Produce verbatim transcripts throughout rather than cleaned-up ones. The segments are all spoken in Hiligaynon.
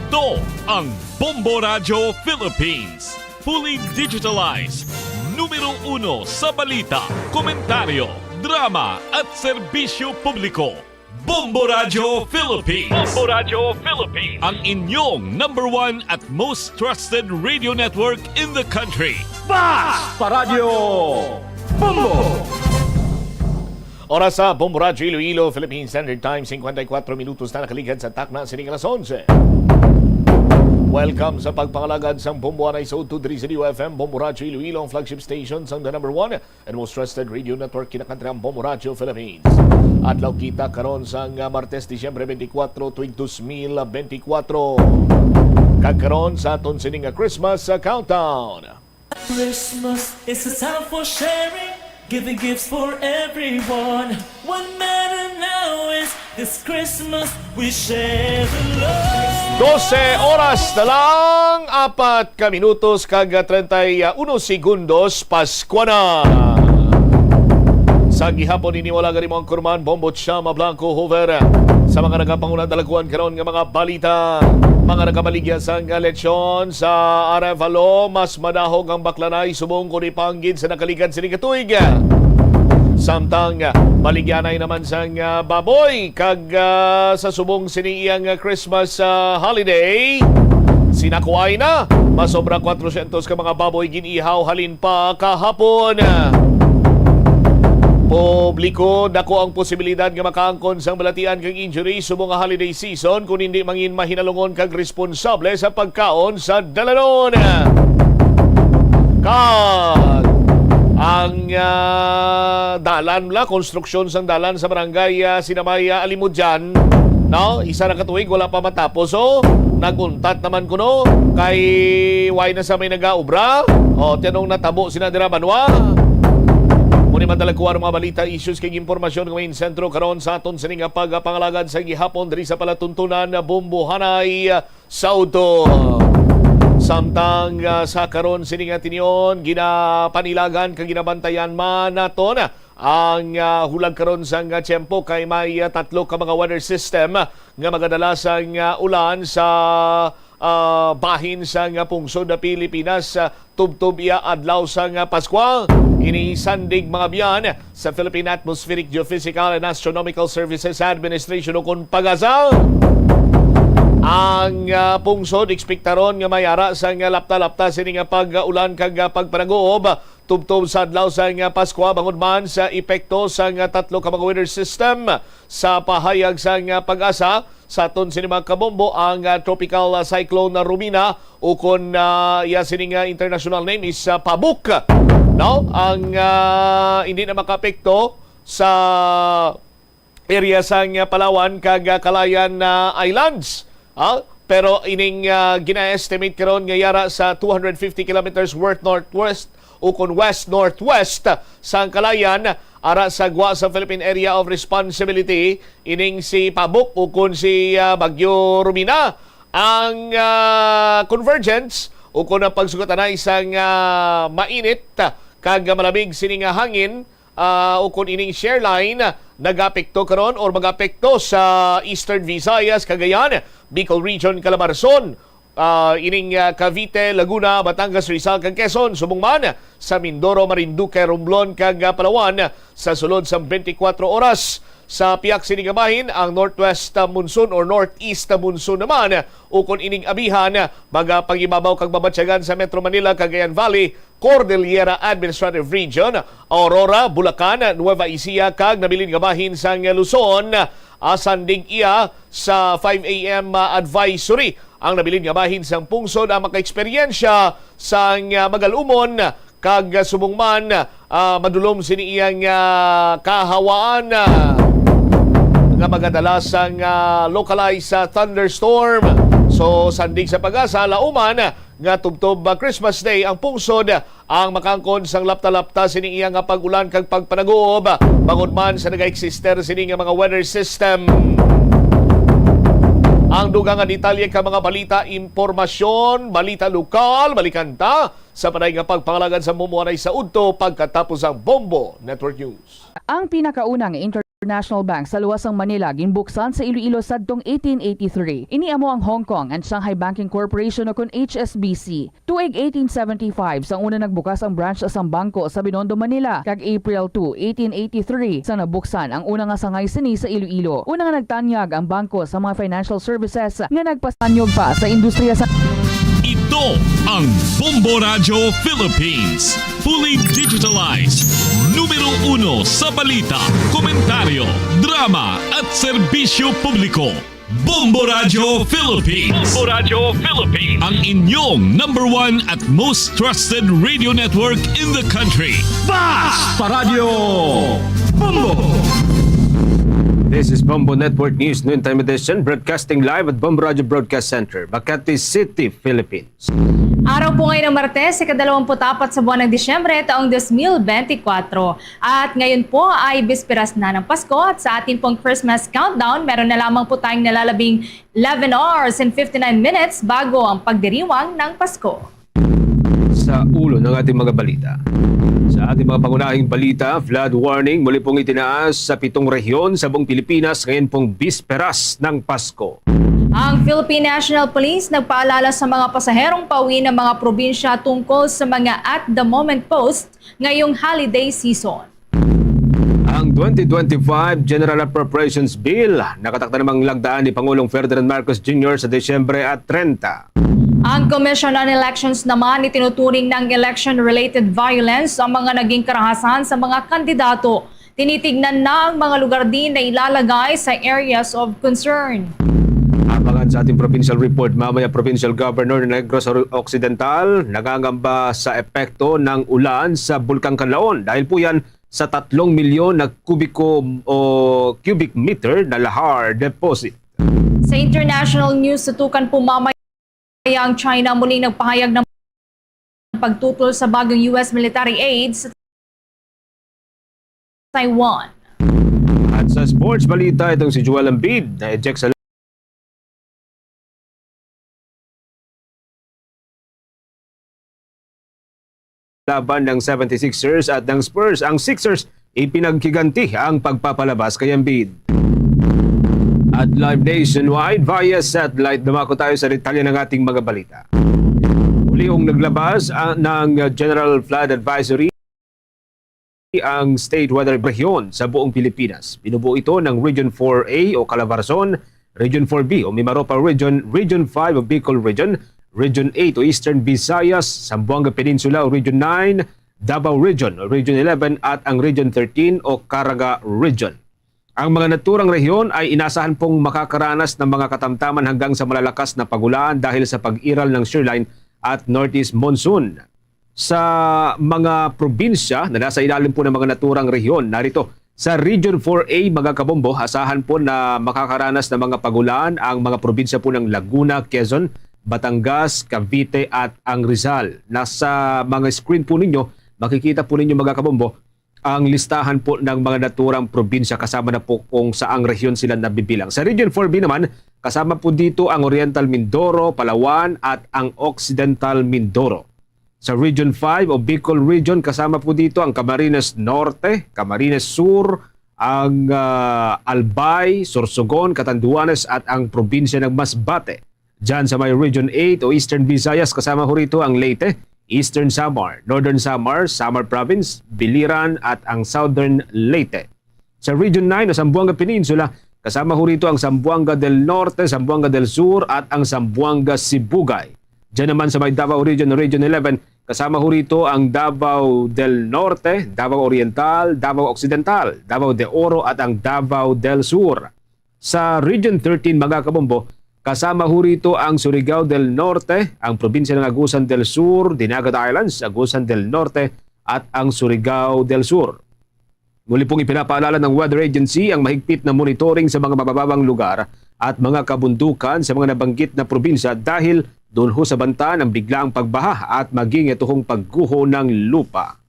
To ang Bombo Radyo Philippines. Fully digitalized. Numero uno sa balita, komentaryo, drama at serbisyo publiko. Bombo Radyo Philippines. Bombo Radyo Philippines. Ang inyong number one at most trusted radio network in the country. Bas! Paradyo Bombo! Oras sa Bombo Radyo Iloilo, Philippine Standard Time, singkwenta y kuwatro minutos na nakaligad sa takna sining alas onse. Welcome sa pagpangalagad sang Bombo Anay sa two three F M, Bombo Radyo Iloilo, ang flagship station sang the number one and most trusted radio network kinakantri ang Bombo Radyo Philippines. Adlaw kita karon sang, ah, Martes, Disyembre twenty-four, tuig dos mil benti kwatro. Kag karon sa aton sining, ah, Christmas, ah, countdown. Christmas is a time for sharing, giving gifts for everyone. What matter now is this Christmas we share the love. Dose oras na lang, apat ka minutos kag treinta y uno segundos, Paskwa na. Sa gihapon ini, wala gani mo ang kurman, Bombo Chama Blanco Hoover. Sa mga nagapangunan, dalaguan karon nga mga balita, mga nagabaligya sang lechon sa Arevalo, mas madahog ang baklanay subong kon ipanggid sa nakaligad sini nga tuig. Samtang baligyanay naman sang, ah, baboy kag, ah, sa subong sini iyang, ah, Christmas, ah, holiday, sinakuay na masobra kwatrosyentos ka mga baboy gin-ihaw halin pa kahapon. Publiko, dako ang posibilidad nga makaangkon sang balatian kag injury subong nga holiday season kon hindi mangin mahinalungon kag responsable sa pagkaon sa dalanon. Kag ang, ah, dalan la, konstruksyon sang dalan sa barangay, ah, Sinamay, ah, Alimodian, no? Isa na ka tuig wala pa matapos, so naguntat naman kuno kay why na sa may nagaobra. O, tinong natabo sina dira, banwa. Muni man talaga ang mga balita, issues kag impormasyon nga may sentro karon sa aton sini nga pagpangalagad sa gihapon diri sa palatuntunan na Bombo Anay sa Uto. Samtang, ah, sa karon sini nga tinion, ginapanilagan kag ginabantayan man naton ang, ah, hulag karon sang, ah, tiyempo kay may, ah, tatlo ka mga weather system nga magadala sang, ah, ulan sa, ah, bahin sang, ah, pungsod na Pilipinas, ah, tubtob iya adlaw sang, ah, Paskwa. Ini sandig mga biyan sa Philippine Atmospheric, Geophysical and Astronomical Services Administration ukon PAGASA. Ang, ah, pungsod ekspektaron nga may ara sang, ah, lapta-lapta sini nga pag-ulan kag, ah, pagpanaguob tubtob sa adlaw sang, ah, Paskwa, bangod man sa epekto sang, ah, tatlo ka mga weather system. Sa pahayag sang, ah, PAGASA, sa aton sini mga kabombo, ang, ah, Tropical, ah, Cyclone na Romina, ukon, ah, iya sini nga international name is, ah, Pabuk, no? Ang, ah, hindi na makaapekto sa area sang, ah, Palawan kag, ah, Calayan, ah, Islands. Ah, pero ining, ah, gina-estimate karon nga yara sa two hundred fifty kilometers west northwest ukon west-northwest sang Calayan, ara sa gwa sa Philippine Area of Responsibility, ining si Pabuk ukon si, ah, Bagyo Romina. Ang, ah, convergence ukon ang pagsugat anay sang, ah, mainit kag malamig sini nga hangin, ah, ukon ining shear line, nagapekto karon or magapekto sa Eastern Visayas, Cagayan, Bicol Region, Calabarzon, ah, ining, ah, Cavite, Laguna, Batangas, Rizal, kag Quezon, subong man sa Mindoro, Marinduque, Romblon, kag, ah, Palawan sa sulod sang twenty-four oras. Sa pihak sini nga bahin, ang northwest, ah, monsoon or northeast, ah, monsoon naman, ukon ining abihan, magapangibabaw kag mabatyagan sa Metro Manila, Cagayan Valley, Cordillera Administrative Region, Aurora, Bulacan, Nueva Ecija, kag nabilin nga bahin sang Luzon. Asandig iya sa five A M advisory ang nabilin nga bahin sang pungsod ang makaeksperyensya sang, ah, magalumon kag, ah, subong man, ah, madulom sini iyang, ah, kahawaan, ah, nga magadala sang, ah, localized, ah, thunderstorm. So, sandig sa PAGASA, lauman, nga tubtob, ah, Christmas Day ang pungsod, ah, ang makaangkon sang lapta-lapta sini iya nga pag-ulan kag pagpanaguob, bangod man sa nagaeksister sini nga mga weather system. Ang dugang nga detalye ka mga balita, impormasyon, balita lokal, balikan ta Sa panay nga pagpangalagad sa mumuanay sa udto pagkatapos ang Bombo Network News. Ang pinakauna nga international bank sa luwas sang Manila ginbuksan sa Iloilo sadtong eighteen eighty-three. Ini amo ang Hong Kong and Shanghai Banking Corporation o kon H S B C. Tuig eighteen seventy-five sang una nagbukas ang branch sang bangko sa Binondo, Manila, kag April two, eighteen eighty-three sang nabuksan ang una nga sangay sini sa Iloilo. Una nga nagtanyag ang bangko sa mga financial services nga nagpasanyog pa sa industriya sa Ito ang Bombo Radyo Philippines. Fully digitalized. Numero uno sa balita, komentaryo, drama, at serbisyo publiko. Bombo Radyo Philippines. Bombo Radyo Philippines. Ang inyong number one at most trusted radio network in the country. Basta Radyo Bombo! This is Bombo Network News Noontime Edition, broadcasting live at Bombo Radyo Broadcast Center, Makati City, Philippines. Araw po ngayon ng Martes, ikadalawamput-apat sa buwan ng Disyembre, taong dos mil benti kwatro. At ngayon po ay bisperas na ng Pasko at sa atin pong Christmas countdown, meron na lamang po tayong nalalabing eleven hours and fifty-nine minutes bago ang pagdiriwang ng Pasko. Sa ulo ng ating mga balita. Sa ating mga pangunahing balita, flood warning muli pong itinaas sa pitong rehiyon sa buong Pilipinas ngayon pong bisperas ng Pasko. Ang Philippine National Police nagpaalala sa mga pasaherong pauwi ng mga probinsya tungkol sa mga at the moment post ngayong holiday season. Ang twenty twenty-five General Appropriations Bill nakatakda namang lagdaan ni Pangulong Ferdinand Marcos Junior sa Disyembre at treinta. Ang Commission on Elections naman itinuturing ng election-related violence ang mga naging karahasan sa mga kandidato. Tinitignan na ang mga lugar din na ilalagay sa areas of concern. Abangan sa ating provincial report mamaya, Provincial Governor ng Negros Occidental nangangamba sa epekto ng ulan sa Bulkang Kanlaon dahil po yan sa tatlong milyon na kubiko o cubic meter na lahar deposit. Sa international news, tutukan po mamaya ang China muling nagpahayag ng pagtutol sa bagong U S military aid sa Taiwan. At sa sports balita, itong si Joel Embiid na-eject sa laban ng seventy-sixers at ng Spurs. Ang Sixers, ipinaghiganti ang pagpapalabas kay Embiid. At live nationwide via satellite, dumako tayo sa detalye ng ating mga balita. Ulihong naglabas, ah, ng General Flood Advisory ang state weather rehiyon sa buong Pilipinas. Binubuo ito ng Region four A o Calabarzon, Region four B o Mimaropa Region, Region five o Bicol Region, Region eight o Eastern Visayas, Zamboanga Peninsula o Region nine, Davao Region o Region eleven, at ang Region thirteen o Caraga Region. Ang mga naturang rehiyon ay inasahan pong makakaranas ng mga katamtaman hanggang sa malalakas na pag-ulan dahil sa pag-iral ng shear line at northeast monsoon. Sa mga probinsya na nasa ilalim po ng mga naturang rehiyon, narito, sa Region four A, mga kabombo, asahan po na makakaranas ng mga pag-ulan ang mga probinsya po ng Laguna, Quezon, Batangas, Cavite at ang Rizal. Nasa mga screen po ninyo, makikita po ninyo, mga kabombo, ang listahan po ng mga naturang probinsya kasama na po kung saang rehiyon sila nabibilang. Sa Region four B naman, kasama po dito ang Oriental Mindoro, Palawan at ang Occidental Mindoro. Sa Region five o Bicol Region, kasama po dito ang Camarines Norte, Camarines Sur, ang, ah, Albay, Sorsogon, Catanduanes at ang probinsya ng Masbate. Diyan sa may Region eight o Eastern Visayas, kasama ho rito ang Leyte, Eastern Samar, Northern Samar, Samar Province, Biliran at ang Southern Leyte. Sa Region nine o Zamboanga Peninsula, kasama ho rito ang Zamboanga del Norte, Zamboanga del Sur at ang Zamboanga Sibugay. Diyan naman sa may Davao Region, Region eleven, kasama ho rito ang Davao del Norte, Davao Oriental, Davao Occidental, Davao de Oro at ang Davao del Sur. Sa Region thirteen, mga kabombo, kasama ho rito ang Surigao del Norte, ang probinsya ng Agusan del Sur, Dinagat Islands, Agusan del Norte, at ang Surigao del Sur. Muli pong ipinapaalala ng Weather Agency ang mahigpit na monitoring sa mga mabababang lugar at mga kabundukan sa mga nabanggit na probinsya dahil doon ho sa banta ng biglaang pagbaha at maging ito hong pagguho ng lupa.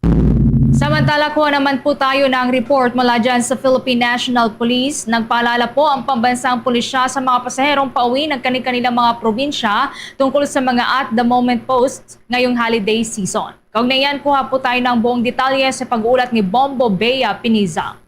Samantala, kuha naman po tayo ng report mula dyan sa Philippine National Police. Nagpaalala po ang pambansang pulisya sa mga pasaherong pauwi ng kanilang mga probinsya tungkol sa mga at the moment posts ngayong holiday season. Kaugnay yan, kuha po tayo ng buong detalye sa pag-uulat ni Bombo Bea Piniza.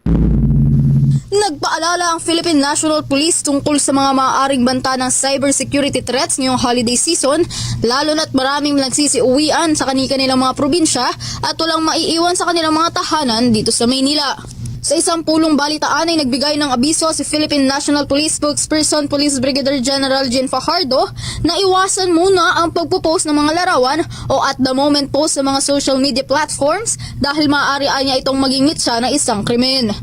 Nagpaalala ang Philippine National Police tungkol sa mga maaaring banta ng cybersecurity threats ngayong holiday season, lalo na't maraming nagsisiuwian sa kani-kanilang mga probinsya at walang maiiwan sa kanilang mga tahanan dito sa Maynila. Sa isang pulong balitaan ay nagbigay ng abiso si Philippine National Police Spokesperson Police Brigadier General Jean Fajardo na iwasan muna ang pagpo-post ng mga larawan o at the moment post sa mga social media platforms dahil maaari anya itong maging mitsa na isang krimen.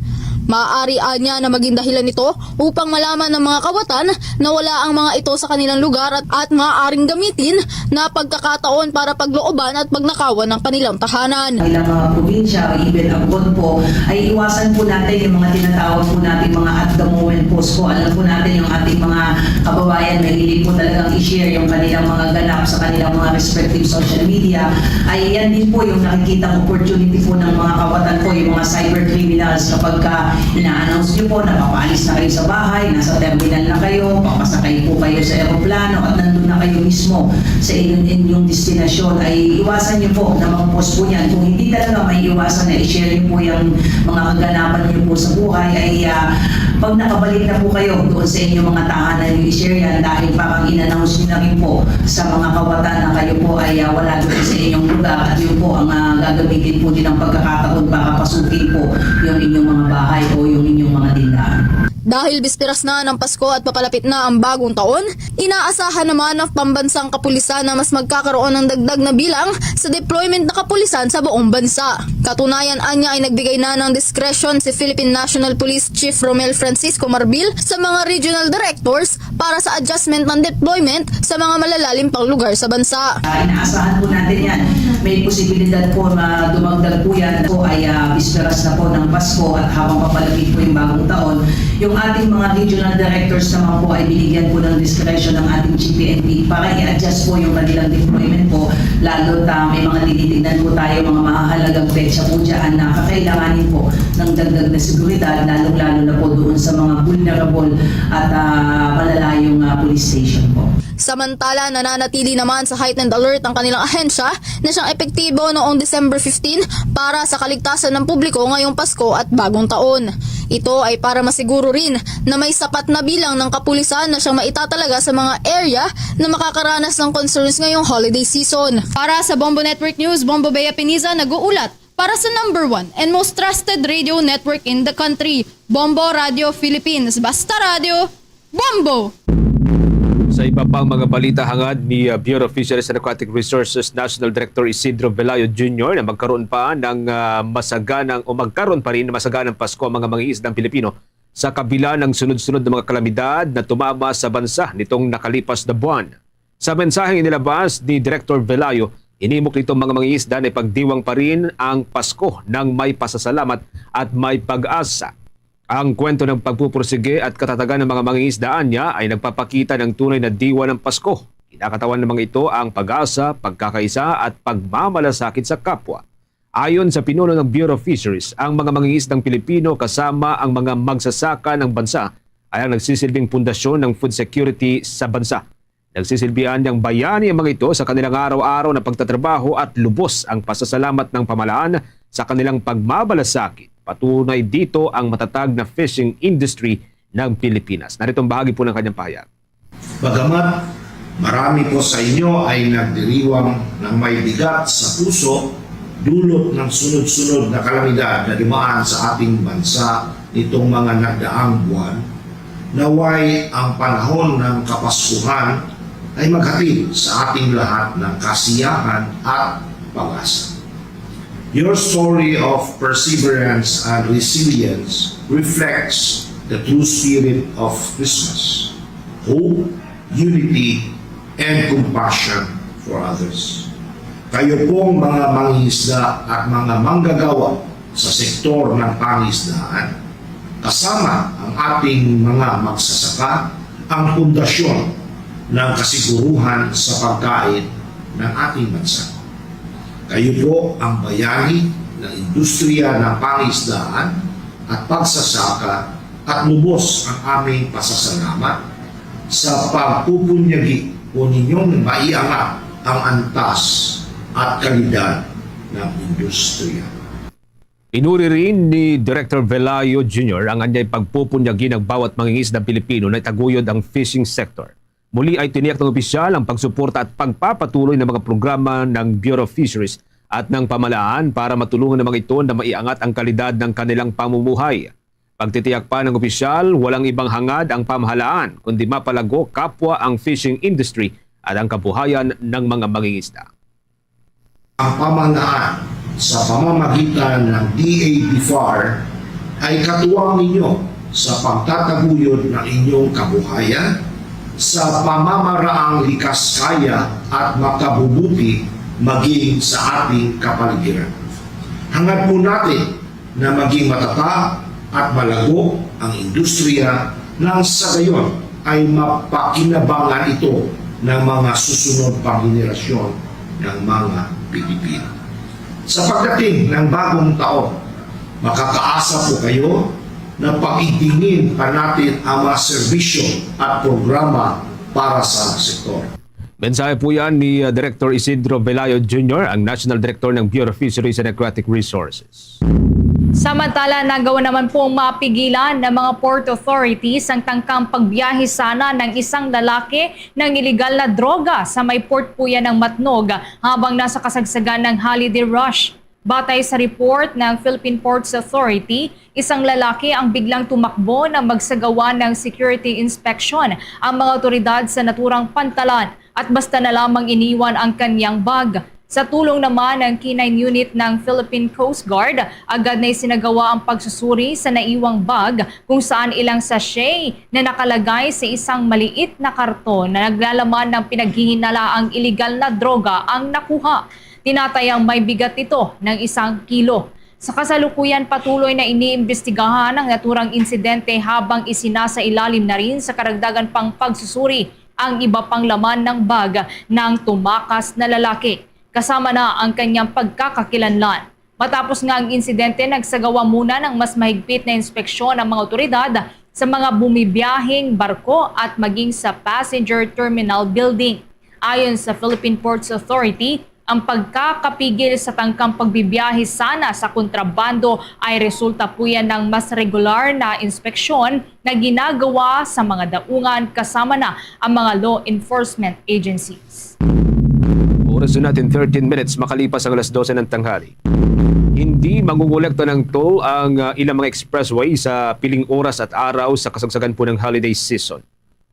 Maaari anya na maging dahilan ito upang malaman ng mga kawatan na wala ang mga ito sa kanilang lugar at, at maaaring gamitin na pagkakataon para paglooban at pagnakawan ng kanilang tahanan. Ilang mga probinsya o even abroad po, ay iwasan po natin yung mga tinatawag po natin mga at the moment post po. Alam po natin yung ating mga kababayan mahilig po talagang i-share yung kanilang mga ganap sa kanilang mga respective social media. Ay yan din po yung nakikita opportunity po ng mga kawatan po, yung mga cyber criminals kapag ka ina-announce nyo po na papaalis na kayo sa bahay, nasa terminal na kayo, papasakay po kayo sa eroplano at nandun na kayo mismo sa inyong, inyong destinasyon, ay iwasan nyo po na mag-post po niyan. Kung hindi talaga may iwasan na i-share nyo po yung mga kaganapan nyo po sa buhay, ay uh, pag nakabalik na po kayo doon sa inyong mga tahanan, yung i-share yan dahil parang in-announce nyo na rin po sa mga kawatan na kayo po ay uh, wala doon sa inyong lugar at yun po ang uh, gagamitin po din ang pagkakataon para pasukin po yung inyong mga bahay o yung inyong mga tindahan. Dahil bisperas na ng Pasko at papalapit na ang bagong taon, inaasahan naman ng pambansang kapulisan na mas magkakaroon ng dagdag na bilang sa deployment ng kapulisan sa buong bansa. Katunayan, anya ay nagbigay na ng discretion si Philippine National Police Chief Romel Francisco Marbil sa mga regional directors para sa adjustment ng deployment sa mga malalalim pang lugar sa bansa. Uh, inaasahan po natin yan. May posibilidad po na dumagdag po yan. Ito ay uh, bisperas na po ng Pasko at habang papalapit po yung bagong taon, yung ating mga regional directors naman po ay binigyan po ng discretion ng ating G P N P para i-adjust po yung kanilang deployment po. Lalo ta may mga tinitignan po tayo, mga mahahalagang petsa po dyan na kakailanganin po ng dagdag na seguridad, lalong-lalo na po doon sa mga vulnerable at uh, malalayong uh, police station po. Samantala, nananatili naman sa heightened alert ang kanilang ahensya na siyang epektibo noong December fifteen para sa kaligtasan ng publiko ngayong Pasko at Bagong Taon. Ito ay para masiguro rin na may sapat na bilang ng kapulisan na siyang maitatalaga sa mga area na makakaranas ng concerns ngayong holiday season. Para sa Bombo Network News, Bombo Bea Piniza nag-uulat para sa number one and most trusted radio network in the country, Bombo Radio Philippines. Basta Radio, Bombo! Sa iba pang mga balita, hangad ni uh, Bureau of Fisheries and Aquatic Resources National Director Isidro Velayo Junior na magkaroon pa ng uh, masaganang o magkaroon pa rin masaganang Pasko ang mga mangingisdang Pilipino sa kabila ng sunod-sunod na mga kalamidad na tumama sa bansa nitong nakalipas na buwan. Sa mensaheng inilabas ni Director Velayo, hinimok nitong mga mangingisda na ipagdiwang pa rin ang Pasko ng may pasasalamat at may pag-asa. Ang kwento ng pagpupursige at katatagan ng mga mangingisdaan niya ay nagpapakita ng tunay na diwa ng Pasko. Kinakatawan ng mga ito ang pag-asa, pagkakaisa at pagmamalasakit sa kapwa. Ayon sa pinuno ng Bureau of Fisheries, ang mga mangingisdang Pilipino kasama ang mga magsasaka ng bansa ay ang nagsisilbing pundasyon ng food security sa bansa. Nagsisilbihan niyang bayani ang mga ito sa kanilang araw-araw na pagtatrabaho at lubos ang pasasalamat ng pamahalaan sa kanilang pagmamalasakit. Patunay dito ang matatag na fishing industry ng Pilipinas. Narito ang bahagi po ng kanyang pahayag. Bagamat marami po sa inyo ay nagdiriwang ng may bigat sa puso dulot ng sunod-sunod na kalamidad na dumaan sa ating bansa nitong mga nagdaang buwan, naway ang panahon ng Kapaskuhan ay maghatid sa ating lahat ng kasiyahan at pag-asa. Your story of perseverance and resilience reflects the true spirit of Christmas: hope, unity, and compassion for others. Kayo pong mga mangingisda at mga manggagawa sa sektor ng pangisdaan, kasama ang ating mga magsasaka, ang pundasyon ng kasiguruhan sa pagkain ng ating bansa. Kayo po ang bayani ng industriya ng pangisdaan at pagsasaka, at lubos ang aming pasasalamat sa pagpupunyagi po ninyong maiangat ang antas at kalidad ng industriya. Inuri rin ni Director Velayo Junior ang anyay pagpupunyagi ng bawat mangingisda Pilipino na itaguyod ang fishing sector. Muli ay tiniyak ng opisyal ang pagsuporta at pagpapatuloy ng mga programa ng Bureau of Fisheries at ng pamahalaan para matulungan ng mga ito na maiangat ang kalidad ng kanilang pamumuhay. Pagtitiyak pa ng opisyal, walang ibang hangad ang pamahalaan kundi mapalago kapwa ang fishing industry at ang kabuhayan ng mga mangingisda. Ang pamahalaan sa pamamagitan ng D A BFAR ay katuwang ninyo sa pagtataguyod ng inyong kabuhayan sa pamamaraang likas kaya at makabubuti maging sa ating kapaligiran. Hangad po natin na maging matatag at malago ang industriya nang sa gayon ay mapakinabangan ito ng mga susunod pang henerasyon ng mga Pilipino. Sa pagdating ng bagong taon, makakaasa po kayo na pag-igtingin pa natin ang mga serbisyo at programa para sa sektor. Mensahe po yan ni uh, Director Isidro Velayo Junior, ang National Director ng Bureau of Fisheries and Aquatic Resources. Samantala, nagawa naman pong mapigilan ng mga port authorities ang tangkang pagbiyahe sana ng isang lalaki ng iligal na droga sa may port po yan ng Matnog habang nasa kasagsagan ng holiday rush. Batay sa report ng Philippine Ports Authority, isang lalaki ang biglang tumakbo na magsagawa ng security inspection ang mga otoridad sa naturang pantalan at basta na lamang iniwan ang kanyang bag. Sa tulong naman ng K nine unit ng Philippine Coast Guard, agad na isinagawa ang pagsusuri sa naiwang bag kung saan ilang sachet na nakalagay sa isang maliit na karton na naglalaman ng pinaghihinalaang iligal na droga ang nakuha. Tinatayang may bigat ito ng isang kilo. Sa kasalukuyan, patuloy na iniimbestigahan ang naturang insidente habang isinasailalim na rin sa karagdagan pang pagsusuri ang iba pang laman ng bag ng tumakas na lalaki, kasama na ang kanyang pagkakakilanlan. Matapos nga ang insidente, nagsagawa muna ng mas mahigpit na inspeksyon ang mga otoridad sa mga bumibiyaheng barko at maging sa passenger terminal building. Ayon sa Philippine Ports Authority, ang pagkakapigil sa tangkang pagbibiyahe sana sa kontrabando ay resulta po yan ng mas regular na inspeksyon na ginagawa sa mga daungan kasama na ang mga law enforcement agencies. Oras na natin, thirteen minutes makalipas ang alas dose ng tanghali. Hindi mangungulekta ng toll ang uh, ilang mga expressway sa piling oras at araw sa kasagsagan po ng holiday season.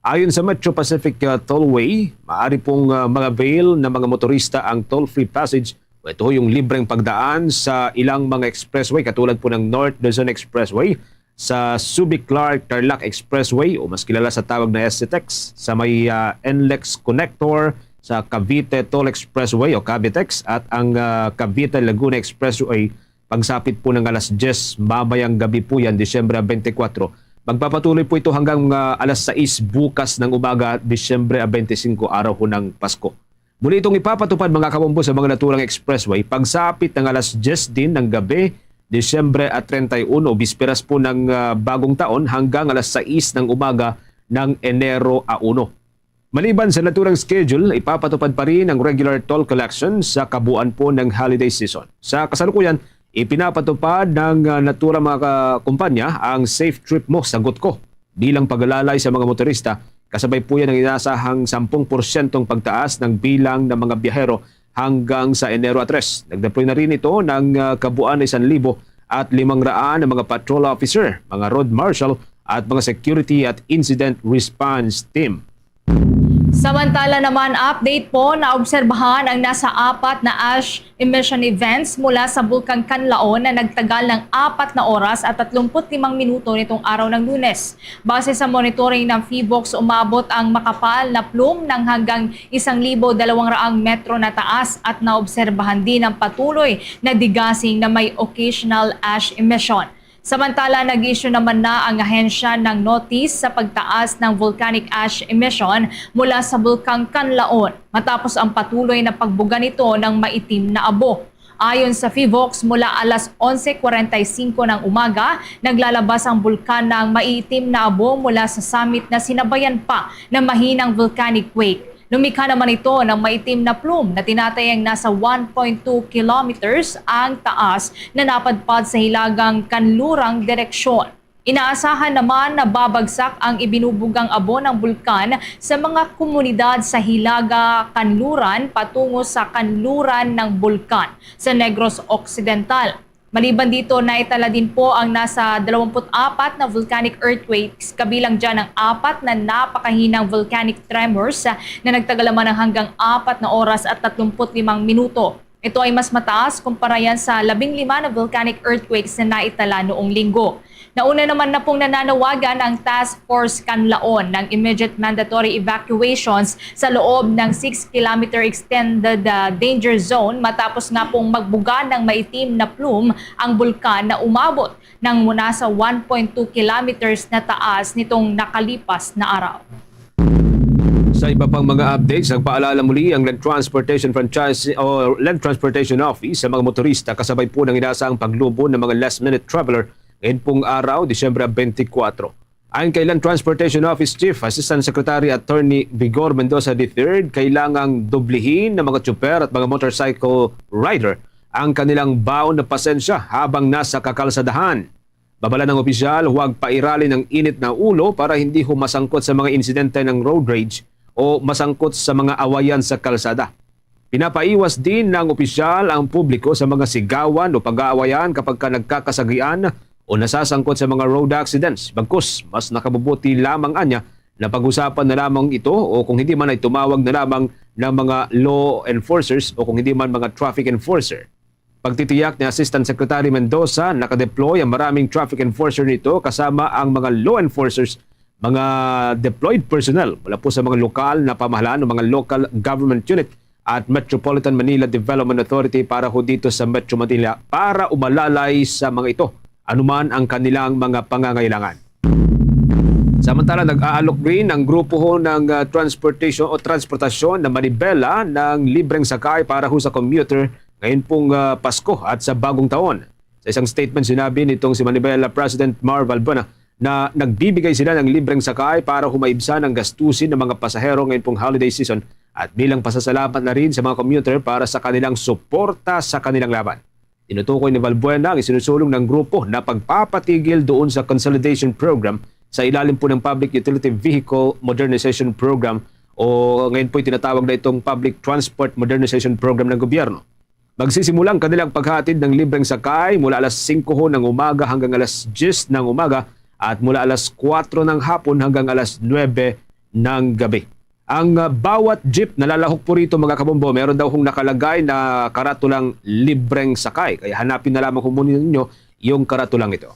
Ayon sa Metro Pacific uh, Tollway, maaari pong uh, ma-avail ng mga motorista ang toll-free passage o ito yung libreng pagdaan sa ilang mga expressway katulad po ng North Luzon Expressway, sa Subic Clark Tarlac Expressway o mas kilala sa tawag na S C TEX, sa may uh, NLEX Connector, sa Cavite Toll Expressway o Cavitex at ang uh, Cavite Laguna Expressway pagsapit po ng alas diyes mamayang gabi po yan, Disyembre twenty-four. Magpapatuloy po ito hanggang uh, alas sais bukas ng umaga, Disyembre twenty-five, araw po ng Pasko. Muli itong ipapatupad mga kabombo sa mga naturang expressway pagsapit ng alas diyes din ng gabi, Disyembre at treinta y uno, bisperas po ng uh, bagong taon hanggang alas sais ng umaga ng Enero a uno. Maliban sa naturang schedule, ipapatupad pa rin ang regular toll collection sa kabuuan po ng holiday season. Sa kasalukuyan, ipinapatupad ng uh, naturang mga kumpanya ang Safe Trip Mo, Sagot Ko bilang pag-alalay sa mga motorista, kasabay po yan ang inasahang sampung porsyentong pagtaas ng bilang ng mga biyahero hanggang sa Enero tres. Nag-deploy na rin ito ng uh, kabuuan na isang libo at limang raan ng mga patrol officer, mga road marshal at mga security at incident response team. Samantala naman, update po, naobserbahan ang nasa apat na ash emission events mula sa Bulkang Kanlaon na nagtagal ng apat na oras at tatlumpu't limang minuto nitong araw ng Lunes. Base sa monitoring ng PHIVOLCS, umabot ang makapal na plume ng hanggang isang libo dalawang raang metro na taas at naobserbahan din ang patuloy na degassing na may occasional ash emission. Samantala, nag-issue naman na ang ahensya ng notice sa pagtaas ng volcanic ash emission mula sa Bulkang Kanlaon matapos ang patuloy na pagbuga nito ng maitim na abo. Ayon sa PHIVOLCS, mula alas onse kwarenta y singko ng umaga, naglalabas ang bulkan ng maiitim na abo mula sa summit na sinabayan pa ng mahinang volcanic quake. Lumikha naman ito ng maitim na plume na tinatayang nasa one point two kilometers ang taas na napadpad sa hilagang kanlurang direksyon. Inaasahan naman na babagsak ang ibinubugang abo ng bulkan sa mga komunidad sa Hilaga Kanluran patungo sa kanluran ng bulkan sa Negros Occidental. Maliban dito, naitala din po ang nasa dalawampu't apat na volcanic earthquakes, kabilang dyan ang apat na napakahinang volcanic tremors na nagtagal naman ng hanggang apat na oras at tatlumpu't limang minuto. Ito ay mas mataas kumpara yan sa labing lima na volcanic earthquakes na naitala noong linggo. Nauna naman na pong nananawagan ang Task Force Kanlaon ng immediate mandatory evacuations sa loob ng six kilometer extended, ah, danger zone matapos nga pong magbuga ng maitim na plume ang bulkan na umabot ng muna sa one point two kilometers na taas nitong nakalipas na araw. Sa iba pang mga updates, nagpaalala muli ang Land Transportation Franchise o Land Transportation Office sa mga motorista kasabay po ng inaasahang paglubo ng mga last-minute traveler ngayon pong araw, Disyembre twenty-four. Ayon kay Land Transportation Office Chief Assistant Secretary Attorney Vigor Mendoza the third, kailangang dublihin ng mga tsuper at mga motorcycle rider ang kanilang baon na pasensya habang nasa kakalsadahan. Babala ng opisyal, huwag pairalin ang init na ulo para hindi ho masangkot sa mga insidente ng road rage o masangkot sa mga awayan sa kalsada. Pinapaiwas din ng opisyal ang publiko sa mga sigawan o pag-aawayan kapag ka nagkakasagian o nasasangkot sa mga road accidents. Bagkus, mas nakabubuti lamang anya na pag-usapan na lamang ito o kung hindi man ay tumawag na lamang ng mga law enforcers o kung hindi man mga traffic enforcer. Pagtitiyak ni Assistant Secretary Mendoza, nakadeploy ang maraming traffic enforcer nito kasama ang mga law enforcers, mga deployed personnel mula po sa mga lokal na pamahalaan o mga local government unit at Metropolitan Manila Development Authority para ho dito sa Metro Manila para umalalay sa mga ito, anuman ang kanilang mga pangangailangan. Samantala, nag-aalok rin ang grupo ho ng, ah, transportation o transportasyon na manibela ng libreng sakay para ho sa commuter ngayon pong, ah, Pasko at sa Bagong Taon. Sa isang statement, sinabi nitong si Manibela President Mar Valbuena na nagbibigay sila ng libreng sakay para humaibsan ang gastusin ng mga pasahero ngayon pong holiday season at bilang pasasalamat na rin sa mga commuter para sa kanilang suporta sa kanilang laban. Tinutukoy ni Valbuena ang isinusulong ng grupo na pagpapatigil doon sa consolidation program sa ilalim po ng Public Utility Vehicle Modernization Program o ngayon po'y tinatawag na itong Public Transport Modernization Program ng gobyerno. Magsisimula ang kanilang paghatid ng libreng sakay mula alas singko ho ng umaga hanggang alas diyes ng umaga at mula alas kuwatro ng hapon hanggang alas nuwebe ng gabi. Ang, ah, bawat jeep na lalahok po rito, mga kabombo, meron daw hong nakalagay na karatulang libreng sakay. Kaya hanapin na lamang ho muna ninyo yung karatulang ito.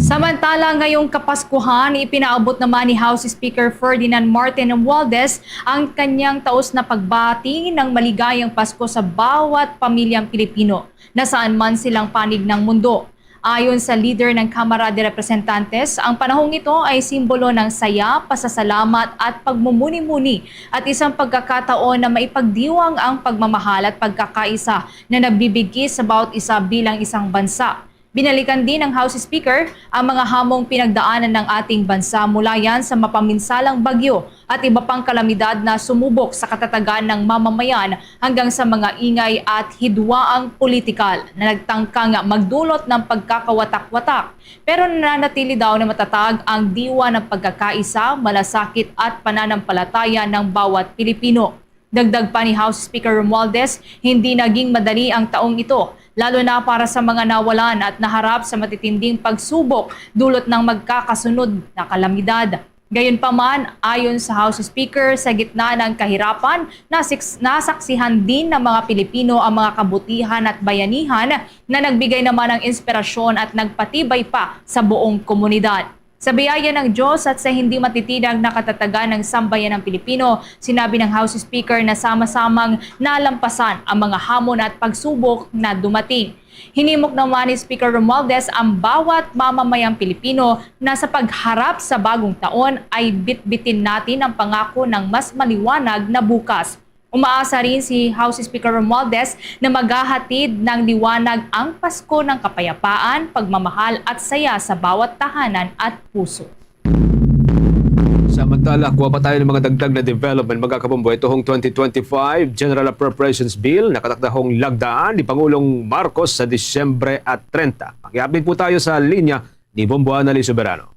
Samantala, ngayong Kapaskuhan, ipinaabot naman ni House Speaker Ferdinand Martin Romualdez ang kanyang taos na pagbati ng maligayang Pasko sa bawat pamilyang Pilipino, na saan man silang panig ng mundo. Ayon sa leader ng Kamara de Representantes, ang panahong ito ay simbolo ng saya, pasasalamat at pagmumuni-muni at isang pagkakataon na maipagdiwang ang pagmamahal at pagkakaisa na nagbibigkis sa bawat isa bilang isang bansa. Binalikan din ng House Speaker ang mga hamong pinagdaanan ng ating bansa, mula yan sa mapaminsalang bagyo at iba pang kalamidad na sumubok sa katatagan ng mamamayan hanggang sa mga ingay at hidwaang politikal na nagtangkang magdulot ng pagkakawatak-watak. Pero nananatili daw na matatag ang diwa ng pagkakaisa, malasakit at pananampalataya ng bawat Pilipino. Dagdag pa ni House Speaker Romualdez, hindi naging madali ang taong ito, lalo na para sa mga nawalan at naharap sa matitinding pagsubok dulot ng magkakasunod na kalamidad. Gayunpaman, ayon sa House Speaker, sa gitna ng kahirapan, nasiks-, nasaksihan din ng mga Pilipino ang mga kabutihan at bayanihan na nagbigay naman ng inspirasyon at nagpatibay pa sa buong komunidad. Sa biyaya ng Diyos at sa hindi matitinag na katatagan ng sambayan ng Pilipino, sinabi ng House Speaker na sama-samang nalampasan ang mga hamon at pagsubok na dumating. Hinimok naman ni Speaker Romualdez ang bawat mamamayang Pilipino na sa pagharap sa bagong taon ay bitbitin natin ang pangako ng mas maliwanag na bukas. Umaasa rin si House Speaker Romualdez na maghahatid ng liwanag ang Pasko ng kapayapaan, pagmamahal at saya sa bawat tahanan at puso. Samantala, kuha pa tayo ng mga dagdag na development, mga kabombo. Ito hong twenty twenty-five General Appropriations Bill, nakatakdahong lagdaan ni Pangulong Marcos sa Disyembre at treinta. Paki-update po tayo sa linya ni Bombo Annalyn Soberano.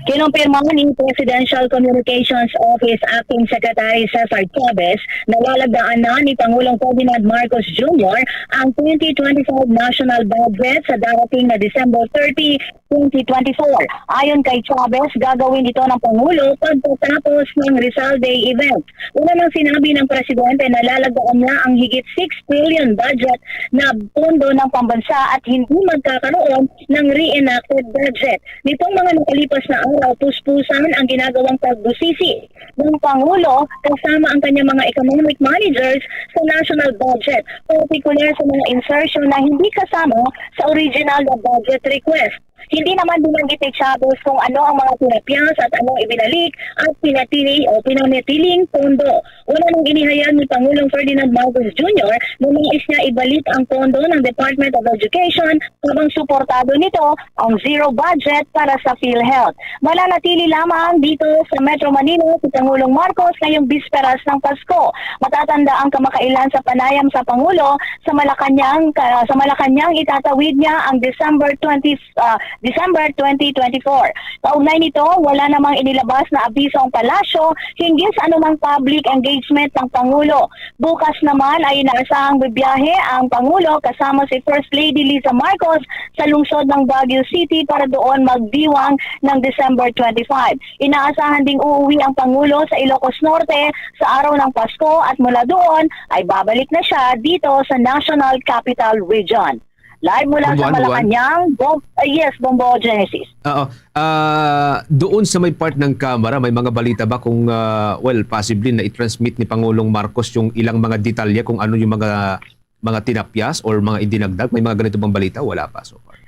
Kinumpirma ni Presidential Communications Office Acting Secretary Cesar Chavez na lalagdaan na ni Pangulong Ferdinand Marcos Junior ang twenty twenty-five national budget sa darating na December thirty, twenty twenty-four. Ayon kay Chavez, gagawin ito ng Pangulo pagkatapos ng Rizal Day event. Una nang sinabi ng Presidente na lalagdaan niya ang higit six trillion budget na pondo ng pambansa at hindi magkakaroon ng reenacted budget. Nitong mga nakalipas na araw, puspusan ang ginagawang pagbusisi ng Pangulo kasama ang kanyang mga economic managers sa national budget, partikular sa mga insertion na hindi kasama sa original na budget request. Hindi naman binanggit ni Chavez kung ano ang mga pinapyas at anong ibinalik at pinatili o pinanatiling pondo. Una nang inihayag ni Pangulong Ferdinand Marcos Junior na nais niya ibalik ang pondo ng Department of Education habang suportado nito ang zero budget para sa PhilHealth. Mananatili lamang dito sa Metro Manila si Pangulong Marcos ngayong bisperas ng Pasko. Matatanda ang kamakailan sa panayam sa Pangulo sa Malacañang, ka-, sa Malacañang itatawid niya ang December twenty, ah, December twenty twenty-four. Kaugnay nito, wala namang inilabas na abiso ang palasyo hinggil sa anumang public engagement ng Pangulo. Bukas naman ay inaasahang bibiyahe ang Pangulo kasama si First Lady Liza Marcos sa lungsod ng Baguio City para doon magdiwang ng December twenty-five. Inaasahan ding uuwi ang Pangulo sa Ilocos Norte sa araw ng Pasko at mula doon ay babalik na siya dito sa National Capital Region. Live mula sa Malacañang, Bom-, ah, yes, Bombo Genesis. Oo. Ah, doon sa may part ng Kamara, may mga balita ba kung, ah, well, possibly na i-transmit ni Pangulong Marcos yung ilang mga detalye kung ano yung mga, mga tinapyas or mga idinagdag? May mga ganito bang balita? Wala pa so far.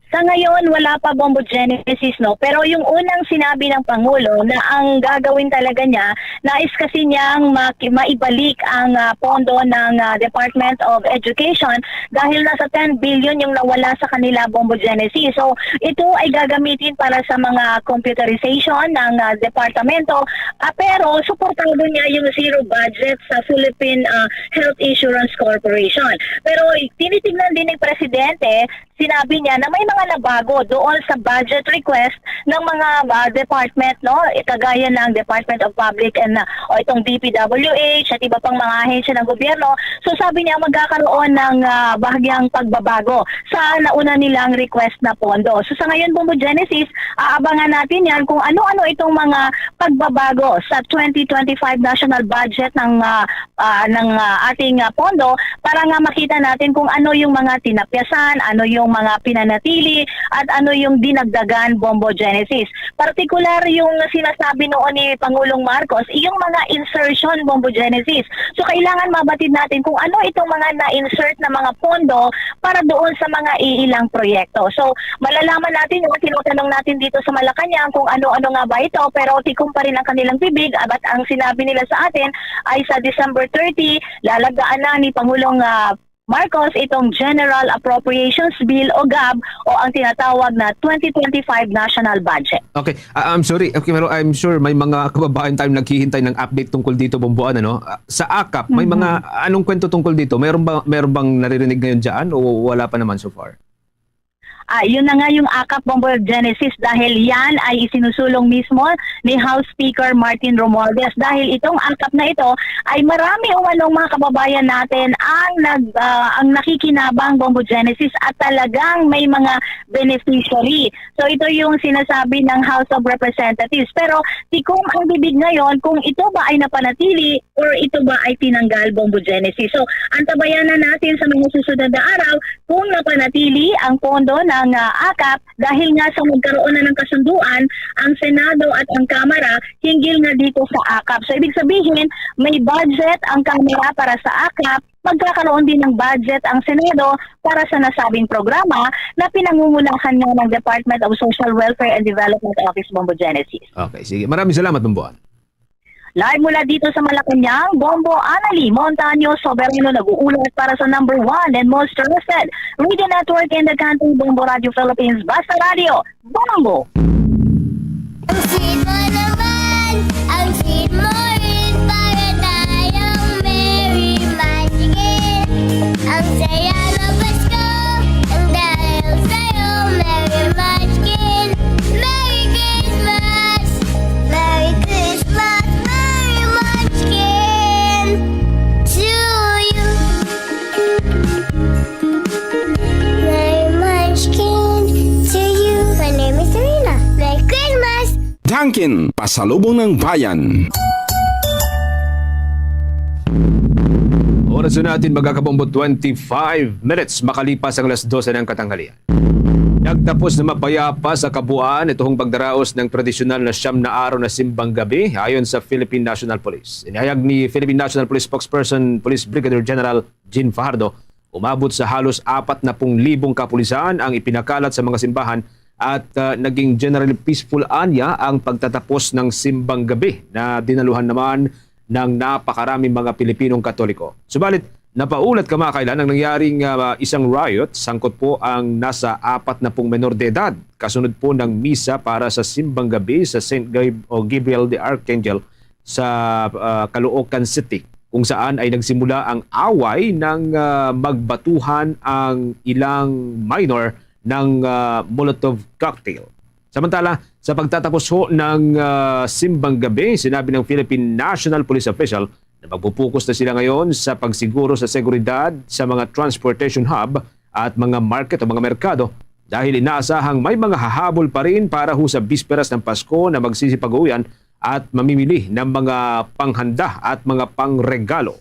Sa ngayon, wala pa, Bombo Genesis, no? Pero yung unang sinabi ng Pangulo na ang gagawin talaga niya, nais kasi niyang maki-, maibalik ang, ah, pondo ng, ah, Department of Education dahil nasa ten billion yung nawala sa kanila, Bombo Genesis. So, ito ay gagamitin para sa mga computerization ng, ah, departamento, ah, pero suportado niya yung zero budget sa Philippine, ah, Health Insurance Corporation. Pero tinitingnan din ng Presidente, sinabi niya na may mga nabago doon sa budget request ng mga, ah, department, no? Eh, kagaya ng Department of Public and, ah, o itong D P W H at iba pang mga ahensya ng gobyerno. So, sabi niya magkakaroon ng, ah, bahagyang pagbabago sa nauna nilang request na pondo. So, sa ngayon, Bombo Genesis, aabangan natin yan kung ano-ano itong mga pagbabago sa twenty twenty-five national budget ng, ah, ah, ng, ah, ating, ah, pondo para nga makita natin kung ano yung mga tinapyasan, ano yung mga pinanatili, at ano yung dinagdagan, Bombo Genesis. Partikular yung sinasabi noon ni Pangulong Marcos, yung mga insertion, Bombo Genesis. So, kailangan mabatid natin kung ano itong mga na-insert na mga pondo para doon sa mga iilang proyekto. So, malalaman natin yung tinatanong natin dito sa Malacañang kung ano-ano nga ba ito, pero tikom pa rin ang kanilang bibig at ang sinabi nila sa atin ay sa December thirty, lalagdaan na ni Pangulong, ah, Marcos itong General Appropriations Bill o gab o ang tinatawag na twenty twenty-five National Budget. Okay, ah, I'm sorry. Okay, pero I'm sure may mga kababayan tayong naghihintay ng update tungkol dito, Bomboan, ano? Ah, sa akap, may Mhm. mga, anong kwento tungkol dito? Meron ba, meron bang naririnig ngayon dyan o wala pa naman so far? Ah, yun na nga yung akap, Bombo Genesis, dahil yan ay isinusulong mismo ni House Speaker Martin Romualdez. Dahil itong akap na ito ay marami umanong mga kababayan natin ang nag-, ah, ang nakikinabang, Bombo Genesis, at talagang may mga beneficiary. So, ito yung sinasabi ng House of Representatives. Pero tikom ang bibig ngayon kung ito ba ay napanatili or ito ba ay tinanggal, Bombo Genesis. So, antabayanan natin sa mga susunod na araw kung napanatili ang pondo ng, ah, akap dahil nga sa magkaroon na ng kasunduan ang Senado at ang Kamara hinggil nga dito sa akap. So, ibig sabihin, may budget ang Kamara para sa akap, magkakaroon din ng budget ang Senado para sa nasabing programa na pinangungunahan nga ng Department of Social Welfare and Development Office, Bombo Genesis. Okay, sige. Maraming salamat, Bomboan. Live mula dito sa Malacañang, Bombo Anali Montaño Soberano nag-uulat para sa number one and most trusted radio network in the country, Bombo Radio Philippines. Basta Radio, Bombo! Ang sweet mo naman, ang sweet mo rin, para tayong merry munchkin. Ang saya ng Pasko, ang dahil sa'yo, merry munchkin. Merry Christmas! Merry Christmas, Merry Munchkin to you. Merry Munchkin to you. My name is Serena. Merry Christmas! Dunkin, pasalubong ng bayan. Oras na natin, mga kabombo, twenty-five minutes makalipas ang alas dose ng katanghalian. Nagtapos na mapayapa sa kabuuan ituhong pagdaraos ng tradisyonal na siyam na araw na simbang gabi, ayon sa Philippine National Police. Inihayag ni Philippine National Police Spokesperson Police Brigadier General Jean Fajardo, umabot sa halos apat na pung libong kapulisan ang ipinakalat sa mga simbahan at, ah, naging generally peaceful anya ang pagtatapos ng simbang gabi na dinaluhan naman ng napakaraming mga Pilipinong Katoliko. Subalit, napaulat kamakailan ang nangyaring, ah, isang riot sangkot po ang nasa apat na pung menor de edad kasunod po ng misa para sa simbang gabi sa Saint Gab-, o Gabriel the Archangel sa, ah, Caloocan City, kung saan ay nagsimula ang away nang, ah, magbatuhan ang ilang minor ng, ah, Molotov cocktail. Samantala, sa pagtatapos ho ng, ah, simbang gabi, sinabi ng Philippine National Police official na magpupukus na sila ngayon sa pagsiguro sa seguridad sa mga transportation hub at mga market o mga merkado, dahil inaasahang may mga hahabol pa rin para ho sa bisperas ng Pasko na magsisipag-uwian at mamimili ng mga panghanda at mga pangregalo.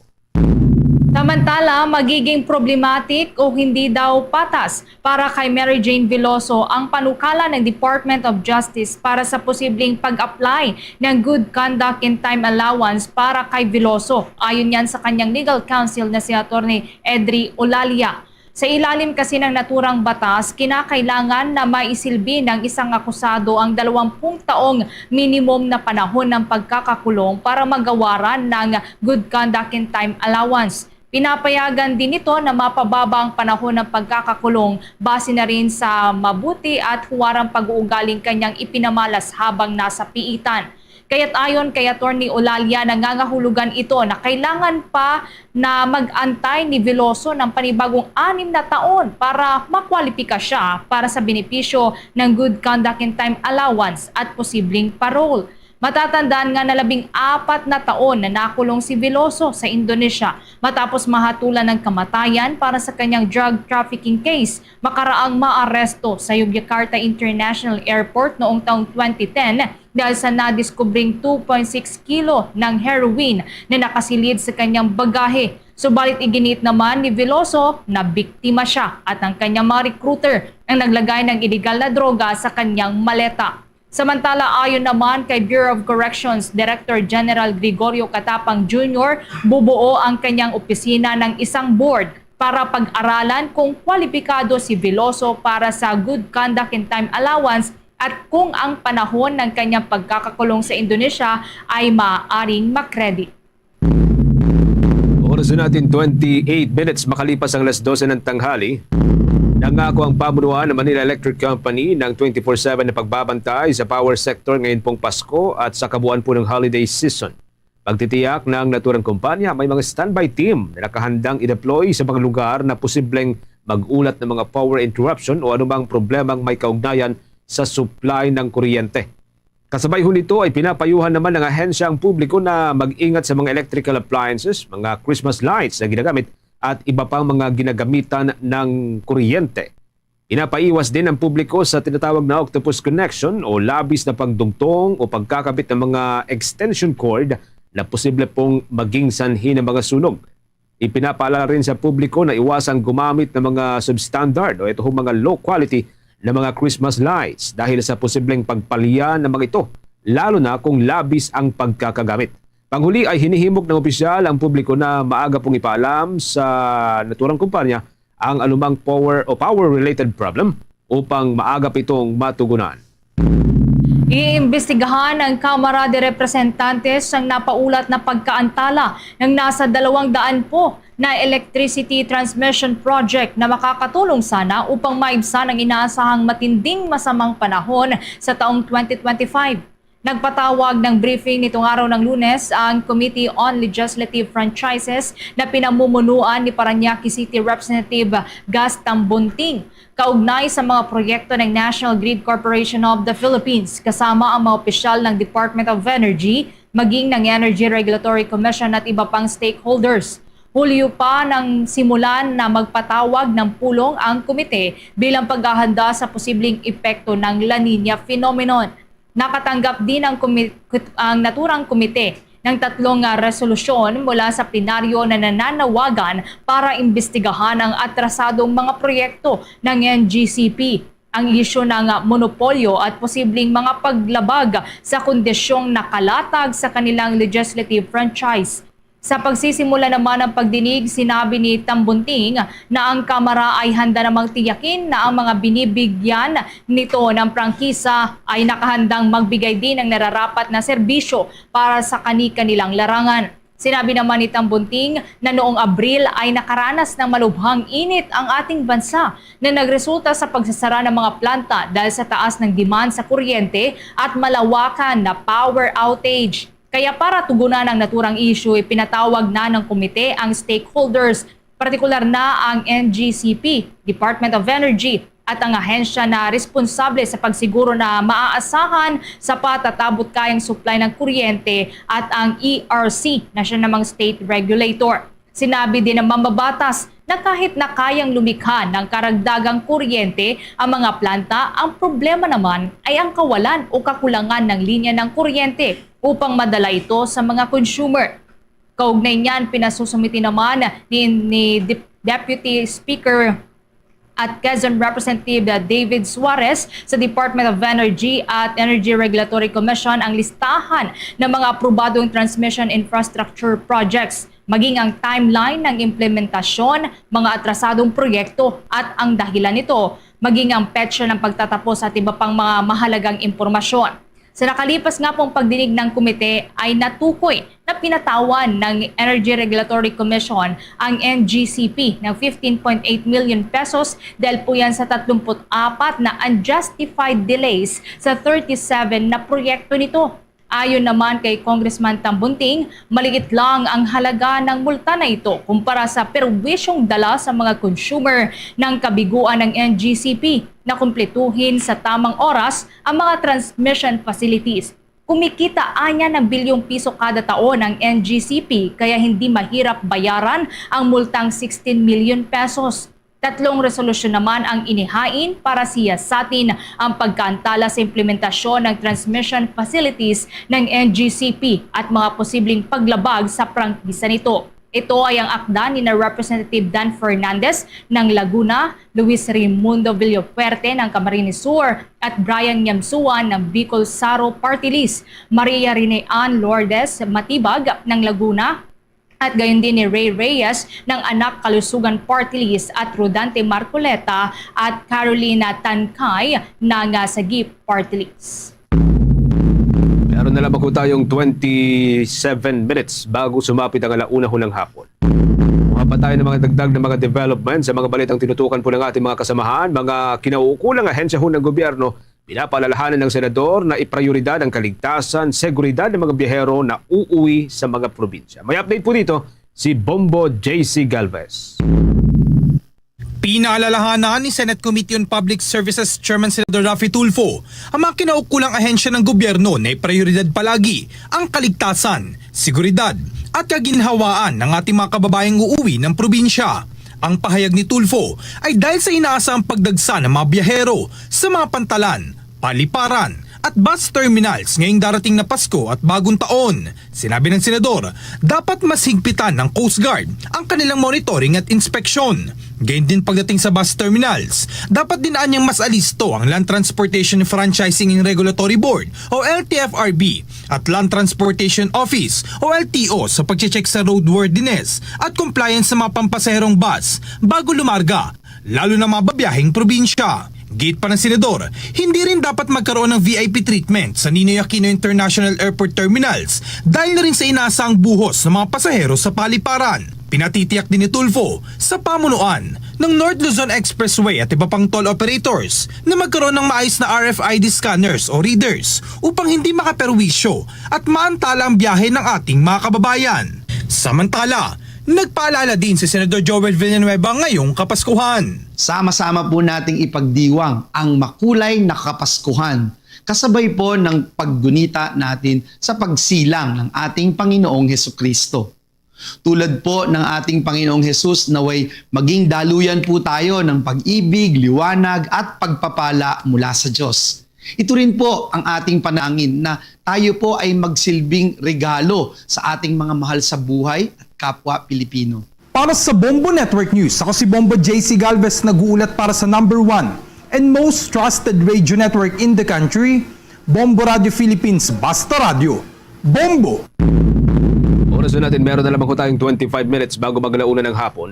Samantala, magiging problematic o hindi daw patas para kay Mary Jane Veloso ang panukala ng Department of Justice para sa posibleng pag-apply ng good conduct and time allowance para kay Veloso. Ayon yan sa kanyang legal counsel na si Attorney Edri Olalia. Sa ilalim kasi ng naturang batas, kinakailangan na maisilbi ng isang akusado ang dalawampung taong minimum na panahon ng pagkakakulong para magawaran ng good conduct and time allowance. Pinapayagan din ito na mapababa ang panahon ng pagkakakulong base na rin sa mabuti at huwarang pag-uugaling kanyang ipinamalas habang nasa piitan. Kaya't ayon kay Attorney Olalia, nangangahulugan ito na kailangan pa na mag-antay ni Veloso ng panibagong anim na taon para makwalipika siya para sa benepisyo ng good conduct and time allowance at posibleng parole. Matatandaan nga na labing apat na taon na nakulong si Veloso sa Indonesia matapos mahatulan ng kamatayan para sa kanyang drug trafficking case makaraang maaresto sa Yogyakarta International Airport noong taong twenty ten dahil sa nadiskubring two point six kilo ng heroin na nakasilid sa kanyang bagahe. Subalit iginiit naman ni Veloso na biktima siya at ang kanyang mga recruiter ang naglagay ng iligal na droga sa kanyang maleta. Samantala, ayon naman kay Bureau of Corrections Director General Gregorio Catapang Junior, bubuo ang kanyang opisina ng isang board para pag-aralan kung kwalipikado si Veloso para sa good conduct and time allowance at kung ang panahon ng kanyang pagkakakulong sa Indonesia ay maaaring ma-credit. Oras na natin, twenty-eight minutes makalipas ang alas dose ng tanghali. Nangako ang pamunuan ng Manila Electric Company ng twenty-four seven na pagbabantay sa power sector ngayon pong Pasko at sa kabuuan po ng holiday season. Pagtitiyak ng naturang kumpanya, may mga standby team na nakahandang i-deploy sa mga lugar na posibleng mag-ulat ng mga power interruption o anumang problemang may kaugnayan sa supply ng kuryente. Kasabay ho nito ay pinapayuhan naman ng ahensya ang publiko na mag-ingat sa mga electrical appliances, mga Christmas lights na ginagamit at iba pang mga ginagamitan ng kuryente. Pinapaiwas din ang publiko sa tinatawag na octopus connection o labis na pagdugtong o pagkakabit ng mga extension cord na posible pong maging sanhi ng mga sunog. Ipinapaalala rin sa publiko na iwasang gumamit ng mga substandard o ito ho, mga low quality na mga Christmas lights dahil sa posibleng pagpalya ng mga ito, lalo na kung labis ang pagkakagamit. Panghuli ay hinihimok ng opisyal ang publiko na maaga pong ipaalam sa naturang kumpanya ang anumang power o power-related problem upang maaga pa itong matugunan. Iimbestigahan ng Kamara de Representantes ang napaulat na pagkaantala ng nasa dalawang daan po na electricity transmission project na makakatulong sana upang maibsan ang inaasahang matinding masamang panahon sa taong twenty twenty-five. Nagpatawag ng briefing nitong araw ng Lunes ang Committee on Legislative Franchises na pinamumunuan ni Parañaque City Representative Gus Tambunting, kaugnay sa mga proyekto ng National Grid Corporation of the Philippines, kasama ang mga opisyal ng Department of Energy, maging ng Energy Regulatory Commission at iba pang stakeholders. Hulyo pa nang simulan na magpatawag ng pulong ang komite bilang paghahanda sa posibleng epekto ng La Niña phenomenon. Nakatanggap din ang komi-, ang naturang komite ng tatlong, ah, resolusyon mula sa plenaryo na nananawagan para imbestigahan ang atrasadong mga proyekto ng N G C P, ang isyu ng, ah, monopolyo at posibleng mga paglabag sa kondisyong nakalatag sa kanilang legislative franchise. Sa pagsisimula naman ng pagdinig, sinabi ni Tambunting na ang Kamara ay handa namang tiyakin na ang mga binibigyan nito ng prangkisa ay nakahandang magbigay din ng nararapat na serbisyo para sa kani-kanilang larangan. Sinabi naman ni Tambunting na noong Abril ay nakaranas ng malubhang init ang ating bansa na nagresulta sa pagsasara ng mga planta dahil sa taas ng demand sa kuryente at malawakan na power outage. Kaya para tugunan ang naturang issue, ipinatawag na ng komite ang stakeholders, partikular na ang N G C P, Department of Energy, at ang ahensya na responsable sa pagsiguro na maaasahan sapat at abot kayang supply ng kuryente at ang E R C na siya namang state regulator. Sinabi din ng mambabatas na kahit na kayang lumikha ng karagdagang kuryente ang mga planta, ang problema naman ay ang kawalan o kakulangan ng linya ng kuryente upang madala ito sa mga consumer. Kaugnay niyan, pinasusumiti naman ni, ni Dep-, Deputy Speaker at Quezon Representative David Suarez sa Department of Energy at Energy Regulatory Commission ang listahan ng mga aprobadong transmission infrastructure projects, maging ang timeline ng implementasyon, mga atrasadong proyekto at ang dahilan nito, maging ang petsa ng pagtatapos at iba pang mga mahalagang impormasyon. Sa nakalipas nga pong pagdinig ng komite ay natukoy na pinatawan ng Energy Regulatory Commission ang N G C P ng fifteen point eight million pesos dahil po yan sa tatlumpu't apat na unjustified delays sa thirty-seven na proyekto nito. Ayon naman kay Congressman Tambunting, maliit lang ang halaga ng multa na ito kumpara sa perwisyong dala sa mga consumer ng kabiguan ng N G C P na kumpletuhin sa tamang oras ang mga transmission facilities. Kumikita anya ng bilyong piso kada taon ang N G C P, kaya hindi mahirap bayaran ang multang sixteen million pesos. Tatlong resolusyon naman ang inihain para siyasatin ang pagkaantala sa implementasyon ng transmission facilities ng N G C P at mga posibleng paglabag sa prangkisa nito. Ito ay ang akda ni na Representative Dan Fernandez ng Laguna, Luis Raimundo Villafuerte ng Camarines Sur, at Brian Nyamsuan ng Bicol Saro Party List, Maria Rene Ann Lourdes Matibag ng Laguna, at gayon din ni Ray Reyes ng Anak Kalusugan Party List at Rodante Marcoleta at Carolina Tancay ng, ah, Sagip Party List. Meron na lamang po tayong twenty-seven minutes bago sumapit ang alauna ho ng hapon. Kuha pa tayo ng mga dagdag na mga development sa mga balitang tinutukan po ng ating mga kasamahan. Mga kinauukulang ahensya ho ng gobyerno, pinapaalalahanan ng senador na iprioridad ang kaligtasan, seguridad ng mga biyahero na uuwi sa mga probinsya. May update po dito si Bombo J C Galvez. Pinaalalahanan ni Senate Committee on Public Services Chairman Senador Raffy Tulfo ang mga kinaukulang ahensya ng gobyerno na prioridad palagi ang kaligtasan, seguridad, at kaginhawaan ng ating mga kababayang uuwi ng probinsya. Ang pahayag ni Tulfo ay dahil sa inaasahang pagdagsa ng mga biyahero sa mga pantalan, paliparan, at bus terminals ngayong darating na Pasko at Bagong Taon. Sinabi ng Senador, dapat mas higpitan ng Coast Guard ang kanilang monitoring at inspeksyon. Gayon din pagdating sa bus terminals, dapat din anyang mas alisto ang Land Transportation Franchising and Regulatory Board o L T F R B at Land Transportation Office o L T O sa pagche-check sa roadworthiness at compliance sa mga pampasaherong bus bago lumarga, lalo na mga babiyaheng probinsya. Giit pa ng senador, hindi rin dapat magkaroon ng V I P treatment sa Ninoy Aquino International Airport Terminals dahil na rin sa inaasahang buhos ng mga pasahero sa paliparan. Pinatitiyak din ni Tulfo sa pamunuan ng North Luzon Expressway at iba pang toll operators na magkaroon ng maayos na R F I D scanners o readers upang hindi makaperwisyo at maantala ang biyahe ng ating mga kababayan. Samantala, nagpaalala din si Senador Joel Villanueva ngayong Kapaskuhan. Sama-sama po nating ipagdiwang ang makulay na Kapaskuhan, kasabay po ng paggunita natin sa pagsilang ng ating Panginoong Hesukristo. Tulad po ng ating Panginoong Jesus, naway maging daluyan po tayo ng pag-ibig, liwanag, at pagpapala mula sa Diyos. Ito rin po ang ating panangin na tayo po ay magsilbing regalo sa ating mga mahal sa buhay at kapwa Pilipino. Para sa Bombo Network News, ako si Bombo J C Galvez, nag-uulat para sa number one and most trusted radio network in the country, Bombo Radio Philippines, Basta Radio. Bombo! Oras na natin, meron na lamang ko tayong twenty-five minutes bago mag-alauna ng hapon.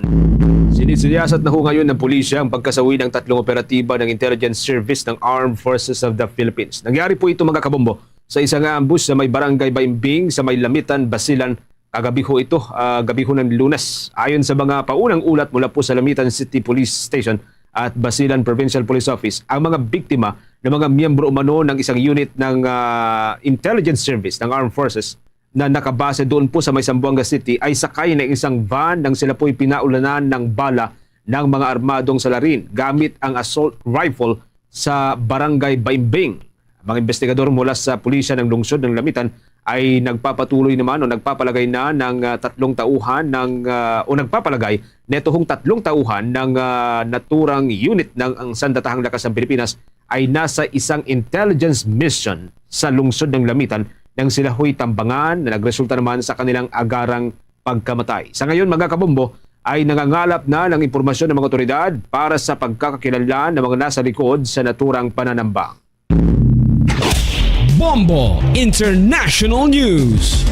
Sinisilyasan na ho ngayon ng pulisya ang pagkasawi ng tatlong operatiba ng Intelligence Service ng Armed Forces of the Philippines. Nangyari po ito, mga kabombo, sa isang ambush sa may barangay Baimbing, sa may Lamitan, Basilan, kagabi ho ito, ah, gabi ho ng Lunes. Ayon sa mga paunang ulat mula po sa Lamitan City Police Station at Basilan Provincial Police Office, ang mga biktima na mga miyembro umano ng isang unit ng, ah, intelligence service ng Armed Forces na nakabase doon po sa may Zamboanga City ay sakay ng isang van nang sila po'y pinaulanan ng bala ng mga armadong salarin gamit ang assault rifle sa Barangay Baimbing. Ang mga investigador mula sa pulisya ng lungsod ng Lamitan ay nagpapatuloy naman o nagpapalagay na ng, ah, tatlong tauhan ng, ah, o nagpapalagay neto hong tatlong tauhan ng, ah, naturang unit ng ang Sandatahang Lakas ng Pilipinas ay nasa isang intelligence mission sa lungsod ng Lamitan nang sila ho'y tambangan na nagresulta naman sa kanilang agarang pagkamatay. Sa ngayon, mga kabombo, ay nangangalap na ng impormasyon ng mga otoridad para sa pagkakakilanlan ng mga nasa likod sa naturang pananambang. Bombo International News.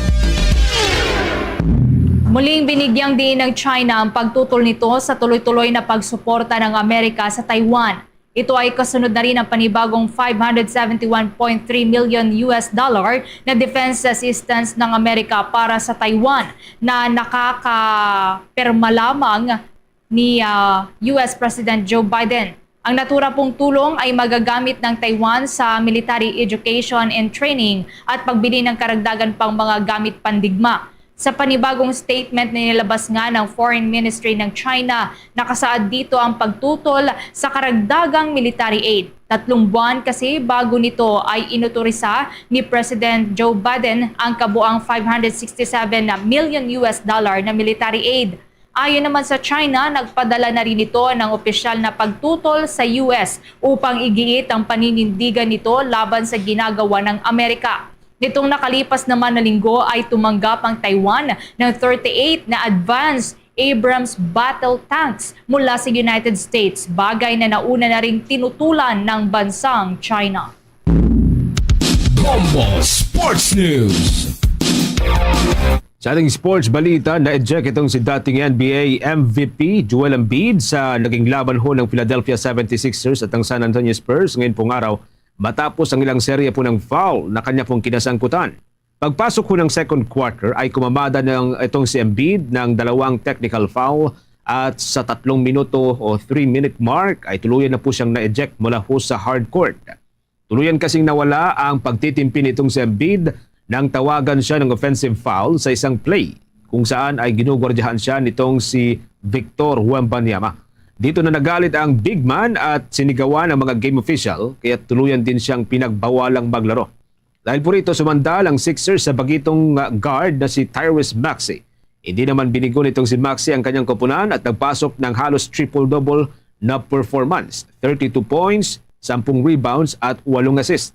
Muling binigyang diin ng China ang pagtutol nito sa tuloy-tuloy na pagsuporta ng Amerika sa Taiwan. Ito ay kasunod na rin ang panibagong five hundred seventy-one point three million U S dollar na defense assistance ng Amerika para sa Taiwan na nakakapirma lamang ni, ah, U S President Joe Biden. Ang natura pong tulong ay magagamit ng Taiwan sa military education and training at pagbili ng karagdagan pang mga gamit pandigma. Sa panibagong statement na nilabas nga ng Foreign Ministry ng China, nakasaad dito ang pagtutol sa karagdagang military aid. Tatlong buwan kasi bago nito ay inotorisa ni President Joe Biden ang kabuang five hundred sixty-seven million U S dollar na military aid. Ayon naman sa China, nagpadala na rin ito ng opisyal na pagtutol sa U S upang igiit ang paninindigan nito laban sa ginagawa ng Amerika. Nitong nakalipas naman na linggo ay tumanggap ang Taiwan ng thirty-eight na advanced Abrams battle tanks mula sa United States, bagay na nauna na ring tinutulan ng bansang China. Bombo Sports News. Sa ating sports balita, na-eject itong si dating N B A M V P Joel Embiid sa naging laban ho ng Philadelphia seventy-sixers at ang San Antonio Spurs ngayon pong araw matapos ang ilang serye po ng foul na kanya pong kinasangkutan. Pagpasok ho ng second quarter ay kumamada ng itong si Embiid ng dalawang technical foul at sa tatlong minuto o three-minute mark ay tuluyan na po siyang na-eject mula ho sa hard court. Tuluyan kasing nawala ang pagtitimpi nitong si Embiid nang tawagan siya ng offensive foul sa isang play kung saan ay ginugwardyahan siya nitong si Victor Wembanyama. Dito na nagalit ang big man at sinigawan ang mga game official, kaya tuluyan din siyang pinagbawalang maglaro. Dahil po rito, sumandal ang Sixers sa bagitong, ah, guard na si Tyrese Maxey. Hindi naman binigo nitong si Maxey ang kanyang koponan at nagpasok ng halos triple-double na performance, thirty-two points, sampung rebounds at walong assist.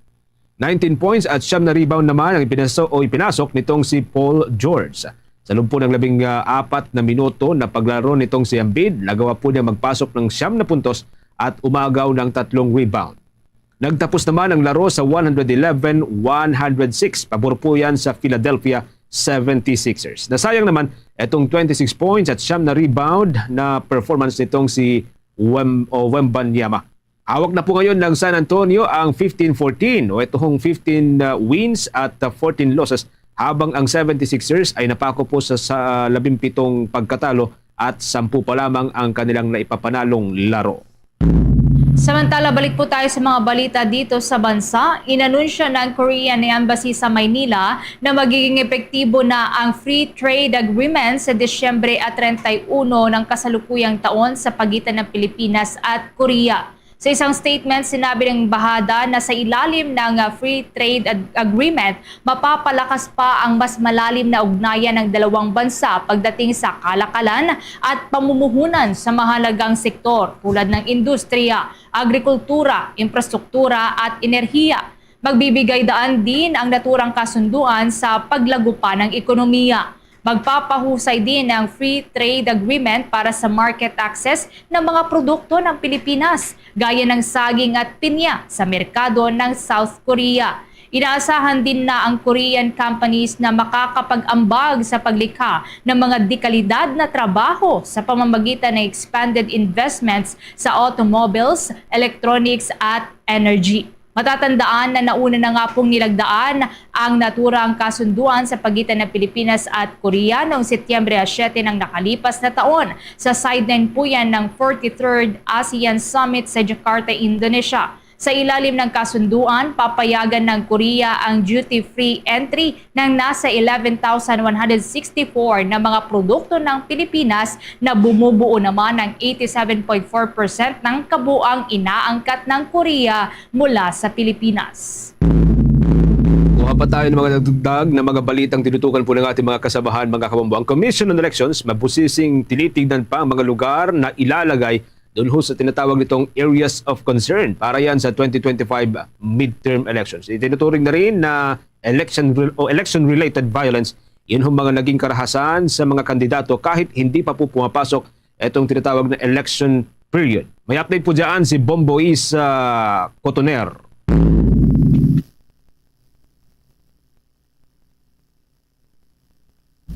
Nineteen points at siyam na rebound naman ang ipinaso-, o ipinasok nitong si Paul George. Sa loob po ng labing, ah, apat na minuto na paglaro nitong si Embiid, nagawa po niya magpasok ng siyam na puntos at umagaw ng tatlong rebound. Nagtapos naman ang laro sa one hundred eleven one hundred six, pabor po yan sa Philadelphia seventy-sixers. Nasayang naman itong twenty-six points at siyam na rebound na performance nitong si Wem-, o Wembanyama. Hawak na po ngayon ng San Antonio ang fifteen fourteen o ito hong fifteen, uh, wins at, uh, fourteen losses, habang ang seventy-sixers ay napako po sa, sa labing pitong pagkatalo at sampu pa lamang ang kanilang naipapanalong laro. Samantala, balik po tayo sa mga balita dito sa bansa. Inanunsyo ng Korean Embassy sa Maynila na magiging epektibo na ang Free Trade Agreement sa Disyembre at treinta y uno ng kasalukuyang taon sa pagitan ng Pilipinas at Korea. Sa isang statement, sinabi ng embahada na sa ilalim ng, ah, Free Trade Ag-, Agreement, mapapalakas pa ang mas malalim na ugnayan ng dalawang bansa pagdating sa kalakalan at pamumuhunan sa mahalagang sektor tulad ng industriya, agrikultura, infrastruktura at enerhiya. Magbibigay daan din ang naturang kasunduan sa paglago pa ng ekonomiya. Magpapahusay din ang Free Trade Agreement para sa market access ng mga produkto ng Pilipinas, gaya ng saging at pinya sa merkado ng South Korea. Inaasahan din na ang Korean companies na makakapag-ambag sa paglikha ng mga dekalidad na trabaho sa pamamagitan ng expanded investments sa automobiles, electronics at energy. Matatandaan na nauna na nga pong nilagdaan ang naturang kasunduan sa pagitan ng Pilipinas at Korea noong Setyembre siyete ng nakalipas na taon sa sideline po yan ng forty-third ASEAN Summit sa Jakarta, Indonesia. Sa ilalim ng kasunduan, papayagan ng Korea ang duty-free entry ng nasa eleven thousand one hundred sixty-four na mga produkto ng Pilipinas na bumubuo naman ng eighty-seven point four percent ng kabuang inaangkat ng Korea mula sa Pilipinas. Kuha pa tayo ng mga dagdag na mga balitang tinutukan po ng ating mga kasamahan, mga kabombo. Ang Commission on Elections mabusising tinitignan pa ang mga lugar na ilalagay doon ho sa tinatawag nitong areas of concern para yan sa twenty twenty-five midterm elections. Itinuturing na rin na election re-, o election-related violence, yun ho mga naging karahasan sa mga kandidato kahit hindi pa po pumapasok itong tinatawag na election period. May update po dyan si Bombo Is, ah, Cotoner.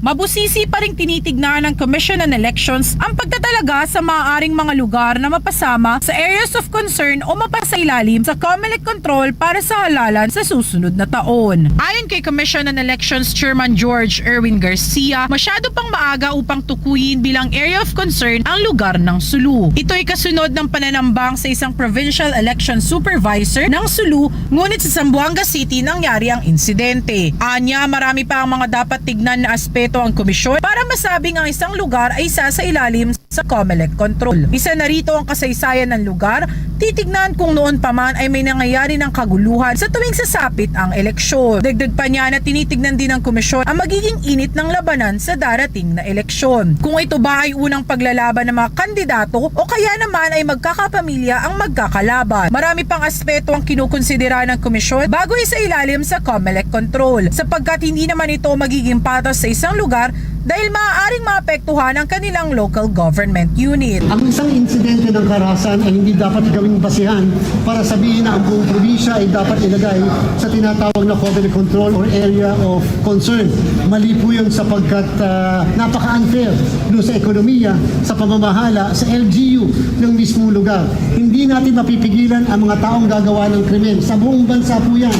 Mabusisi pa ring tinitignan ng Commission on Elections ang pagtatalaga sa maaaring mga lugar na mapasama sa areas of concern o mapasailalim sa COMELEC control para sa halalan sa susunod na taon. Ayon kay Commission on Elections Chairman George Erwin Garcia, masyado pang maaga upang tukuyin bilang area of concern ang lugar ng Sulu. Ito'y kasunod ng pananambang sa isang provincial election supervisor ng Sulu, ngunit sa Zamboanga City nangyari ang insidente. Anya, marami pa ang mga dapat tignan na aspeto ang komisyon para masabing ang isang lugar ay isasailalim sa COMELEC control. Isa na rito ang kasaysayan ng lugar, titignan kung noon pa man ay may nangyayari ng kaguluhan sa tuwing sasapit ang eleksyon. Dagdag pa niya na tinitignan din ng komisyon ang magiging init ng labanan sa darating na eleksyon. Kung ito ba ay unang paglalaban ng mga kandidato o kaya naman ay magkakapamilya ang magkakalaban. Marami pang aspeto ang kinukonsidera ng komisyon bago isailalim sa COMELEC control, sapagkat hindi naman ito magiging patas sa isang lugar dahil maaaring maapektuhan ang kanilang local government unit. Ang isang insidente ng karahasan ay hindi dapat gawing basihan para sabihin na ang buong probinsya ay dapat ilagay sa tinatawag na COMELEC control or area of concern. Mali po yun sapagkat, ah, napaka-unfair doon sa ekonomiya, sa pamamahala, sa L G U ng mismong lugar. Hindi natin mapipigilan ang mga taong gagawa ng krimen. Sa buong bansa po yan.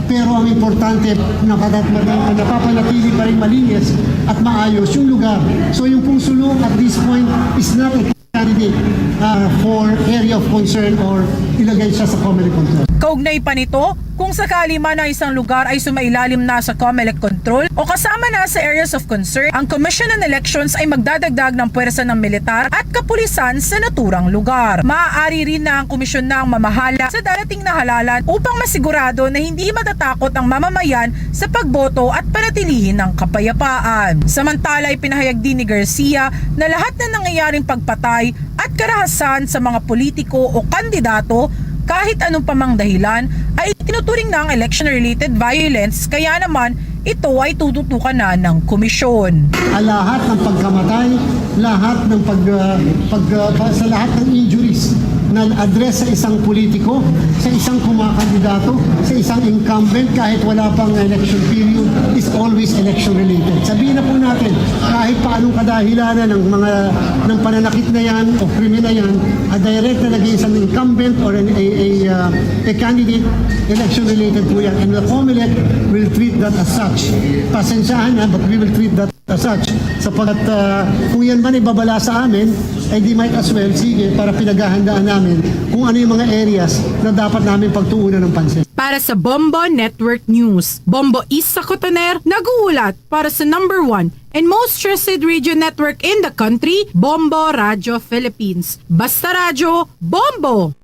Pero ang importante, napatat-, napapanatili pa rin malinis at maayos yung lugar. So yung pong Sulu at this point is not a candidate, ah, for area of concern or ilagay siya sa COMELEC control. Kaugnay pa nito, kung sakali man ang isang lugar ay sumailalim na sa COMELEC control o kasama na sa areas of concern, ang Commission on Elections ay magdadagdag ng puwersa ng militar at kapulisan sa naturang lugar. Maaari rin na ang komisyon na ang mamahala sa darating na halalan upang masigurado na hindi matatakot ang mamamayan sa pagboto at panatilihin ang kapayapaan. Samantala, ipinahayag din ni Garcia na lahat na nangyayaring pagpatay at karahasan sa mga politiko o kandidato, kahit anong pamang dahilan, ay itinuturing na ang election-related violence, kaya naman ito ay tututukan na ng komisyon. Ang lahat ng pagkamatay, lahat ng pag, ah, pag, ah, pa-, sa lahat ng injuries, address sa isang politiko, sa isang kumakandidato, sa isang incumbent, kahit wala pang election period, is always election related. Sabihin na po natin, kahit pa anong kadahilanan ng mga, ng pananakit na yan o krimen na yan, a direct na naging isang incumbent or an, a, a, uh, a candidate, election related po yan. And the COMELEC will treat that as such. Pasensyahan na, but we will treat that as such. Sapagkat uh, kung yan man ibabala sa amin, ay di might as well, sige, para pinaghahandaan namin kung ano yung mga areas na dapat namin pagtuunan ng pansin. Para sa Bombo Network News, Bombo Isa Cotoner nag-uulat para sa number one and most trusted radio network in the country, Bombo Radio Philippines. Basta Radyo, Bombo!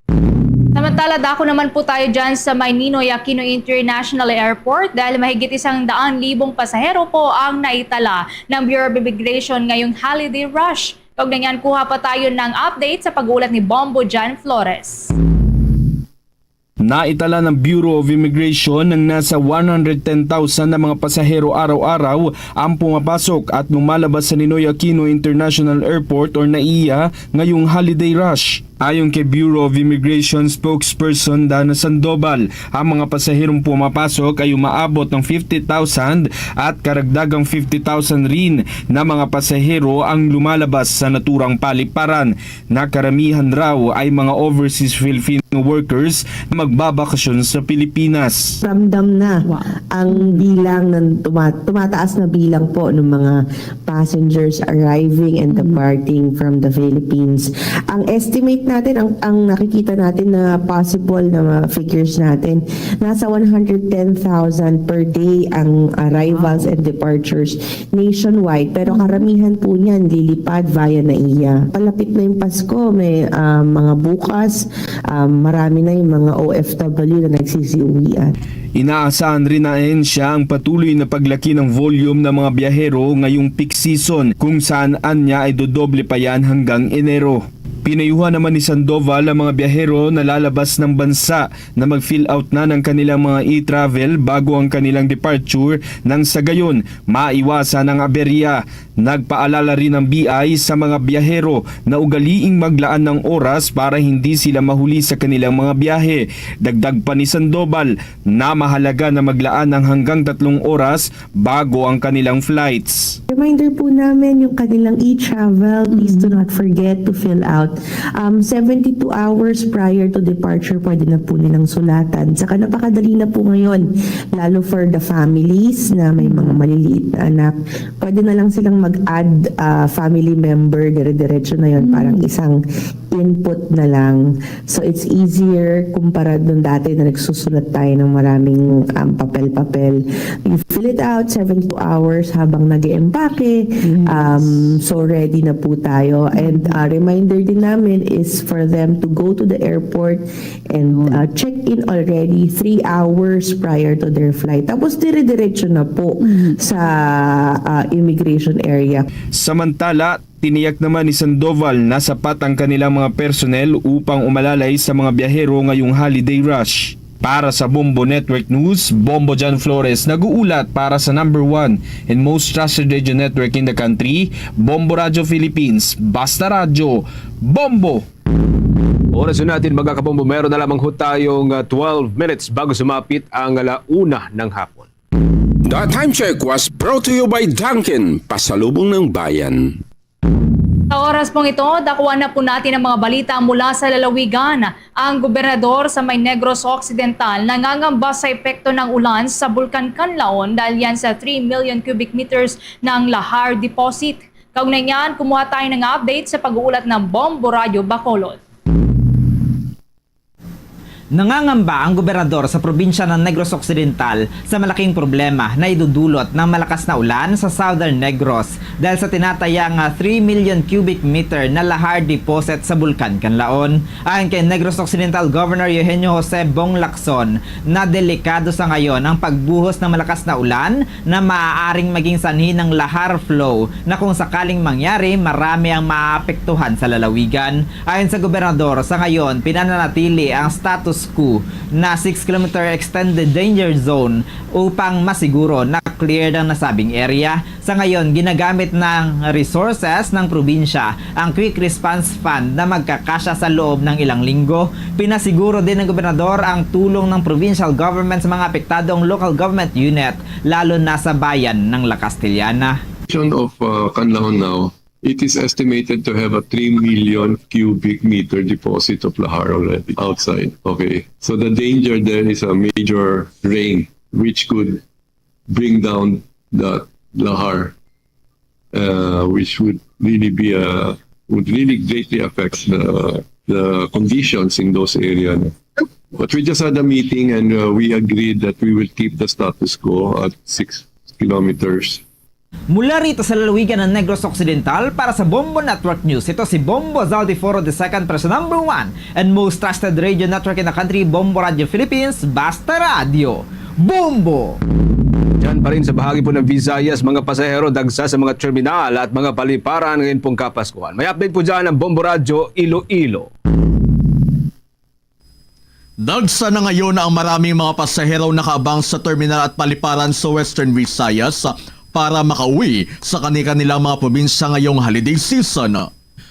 Samantala, dako naman po tayo dyan sa may Ninoy Aquino International Airport dahil mahigit isang daan libong pasahero po ang naitala ng Bureau of Immigration ngayong holiday rush. Kaugnay niyan, kuha pa tayo ng update sa pag-uulat ni Bombo Jan Flores. Naitala ng Bureau of Immigration ng nasa one hundred ten thousand na mga pasahero araw-araw ang pumapasok at lumalabas sa Ninoy Aquino International Airport or NAIA ngayong holiday rush. Ayon kay Bureau of Immigration spokesperson Dana Sandoval, ang mga pasaherong pumapasok ay umaabot ng fifty thousand at karagdagang fifty thousand rin na mga pasahero ang lumalabas sa naturang paliparan na karamihan raw ay mga overseas Filipino workers na magbabakasyon sa Pilipinas. Ramdam na ang bilang ng tuma- tumataas na bilang po ng mga passengers arriving and departing from the Philippines. Ang estimate natin, ang, ang nakikita natin na possible na mga figures natin, nasa one hundred ten thousand per day ang arrivals and departures nationwide. Pero karamihan po niyan lilipad via NAIA. Palapit na yung Pasko, may ah, mga bukas, ah, marami na yung mga O F W na nagsisiuwian. Inaasahan rin ng ahensya ang patuloy na paglaki ng volume ng mga biyahero ngayong peak season, kung saan anya ay dodoble pa yan hanggang Enero. Pinayuhan naman ni Sandoval ang mga biyahero na lalabas ng bansa na mag-fill out na ng kanilang mga e-travel bago ang kanilang departure, nang sa gayon maiwasan ang aberya. Nagpaalala rin ang B I sa mga biyahero na ugaliing maglaan ng oras para hindi sila mahuli sa kanilang mga biyahe. Dagdag pa ni Sandoval na mahalaga na maglaan ng hanggang tatlong oras bago ang kanilang flights. Reminder po namin yung kanilang e-travel. Please do not forget to fill out. Um, seventy-two hours prior to departure, pwede na po nilang sulatan. Saka napakadali na po ngayon, lalo for the families na may mga maliliit na anak. Pwede na lang silang mag-add ah, family member, dire-diretso na yon, parang isang input na lang. So it's easier kumpara nung dati na nagsusulat tayo ng maraming um, papel-papel. You fill it out seventy-two hours habang nag-eempake. Um, so ready na po tayo. And uh, reminder din namin is for them to go to the airport and uh, check in already three hours prior to their flight. Tapos dire-diretso na po sa uh, immigration area. Samantala, tiniyak naman ni Sandoval na sapat ang kanilang mga personnel upang umalalay sa mga biyahero ngayong holiday rush. Para sa Bombo Network News, Bombo John Flores nag-uulat para sa number one and most trusted radio network in the country, Bombo Radio Philippines. Basta Radyo, Bombo! Oras na natin, mga kabombo, meron na lamang ho tayong ah, twelve minutes bago sumapit ang alauna ng hapon. The time check was brought to you by Dunkin, pasalubong ng bayan. Sa oras pong ito, dakuan na po natin ang mga balita mula sa lalawigan. Ang gobernador sa may Negros Occidental nangangamba sa epekto ng ulan sa Bulkan Kanlaon dahil yan sa three million cubic meters ng lahar deposit. Kaugnay niyan, kumuha tayo ng update sa pag-uulat ng Bombo Radyo Bacolod. Nangangamba ang gobernador sa probinsya ng Negros Occidental sa malaking problema na idudulot ng malakas na ulan sa Southern Negros dahil sa tinatayang ah, three million cubic meter na lahar deposit sa Bulkan Kanlaon. Ayon kay Negros Occidental Governor Eugenio Jose Bong Lacson, na delikado sa ngayon ang pagbuhos ng malakas na ulan na maaaring maging sanhi ng lahar flow na kung sakaling mangyari, marami ang maapektuhan sa lalawigan. Ayon sa gobernador, sa ngayon, pinananatili ang status Pasco na six kilometer extended danger zone upang masiguro na cleared ang nasabing area. Sa ngayon, ginagamit ng resources ng probinsya ang Quick Response Fund na magkakasya sa loob ng ilang linggo. Pinasiguro din ng gobernador ang tulong ng provincial government sa mga apektadong local government unit, lalo na sa bayan ng La Castellana. Of uh, Canlaon now, it is estimated to have a three million cubic meter deposit of lahar already outside. Okay. So the danger there is a major rain which could bring down the lahar, uh, which would really be a would really greatly affect the, the conditions in those areas. But we just had a meeting and uh, we agreed that we will keep the status quo at six kilometers. Mula rito sa lalawigan ng Negros Occidental, para sa Bombo Network News, ito si Bombo Zaldiforo the second, para sa number one and most trusted radio network in the country, Bombo Radio Philippines, Basta Radio. Bombo! Diyan pa rin sa bahagi po ng Visayas, mga pasahero dagsa sa mga terminal at mga paliparan ngayon pong Kapaskuhan. May update po dyan ang Bombo Radyo Iloilo. Dagsa na ngayon ang maraming mga pasahero nakaabang sa terminal at paliparan sa Western Visayas para makauwi sa kani-kanilang mga probinsya ngayong holiday season.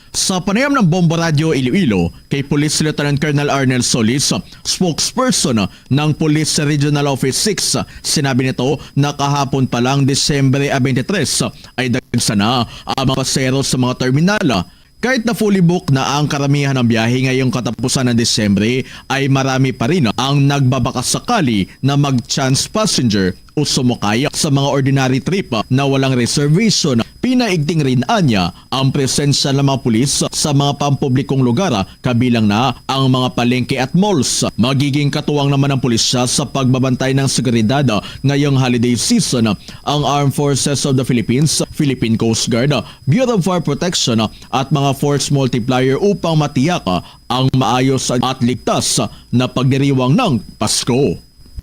Sa panayam ng Bombo Radyo Iloilo kay Police Lieutenant Colonel Arnel Solis, spokesperson ng Police Regional Office six, sinabi nito na kahapon pa lang, Disyembre twenty-three, ay dagsa na ang mga pasahero sa mga terminal. Kahit na fully booked na ang karamihan ng biyahe ngayong katapusan ng Disyembre, ay marami pa rin ang nagbabakasakali na mag-chance passenger o sumakay sa mga ordinary trip na walang reservation. Pinaigting rin anya ang presensya ng mga pulis sa mga pampublikong lugar, kabilang na ang mga palengke at malls. Magiging katuwang naman ang pulisya sa pagbabantay ng seguridad ngayong holiday season, ang Armed Forces of the Philippines, Philippine Coast Guard, Bureau of Fire Protection at mga force multiplier upang matiyak ang maayos at ligtas na pagdiriwang ng Pasko.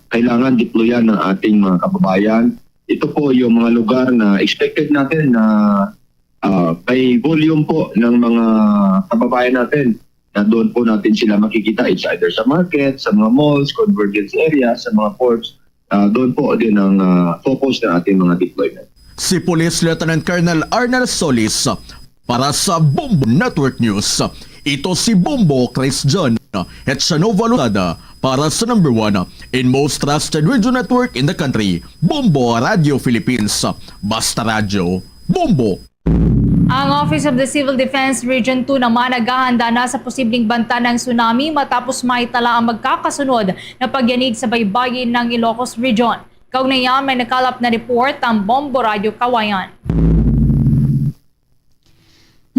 Kailangan deployan ng ating mga kababayan. Ito po yung mga lugar na expected natin na uh, may volume po ng mga kababayan natin na doon po natin sila makikita. It's either sa market, sa mga malls, convergence area, sa mga ports. Uh, doon po din ang uh, focus ng ating mga deployment. Si Police Lieutenant Colonel Arnel Solis para sa Bombo Network News. Ito si Bombo Chris John Hetsanova Luzada para sa number one and most trusted radio network in the country, Bombo Radio Philippines. Basta Radyo, Bombo! Ang Office of the Civil Defense Region two naman naghahanda na sa posibleng banta ng tsunami matapos maitala ang magkakasunod na pagyanig sa baybayin ng Ilocos Region. Kaugnay niya, may nakalap na report ang Bombo Radyo Kawayan.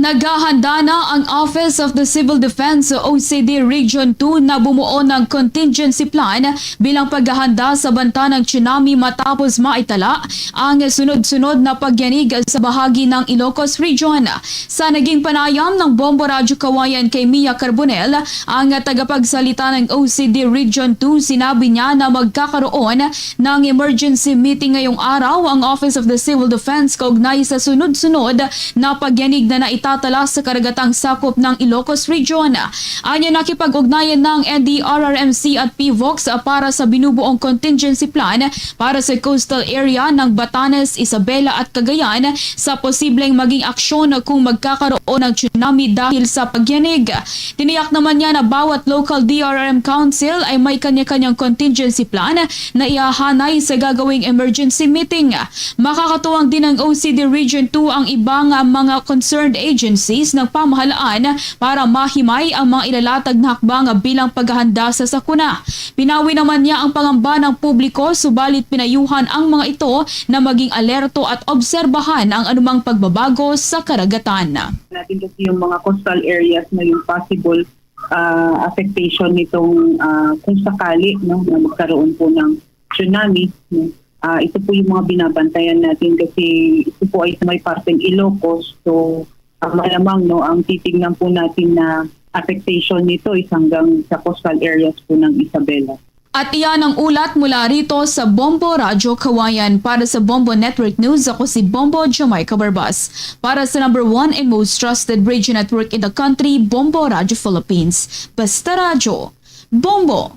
Naghahanda na ang Office of the Civil Defense o O C D Region two na bumuo ng contingency plan bilang paghahanda sa banta ng tsunami matapos maitala ang sunod-sunod na pagyanig sa bahagi ng Ilocos Region. Sa naging panayam ng Bombo Radyo Kawayan kay Mia Carbonel, ang tagapagsalita ng O C D Region two, sinabi niya na magkakaroon ng emergency meeting ngayong araw ang Office of the Civil Defense kaugnay sa sunod-sunod na pagyanig na naitatala sa karagatang sakop ng Ilocos Region. Anya, nakipag-ugnayan ng N D R R M C at PHIVOLCS para sa binubuong contingency plan para sa coastal area ng Batanes, Isabela at Cagayan sa posibleng maging aksyon kung magkakaroon ng tsunami dahil sa pagyanig. Tiniyak naman niya na bawat local D R R M council ay may kanya-kanyang contingency plan na ihahanay sa gagawing emergency meeting. Makakatuwang din ng O C D Region two ang iba nga mga concerned agencies ng pamahalaan para mahimay ang mga ilalatag na hakbang bilang paghahanda sa sakuna. Pinawi naman niya ang pangamba ng publiko, subalit pinayuhan ang mga ito na maging alerto at obserbahan ang anumang pagbabago sa karagatan. Natin kasi yung mga coastal areas na yung possible ah, affectation nitong ah, kung sakali, no, na magkaroon po ng tsunami, no? Ah, ito po yung mga binabantayan natin kasi ito po ay may parteng Ilocos. So, ah, malamang, no, ang titignan po natin na affectation nito is hanggang sa coastal areas po ng Isabela. At iyan ang ulat mula rito sa Bombo Radyo Kawayan. Para sa Bombo Network News, ako si Bombo Jamaica Barbas. Para sa number one and most trusted radio network in the country, Bombo Radyo Philippines. Basta Radyo, Bombo.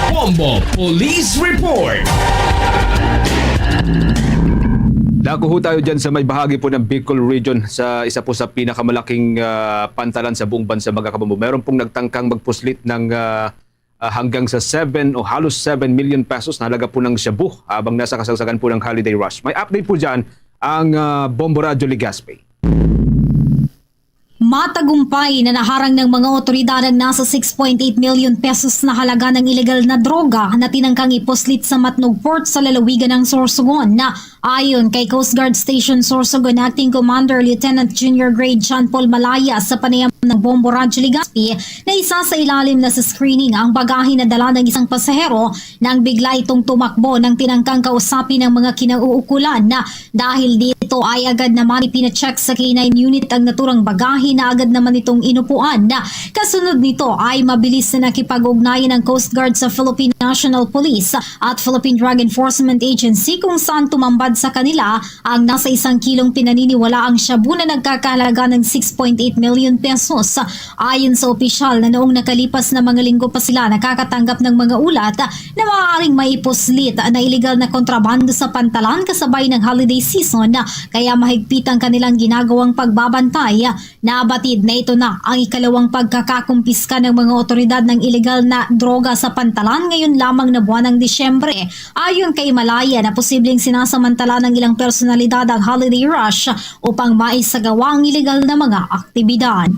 Bombo Police Report. Dako ho tayo dyan sa may bahagi po ng Bicol Region, sa isa po sa pinakamalaking ah, pantalan sa buong bansa, mga kabombo. Meron pong nagtangkang magpuslit ng ah, ah, hanggang sa seven o halos seven million pesos na halaga po ng shabu habang nasa kasagsagan po ng holiday rush. May update po dyan ang ah, Bombo Radyo Legazpi. Matagumpay na naharang ng mga otoridad ang nasa six point eight million pesos na halaga ng ilegal na droga na tinangkang ipuslit sa Matnog Port sa lalawigan ng Sorsogon. Ayon kay Coast Guard Station Sorsogon Acting Commander Lieutenant Junior Grade John Paul Malaya sa panayam ng Bombo Radyo Legazpi na isa sa ilalim na sa screening ang bagahe na dala ng isang pasahero nang bigla itong tumakbo nang tinangkang kausapin ng mga kinauukulan. Dahil dito ay agad naman ipinacheck sa K nine unit ang naturang bagahe na agad naman itong inupuan. Kasunod nito ay mabilis na nakipag-ugnayan ang Coast Guard sa Philippine National Police at Philippine Drug Enforcement Agency kung saan tumambad sa kanila ang nasa isang kilong pinaniniwalaang shabu na nagkakahalaga ng six point eight million pesos. Ayon sa opisyal na noong nakalipas na mga linggo pa sila nakakatanggap ng mga ulat na maaaring maipuslit na iligal na kontrabando sa pantalan kasabay ng holiday season, kaya mahigpit ang kanilang ginagawang pagbabantay. Nabatid na ito na ang ikalawang pagkakakumpiska ng mga otoridad ng iligal na droga sa pantalan ngayon lamang na buwan ng Disyembre. Ayon kay Malaya na posibleng sinasamantala ng ilang personalidad ang holiday rush upang maisagawa ang iligal na mga aktibidad.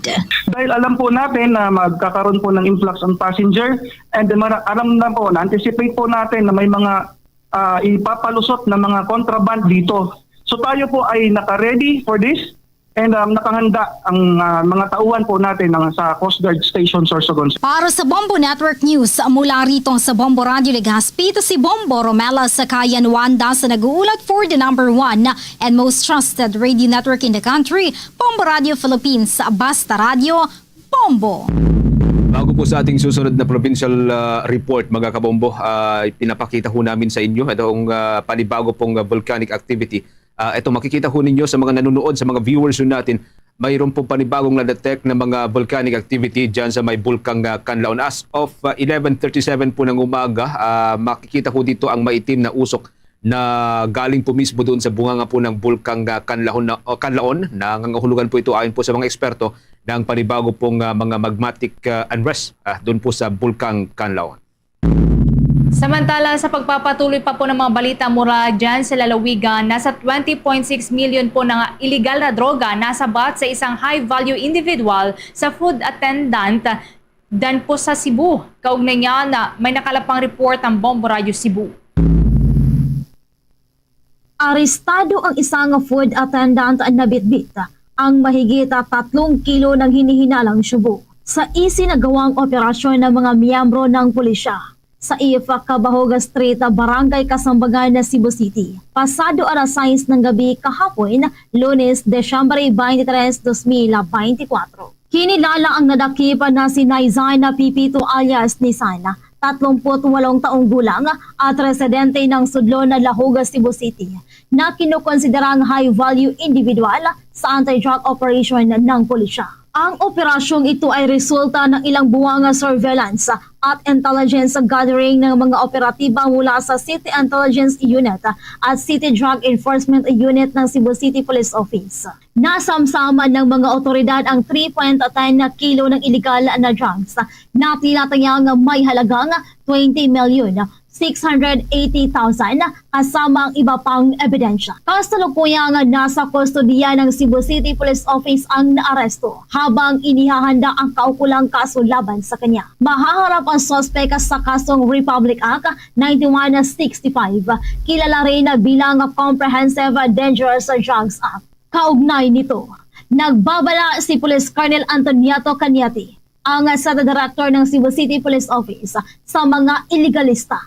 Dahil alam po natin na magkakaroon po ng influx ng passenger and mara- alam na po, na-anticipate po natin na may mga ah, ipapalusot na mga contraband dito. So tayo po ay naka-ready for this and um, nakahanda ang ah, mga tauhan po natin ng, sa Coast Guard Station Sorsogon. Para sa Bombo Network News, mula rito sa Bombo Radio Legazpi, ito si Bombo Romela Sakayan Wanda sa nag-uulat for the number one and most trusted radio network in the country, Bombo Radio Philippines. Basta Radio, Bombo! Bago po sa ating susunod na provincial ah, report, mga kabombo, ah, pinapakita ho namin sa inyo itong ah, panibago pong ah, volcanic activity. Ah, ito, makikita ho ninyo sa mga nanonood, sa mga viewers ho natin, mayroon pong panibagong na-detect na mga volcanic activity dyan sa may Bulkang ah, Kanlaon. As of ah, eleven thirty-seven po ng umaga, ah, makikita ho dito ang maitim na usok na galing po mismo doon sa bunganga po ng Bulkang ah, Kanlaon, na, o Kanlaon. Nangangahulugan po ito, ayon po sa mga eksperto, ng panibago pong ah, mga magmatic ah, unrest ah, doon po sa Bulkang Kanlaon. Samantala, sa pagpapatuloy pa po ng mga balita mula dyan sa lalawigan, nasa twenty point six million po na illegal na droga nasabat sa isang high-value individual sa food attendant dan po sa Cebu. Kaugnay niya na may nakalapang report ang Bombo Radyo Cebu. Arestado ang isa nga food attendant na bitbit ang mahigit tatlong kilo ng hinihinalang shabu sa isinagawang operasyon ng mga miyembro ng pulisya sa Ifa Kabahoga Street, Barangay Kasambangan, Cebu City, pasado alas sais ng gabi kahapon, Lunes, Desyembre twenty-three, dos mil beintikwatro. Kinilala ang nadakip na si Naizana Pipito alias Nisan, tatlumpu't walong taong gulang at residente ng Sudlon, Lahoga, Cebu City, na kinukonsiderang high-value individual sa anti-drug operation ng pulisya. Ang operasyong ito ay resulta ng ilang buwang surveillance at intelligence gathering ng mga operatiba mula sa City Intelligence Unit at City Drug Enforcement Unit ng Cebu City Police Office. Nasamsaman ng mga otoridad ang three point ten na kilo ng iligal na drugs na tinatayang may halagang twenty million six hundred eighty thousand, kasama ang iba pang ebidensya. Kasalukuyan nga nasa kustodiya ng Cebu City Police Office ang naaresto, habang inihahanda ang kaukulang kaso laban sa kanya. Mahaharap ang suspek sa kasong Republic Act ninety-one sixty-five, kilala rin bilang Comprehensive Dangerous Drugs Act. Kaugnay nito, nagbabala si Police Colonel Antoniato Cañete, ang State Director ng Cebu City Police Office, sa mga iligalista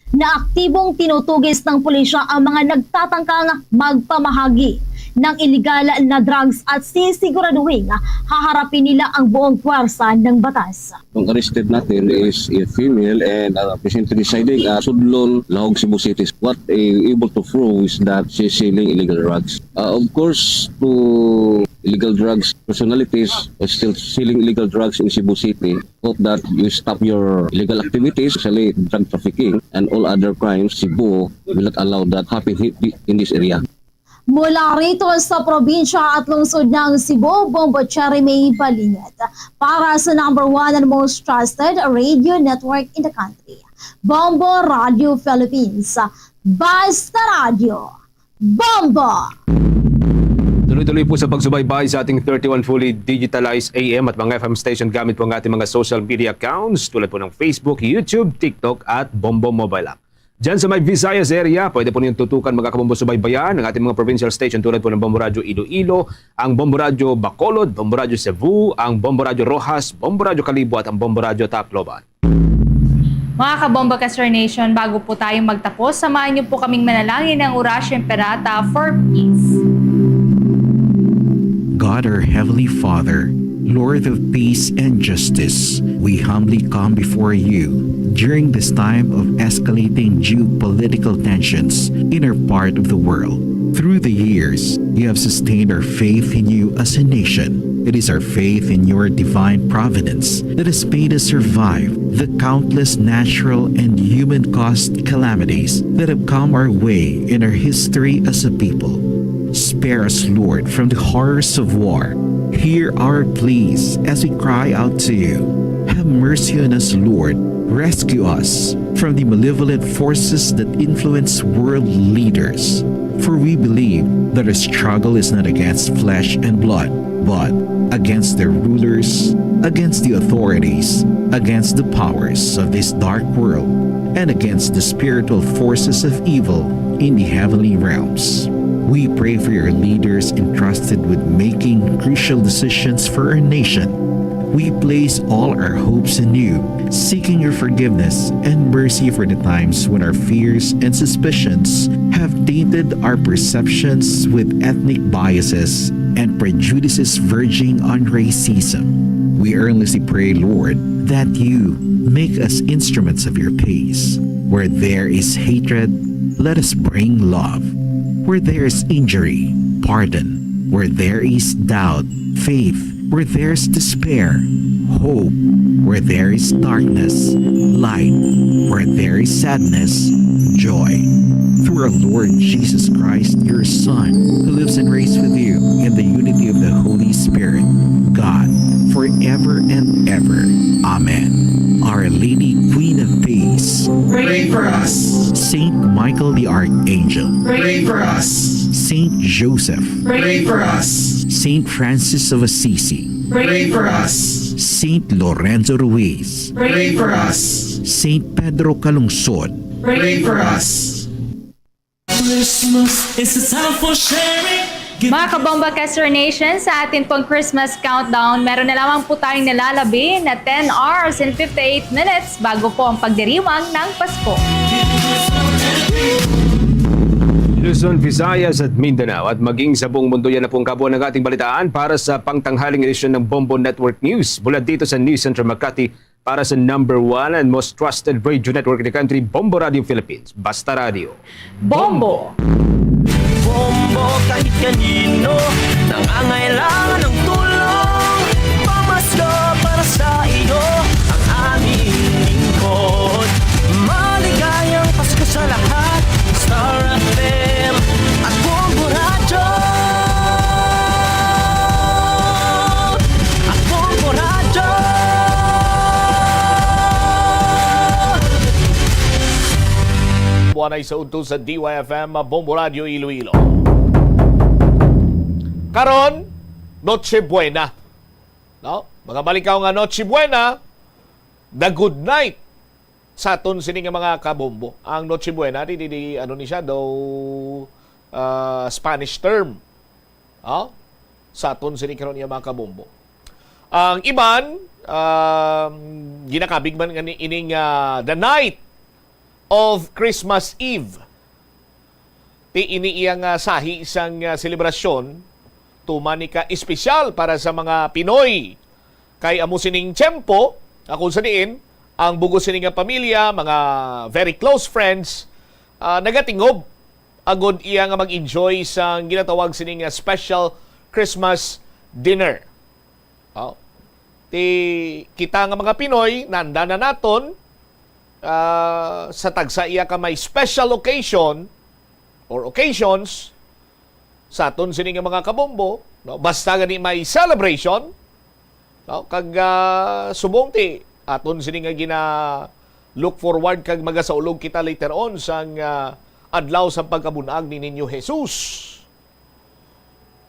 na aktibong tinutugis ng pulisya ang mga nagtatangkang magpamahagi ng iligal na drugs at sisiguraduhin haharapin nila ang buong puwersa ng batas. Ang arrested natin is a female and uh, presently residing at Sudlon, Lahog, Cebu City. What a, able to prove is that she's selling illegal drugs. Uh, of course, to illegal drugs personalities are still selling illegal drugs in Cebu City. Hope that you stop your illegal activities, especially drug trafficking and all other crimes. Cebu will not allow that happen hi-, in this area. Mula rito sa probinsya at lungsod ng Cebu, Bombo Cherry May Balingat. Para sa number one and most trusted radio network in the country, Bombo Radio Philippines. Basta Radio, Bombo! Tuloy-tuloy po sa pagsubaybay sa ating thirty-one fully digitalized A M at mga F M station gamit po ang ating mga social media accounts tulad po ng Facebook, YouTube, TikTok at Bombo Mobile app. Diyan sa may Visayas area, pwede po niyong tutukan, mga kabombo, subaybayan ang ating mga provincial station tulad po ng Bombo Radyo Iloilo, ang Bombo Radyo Bacolod, Bombo Radyo Cebu, ang Bombo Radyo Roxas, Bombo Radyo Kalibo at ang Bombo Radyo Tacloban. Mga kabombo ka Star Nation, bago po tayo magtapos, samahan niyo po kaming manalangin ng Orasyo Imperata for peace. God, our Heavenly Father, Lord of peace and justice, we humbly come before you during this time of escalating geopolitical tensions in our part of the world. Through the years, we have sustained our faith in you as a nation. It is our faith in your divine providence that has made us survive the countless natural and human-caused calamities that have come our way in our history as a people. Spare us, Lord, from the horrors of war. Hear our pleas as we cry out to you. Have mercy on us, Lord. Rescue us from the malevolent forces that influence world leaders. For we believe that our struggle is not against flesh and blood, but against the rulers, against the authorities, against the powers of this dark world, and against the spiritual forces of evil in the heavenly realms. We pray for your leaders entrusted with making crucial decisions for our nation. We place all our hopes in you, seeking your forgiveness and mercy for the times when our fears and suspicions have tainted our perceptions with ethnic biases and prejudices verging on racism. We earnestly pray, Lord, that you make us instruments of your peace. Where there is hatred, let us bring love. Where there is injury, pardon. Where there is doubt, faith. Where there is despair, hope. Where there is darkness, light. Where there is sadness, joy. Through our Lord Jesus Christ, your Son, who lives and reigns with you in the unity of the Holy Spirit, God, forever and ever. Amen. Our Lady, Queen of Peace, pray for us. Saint Michael the Archangel, pray for us. Saint Joseph, pray for us. Saint Francis of Assisi, pray for us. Saint Lorenzo Ruiz, pray for us. Saint Pedro Calungsod, pray for us. Christmas is a time for sharing. Mga kabomba Kester Nation, sa atin pong Christmas countdown, meron na lamang po tayong nalalabi na ten hours and fifty-eight minutes bago po ang pagdiriwang ng Pasko. Luzon, Visayas at Mindanao at maging sa buong mundo, yan na pong kabuuan ng ating balitaan para sa pangtanghaling edisyon ng Bombo Network News. Mula dito sa News Center Makati, para sa number one and most trusted radio network in the country, Bombo Radio Philippines. Basta Radio. Bombo! Bombo, kahit kanino nangangailangan ng tulong. Pamasko para sa iyo ang aming lingkod. Maligayang Pasko sa lahat. Star F M at Bombo Radyo. At Bombo Radyo. Buwanay sa udto sa D Y F M, Bombo Radyo Iloilo. Karon, Noche Buena. No? Mga malikaw nga Noche Buena, the good night sa aton sini nga mga kabombo. Ang Noche Buena, di, di, di, ano ni siya, daw, ah, Spanish term. Oh? Sa aton sini karon nga mga kabombo. Ang iban, um, ginakabig man nga ni, ining, ah, the night of Christmas Eve. Ti ini iya nga sahi sang, ah, selebrasyon, tuman ni ka espesyal para sa mga Pinoy. Kay amo sining tiyempo, ah, kung sa diin, ang bug-os sini nga pamilya, mga very close friends, ah, nagatingob agod iya nga mag-enjoy sa ginatawag sini nga special Christmas dinner. Oh. Ti kita nga mga Pinoy, nanda na naton, ah, sa tagsa iya ka may special occasion or occasions sa aton sini nga mga kabombo, no? Basta gani may celebration, no? Kag, ah, subong ti aton sini nga gina-look forward kag magasaulog kita later on sang, ah, adlaw sang pagkabun-ag ni Niño Jesus.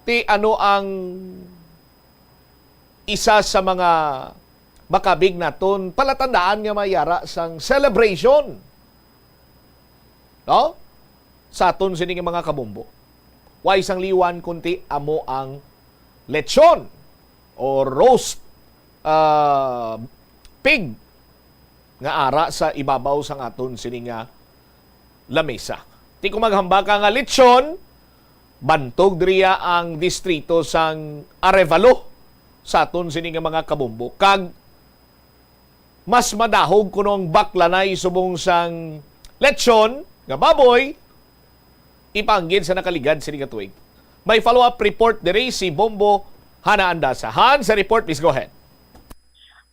Ti ano ang isa sa mga makabig naton palatandaan nga may ara sang celebration, no? Sa aton sini nga mga kabombo. Way sang liwan kunti amo ang lechon o roast, ah, pig nga ara sa ibabaw sang aton sini nga lamesa. Ti kung maghambal ka nga lechon, bantog diriya ang distrito sang Arevalo sa aton sini nga mga kabombo. Kag mas madahog kuno ang baklanay subong sang lechon nga baboy, ipaanggid sa nakaligad sini nga tuig. May follow-up report diri si Bombo Hana Andasa. Han, sa report, please go ahead.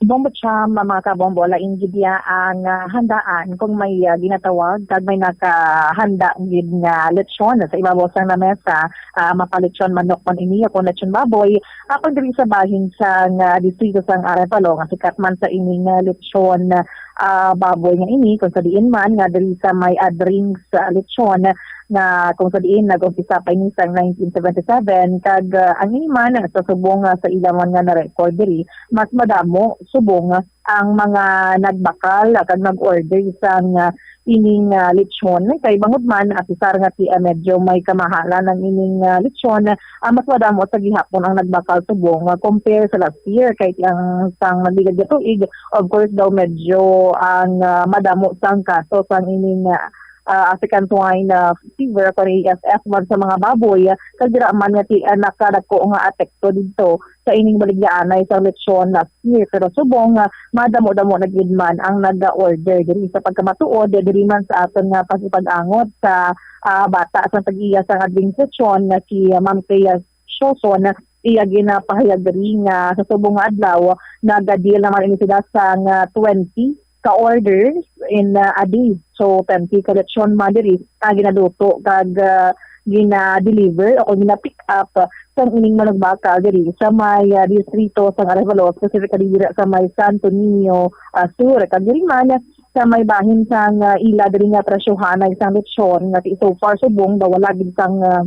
Bombo Cham, mga kabombo, lain gid ya ang ah, handaan kung may ah, ginatawag kag may nakahanda gid nga lechon sa ibabaw sang lamesa, ah, mapalechon manok man ini o kung lechon baboy, apang diri sa bahin sang ah, distrito sang Arevalo nga sikat man sa ining ah, lechon ah, baboy nga ini, kung sa diin man nga diri sa may Adrings ah, Lechon nga kung sa diin nag-umpisa pa ini sang nineteen seventy-seven, kag ah, ang ini man sa subong ah, sa ila man nga na-record diri, mas madamo subong ang mga nagbakal kag nag-order sang ah, ining ah, lechon. Kay bangod man, ah, Cesar, nga ti ah, medyo may kamahalan ang ining ah, lechon, ah, mas madamo sa gihapon ang nagbakal subong ah, compare sa last year. Kay ang sang nagligad nga tuig, of course daw, medyo ang ah, madamo sang kaso sang ining ah, ah, African swine ah, fever o A S F man sa mga baboy, ah, kag dira man nga ti ah, nakadako nga apekto didto sa ining baligyaanay sang lechon last year. Pero subong nga madamo-damo na gid man ang naga-order diri. Sa pagkamatuod, diri man sa aton nga pakigpag-angot sa ah, bata sang tag-iya sang Adrings Lechon nga si ah, Ma'am Clea Sioson, iya ginapahayag diri nga sa subong nga adlaw, naga-deal naman ini sila sang ah, twenty ka orders in ah, a day. So, twenty ka lechon man diri ang ginaluto kag ah, gina-deliver o gina-pick up sang ining manugbakal diri sa may ah, distrito sang Arevalo, specifically dira sa may Santo Niño ah, Sur. Kag diri man sa may bahin sang ah, ila diri nga presyohanay sang lechon nga ti so far subong daw wala gid sang ah,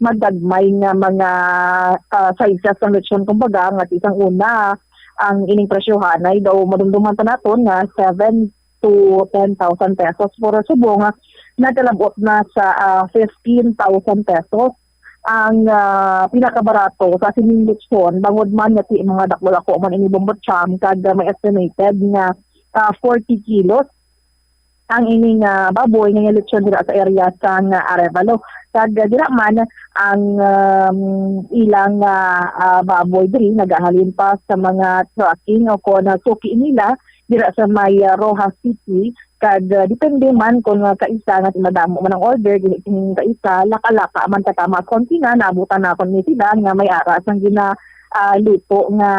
magagmay nga mga ah, sizes sang lechon, kumbaga, nga ti sang una ang ining presyohanay daw madumduman pa naton nga seven to ten thousand pesos, pero subong nga nagalab-ot na sa ah, fifteen thousand pesos ang ah, pinakabarato sa sining lechon, bangod man nga ti mga dako-dako man ini, Bombo Cham, kag ah, may estimated nga ah, forty kilos ang ini nga baboy nga lechon dira sa area sang ah, Arevalo. Kag ah, dira man ang um, ilang ah, ah, baboy diri nagahalin pa sa mga trucking o kon ah, suki nila dira sa may ah, Roxas City. Kag ah, depende man kung ah, kaisa nga madamo man ang order dili kung kaisa laka-laka man katama, konti na naabutan na kon ni sila nga may ara sang gina ah, luto nga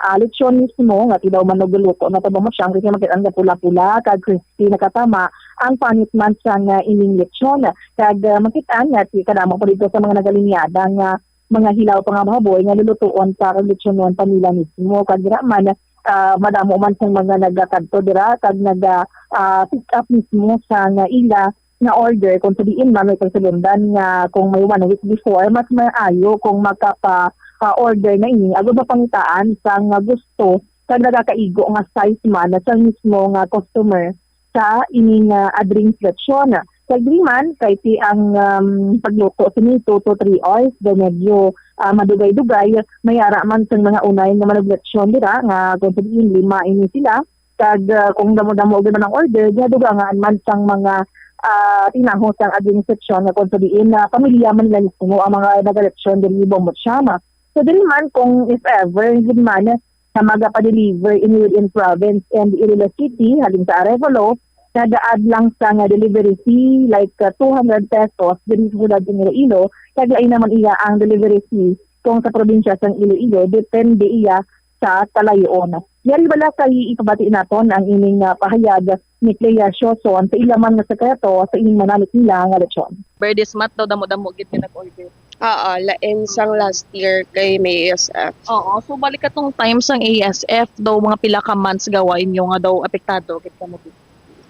ah, lechon mismo nga ti daw manugluto na to, Bombo Cham, kay makit-an nga pula-pula kag crispy nakatama ang panit man sang ah, ining lechon. Kag ah, makit-an nga ti kadamo pa dito sa mga nagalinyada nga mga hilaw pa nga baboy nga lulutuon para lechonon pa nila mismo. Kag dira man ah, madamo man sang mga nagakadto dira kag naga ah, pick up mismo sa nga ila nga order kung sa diin man may pagsulundan nga kung may one week before, mas maayo kung makapa ah, order na ini agud mapangitaan sang gusto kag nagakaigo nga size man sa mismo nga customer sa ini nga Adrings Lechon. Kag diri man, kay ti ang um, pagluto sini two to three hours, daw medyo ah, madugay-dugay, may ara man sang mga unay nga manuglechon dira nga kung sa diin lima ini sila. Kag ah, kung damo-damo gyud man ang order, gihadugangan man sang mga ah, tinaho sang Adrings Lechon nga kung sa diin na pamilya man nila mismo ang mga nagalechon diri, Bombo Cham. So diri man kung if ever gid man nga magapa-deliver ini within province and Iloilo City halin sa Arevalo, nagaad lang sang delivery fee like ah, two hundred pesos diri sa siyudad sa Iloilo, kag lain naman iya ang delivery fee Kung sa probinsya sang Iloilo, depende iya sa kalayoon. Yari bala kay ipabati naton ang ining, ah, pahayag ni Clea Sioson sa iya man nga sekreto sa ining manalit nila nga lechon. Birdie Mart daw, damo-damo gid nga nag-order. Oo, lain sang last year kay may A S F. Oo, so balik katong time sang A S F daw, mga pila ka months gawa inyo nga daw apektado gid kamo gid?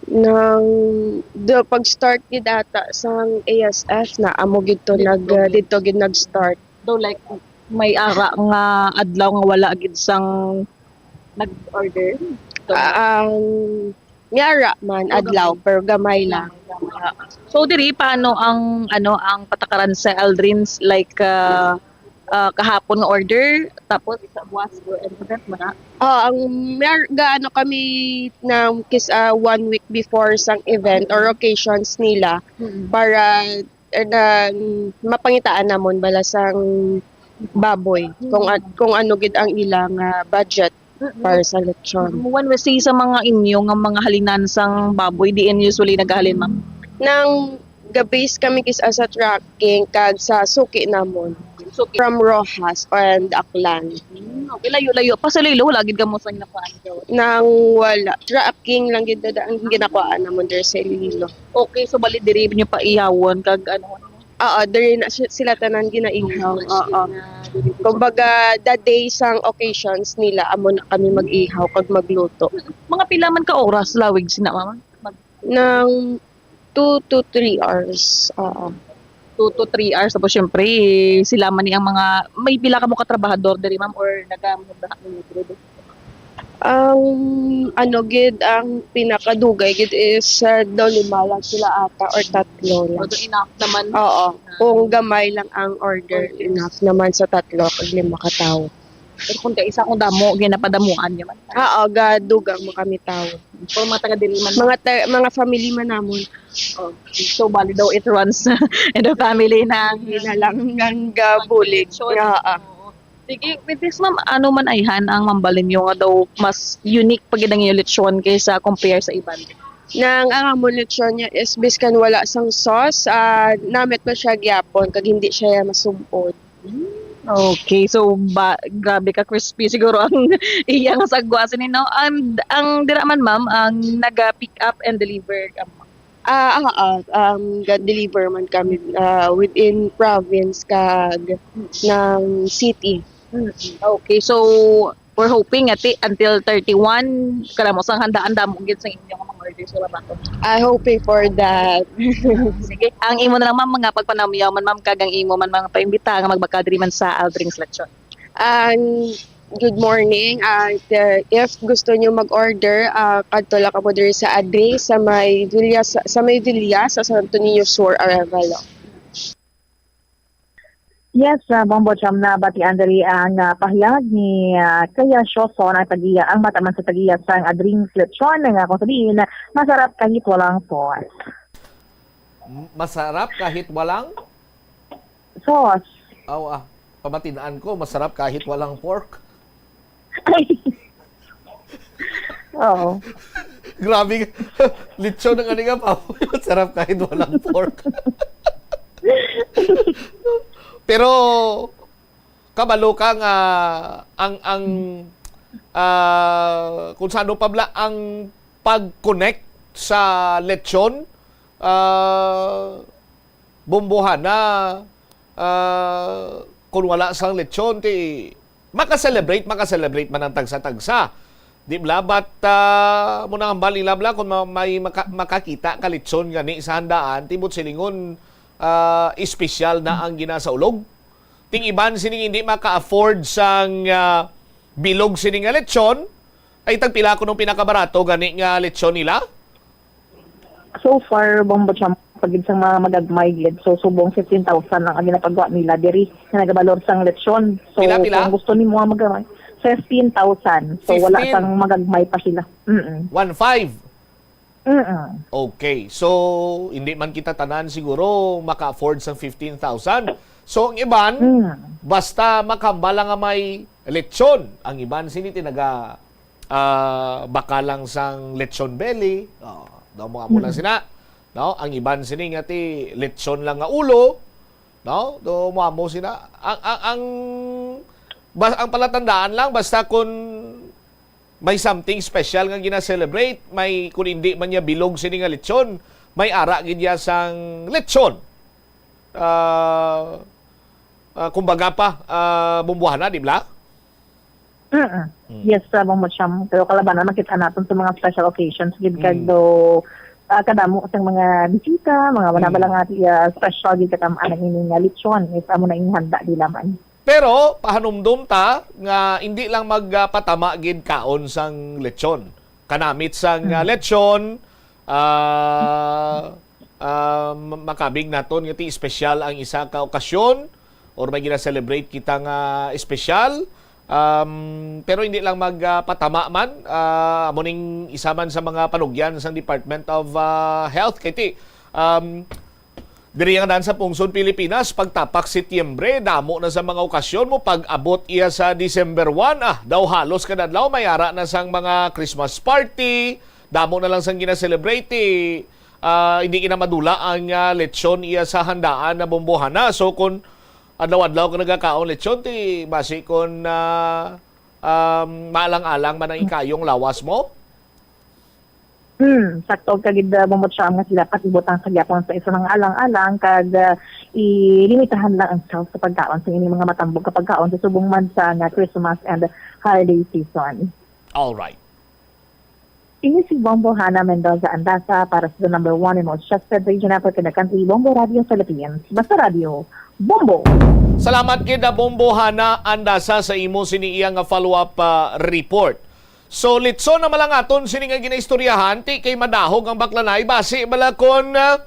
Nang the pag-start gid ata sang A S F na amo gid to Dito nag gid. Dito gid nag-start. Daw, like, may ara nga adlaw nga wala gid sang nag-order? So, Ah, ang may ara man, Oh, adlaw, gamay. Pero gamay lang. So, diri, paano ang, ano, ang patakaran sa Aldrin's? Like, ah, ah, kahapon nga order, tapos sa buwas, or ano, mo na? Oh, ang mer-, ga-, ano kami ng kis-, ah, one week before sang event or occasions nila Mm. para, eh, na, mapangitaan namon bala sang baboy kung a-, kung ano gid ang ilang, ah, budget Mm. para sa lechon. When we see sa mga inyo nga mga halinan sang baboy, diin usually nagahalin, ma'am? Nang ga-base kami kis-, ah, sa tracking kag sa suki namon Suki. From Roxas and Aklan. Hmm, okay, layo-layo pa sa Iloilo, wala gid kamo sang nakuhaan daw? Nang wala, tracking lang gid na ang ginakuhaan namon diri sa Iloilo. Okay, so bali diri nyo pa ihawon kag ano? Oo, diri na si-, sila tanan ginaihaw. Oo. Kumbaga, the day sang occasions nila, amo na kami mag-ihaw kag magluto. Mga pila man ka oras lawig sina, mama? Mag- Nang two to three hours. Oo. Two to three hours. Tapos, syempre, sila man ni ang mga, may pila ka mo katrabahador diri, ma'am, or naga-, Ang ano gid, ang pinakadugay gid is, ah, daw lima lang sila ata or tatlo lang. Although enough naman. Oo. Kung gamay lang ang order, Okay. Enough naman sa tatlo kag lima ka tawo. Pero kung kaisa kung damo, ginapadamuan niya man. Oo, gadugang mo kami tawo. Kung mga taga diri man. Mga ta-, mga family man namon. Oh, so, bali daw it runs in the family na. Hindi na lang ang gabulig. Connection. Oo. Oo. Sige, with this, ma'am, ano man ayhan ang mambal ninyo nga daw mas unique pa gid ang inyong lechon kaysa compare sa iban? Nang ang amon lechon niya is biskan wala sang sauce, ah, namit pa siya gyapon kag hindi siya masum-od. Okay, so ba, grabe ka crispy siguro ang iya nga sagwa sini, no? And ang dira man, ma'am, ang naga-pick up and deliver, um, Ah, ah, ah, um, ga-deliver man kami, ah, within province kag ng city. Mm. Okay, so we're hoping ati until thirty-one, kada mo sang handaan damo gid sa inyo nga mga orders sa babato. I hoping for that. Sige, ang imo na lang, ma'am, mga pagpanamyaw man, ma'am, kag ang imo man mga paimbita nga magbakal diri man sa Aldrin's Lechon. And good morning. Ah, the, if gusto niyo mag-order, ah, kadto lang kamo diri sa Adri, sa may Villa, sa, sa may Villa, sa Santo Niño Sur, Arevalo. Yes, ah, Bombo Cham, nabatian diri ang, ah, pahayag ni, ah, Kaya Shoson, ang tagiya, ang mata man sa tagiya sang Adring Lechon, nga kung sabihin, masarap kahit walang sauce. M-, masarap kahit walang? Sauce. Aw, ah, pamatinaan ko, masarap kahit walang pork. Ay. Oo. Grabe, lechon ang ani nga baboy, masarap kahit walang pork. Pero, kabalo ka nga ang, ang, ah, kung sano pa bala ang pag-connect sa lechon, ah, Bombohana, ah, kung wala sang lechon, ti maka-celebrate, maka-celebrate man ang tagsa-tagsa. Di bala, but, ah, mo nang hambal nila bala kung ma-, may maka-, makakita ka lechon gani sa handaan, ti buot silingon, ah, espesyal na ang ginasaulog. Ting iban sining hindi maka-afford sang, ah, bilog sini nga lechon, ay tagpila kuno ang pinakabarato gani nga lechon nila? So far, Bombo Cham, pag gid sang mga magagmay gid, so subong fifteen thousand lang ang ginapagawa nila diri nga nagabalor sang lechon. So, Pila, pila? Kung gusto nimo nga magagmay, fifteen thousand. So, wala Fifteen? Sang magagmay pa sila. Mm-mm. One five? Mm-mm. Okay. So, hindi man kita tanan siguro maka-afford sang fifteen thousand. So, ang iban, Mm. basta makahambal lang nga may lechon. Ang iban sini ti naga, ah, baka lang sang lechon belly. Oh, daw mga amo lang Mm. sina. No? Ang iban sini nga ti lechon lang nga ulo. No? Do mo amo sina. Ang ang ang, bas, ang palatandaan lang, basta kun may something special nga gina-celebrate, may, kun hindi man niya bilog sini nga lechon, may ara gid niya sang lechon. Ah, ah, kumbaga pa, ah, bumbuhana, di ba? Mm. Yes, sa Bumbo Cham. Pero kalabanan, makita natin sa mga special occasions, gid kag do, ah, kadamo sa mga bisita, mga wala ba lang nga, ah, special gid katam-an ang ining nga lechon. Is amo na ing handa, di laman. Pero pahanumdom ta nga hindi lang magpatama gid kaon sang lechon. Kanamit sang, ah, lechon, ah, ah, ma- makabig naton nga ti espesyal ang isa ka okasyon or may gina-celebrate kita nga espesyal. Um, pero hindi lang magpatama man, ah, amo ning isa man sa mga panugyan sang Department of, ah, Health. Kay ti, um, diri nga dan sa pungsod Pilipinas, pagtapak Setyembre, damo na sa mga okasyon mo pag-abot iya sa December one. Ah, daw halos kada adlaw may ara na sang mga Christmas party, damo na lang sang gina-celebrate. Ti, ah, hindi gina madula ang, ah, lechon iya sa handaan na bumbuhana. So kung adlaw-adlaw ka nagakaon lechon, ti basi kung, ah, um, maalang-alang man ang ikayong lawas mo? Hmm, sakto ka gid, ah, Bumbo Cham, nga sila pat ibutang sa gyapon sa isa nga alang-alang kag, ah, ilimitahan lang ang sales sa pagkaon sa ining mga matambok nga pagkaon sa subong man sa nga Christmas and holiday season. All right. Ini si Bombo Hana Mendoza Andaza para sa the number one and most trusted regional for the country, Bombo Radio Philippines. Basta Radio, Bombo! Salamat gid, ah, Bombo Hana Andasa, sa imo sini iya nga follow-up, ah, report. So, litson na malangaton sini nga ginaistoryahan, ti kay madahog ang baklanay, basi bala kon, ah,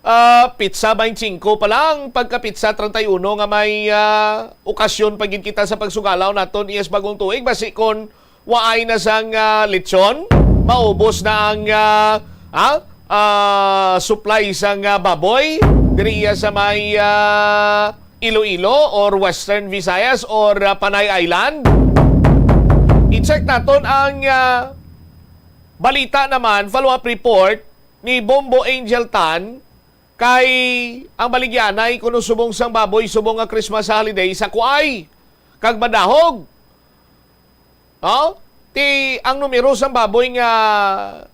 ah, pitsa twenty-five pa lang, pagka pitsa treinta y uno nga may, ah, okasyon pa gid kita sa pagsugalaw naton iya sa bagong tuig, basi kon waay na sang, ah, lechon, maubos na ang, ah, ah, ah, supply sang, ah, baboy diri iya sa may, ah, Iloilo or Western Visayas or, ah, Panay Island. I-check naton ang, ah, balita naman, follow-up report ni Bombo Angel Tan kay ang baligyanay kuno subong sang baboy subong nga Christmas holiday sa kuay kag madahog. Oh? Ti ang numero sang baboy nga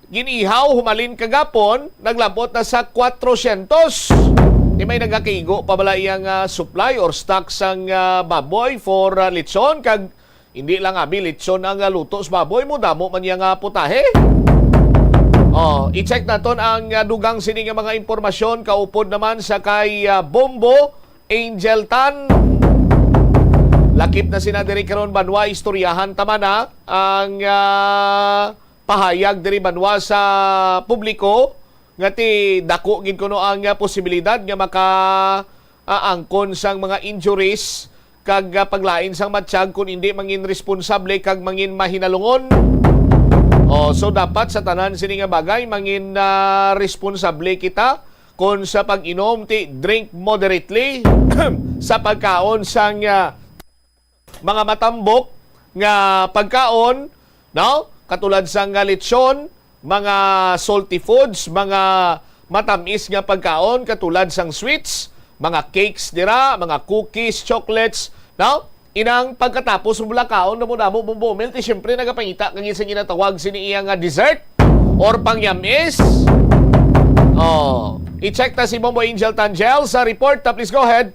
gin-ihaw humalin kagapon naglabot na sa kwatrosyentos. Ti may nagakaigo pa bala iya nga supply or stock sang, ah, baboy for, ah, lechon, kag hindi lang abi lechon ang, ah, luto sa baboy, mo damo man iya nga putahe. Oh, i-check naton ang, ah, dugang sini nga mga impormasyon kaupod naman sa kay, ah, Bombo Angel Tan. Lakip na sina diri karon, banwa, istoryahan ta man, ha, ang, ah, pahayag diri, banwa, sa publiko nga ti dako gid kuno ang, ah, posibilidad nga maka, ah, angkon sang mga injuries kag, ah, paglain sang matsyag kun indi mangin responsable kag mangin mahinalungon. Oh, so dapat sa tanan sini nga bagay mangin, ah, responsable kita. Kon sa pag-inom, ti drink moderately. Sa pagkaon sang, ah, mga matambok nga pagkaon, no? Katulad sang, ah, lechon, mga salty foods, mga matamis nga pagkaon katulad sang sweets, mga cakes dira, mga cookies, chocolates, no? Inang pagkatapos mo bala kaon, damo-damo mo bumil, ti siyempre nagapangita kag sa ginatawag sini iya nga dessert or pangyamis. Oh, i-check ta si Bombo Angel Tangel sa report ta. Please go ahead.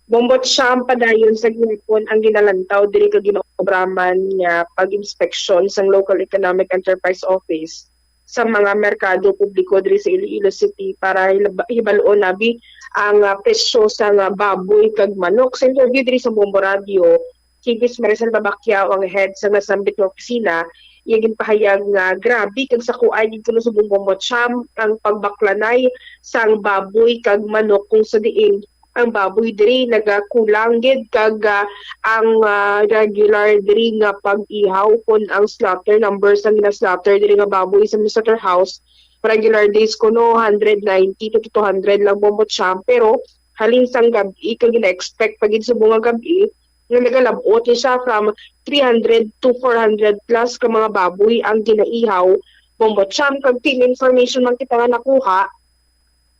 Bombo Cham, padayon sa gihapon ang ginalantaw diri ka ginaobraman nga pag-inspeksyon sang Local Economic Enterprise Office sa mga merkado publiko diri sa Iloilo City para hilab- hibal-on abi ang, ah, presyo sa nga baboy kag manok. Sa interview diri sa Bombo Radio, si Miss Maricel Babaquiao, ang head sa nasambit nga opisina, iya ginpahayag nga grabe kag sa kuay gid kuno subong Bombo Cham ang pagbaklanay sang baboy kag manok, kung sa diin ang baboy diri nagakulang gid kag, ah, ang, ah, regular diri nga pag-ihaw kon ang slaughter numbers, ang gina-slaughter diri nga baboy sa slaughterhouse, regular days kuno hundred ninety to two hundred lang, Bombo Cham, pero halin sang gab-i kag gina-expect pa gid subong nga gab-i nga nagalab-ot ni siya from three hundred to four hundred plus ka mga baboy ang ginaihaw, Bombo Cham, kag team information man kita nga nakuha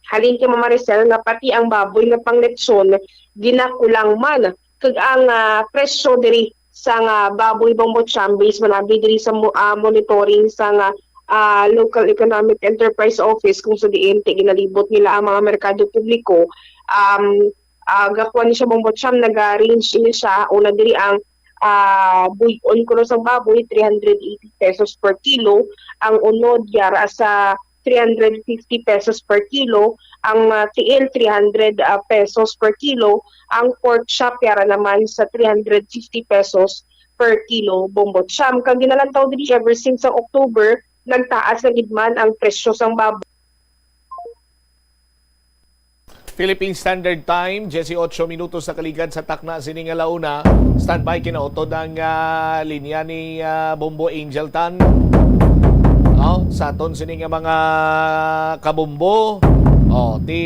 Halin kay Ma'am Maricel nga pati ang baboy nga panglechon ginakulang man, kag ang, ah, presyo diri sa nga baboy, Bombo Cham, based man abi diri sa mo-, ah, monitoring sa nga, ah, Local Economic Enterprise Office, kung sa diin ti ginalibot nila ang mga merkado publiko, um, ah, gakuan ni siya, Bombo Cham, naga-range ini siya, una diri ang, ah, buy-on kuno sang baboy, three hundred eighty pesos per kilo, ang unod yara sa three hundred fifty pesos per kilo, ang, ah, tiil three hundred, ah, pesos per kilo, ang pork chop yara naman sa three hundred fifty pesos per kilo, Bombo Cham. Kag ginalantaw diri ever since ang October, nagtaas na gid man ang presyo sang baboy. Philippine Standard Time, diyesyocho minutos sa kaligad sa takna sini nga launa. Standby, kinautod ang, ah, linya ni, ah, Bombo Angel Tan. Oh, sa aton sini nga mga kabombo, oh, ti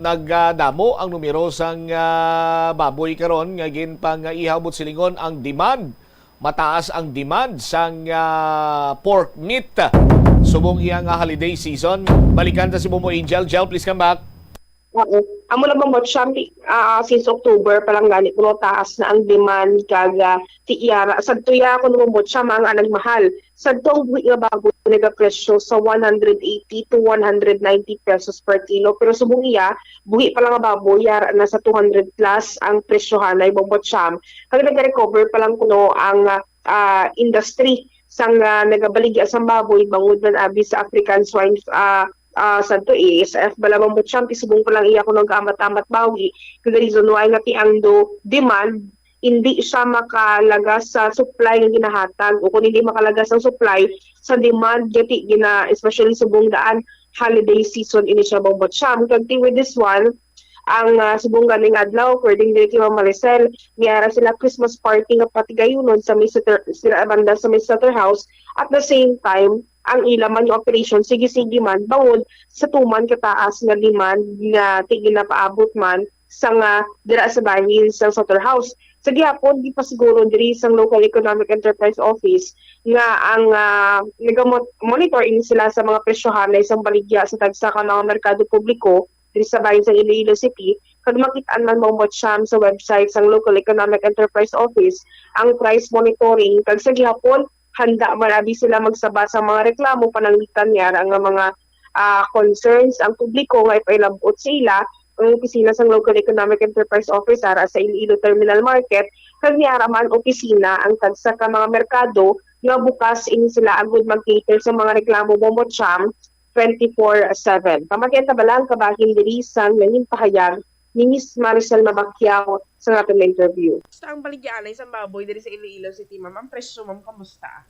nagdamo ang numero sang, ah, baboy karon nga ginpang-ihaw, buot silingon, ang demand. Mataas ang demand sang, ah, pork meat subong iya nga holiday season. Balikan ta si Bombo Angel. Jel, please come back. Oo. Amo lang, Bombo Cham, ah, since October pa lang gani kuno taas na ang demand, kag, ah, ti yara, sadto ya kuno, Bombo Cham, ang nagmahal. Sadto ang buhi nga baboy nagapresyo sa one hundred eighty to one hundred ninety pesos per kilo. Pero subong iya, buhi pa lang nga baboy, yara na sa two hundred plus ang presyohanay, Bombo Cham. Kag nag-recover pa lang kuno ang, ah, ah, industry sang, ah, nagabaligya sang baboy bangod man abi sa African swine, ah, ah, sadto A S F bala, Bombo Cham, ti subong pa lang iya kuno nag-amat-amat bawi. Kag the reason why nga ti ang do demand, hindi siya makalagas sa supply nga ginahatag, o kung hindi makalagas ang supply sa demand, gati gina, especially subong daan holiday season ini siya, Bombo Cham. Kag ti with this one, ang, ah, subong ganing adlaw, according diri kay Ma'am Maricel, may ara sila Christmas party nga patigayunon sa may Sutter, sila banda sa may Sutter House. At the same time, ang ila man nga operation, sige-sige man, bangod sa tuman kataas nga demand nga ti ginapaabot man sa nga dira sa bahin sa Sutter House. Sa gihapon, gipasiguro diri sang Local Economic Enterprise Office nga ang, ah, nagamon-, monitor ini sila sa mga presyohanay sang baligya sa tagsa ka mga merkado publiko diri sa bahin sang Iloilo City, kag makit-an man, Bombo Cham, sa website sang Local Economic Enterprise Office ang price monitoring, kag sa gihapon, handa man abi sila magsaba sa mga reklamo pananglitan niara nga mga, ah, concerns ang publiko nga ipailab-ot sa ila ang opisina sang Local Economic Enterprise Office ara sa Iloilo Terminal Market, kag niara man opisina ang tagsa ka mga merkado nga bukas ini sila agud mag-cater sa mga reklamo, Bombo Cham, twenty-four seven. Pamatian ta bala ang kabahin diri sang nangin pahayag ni Miss Maricel Mabacquiao sa aton interview. Basta ang baligyaanay sa baboy diri sa Iloilo City, ma'am, ang presyo, ma'am, kamusta?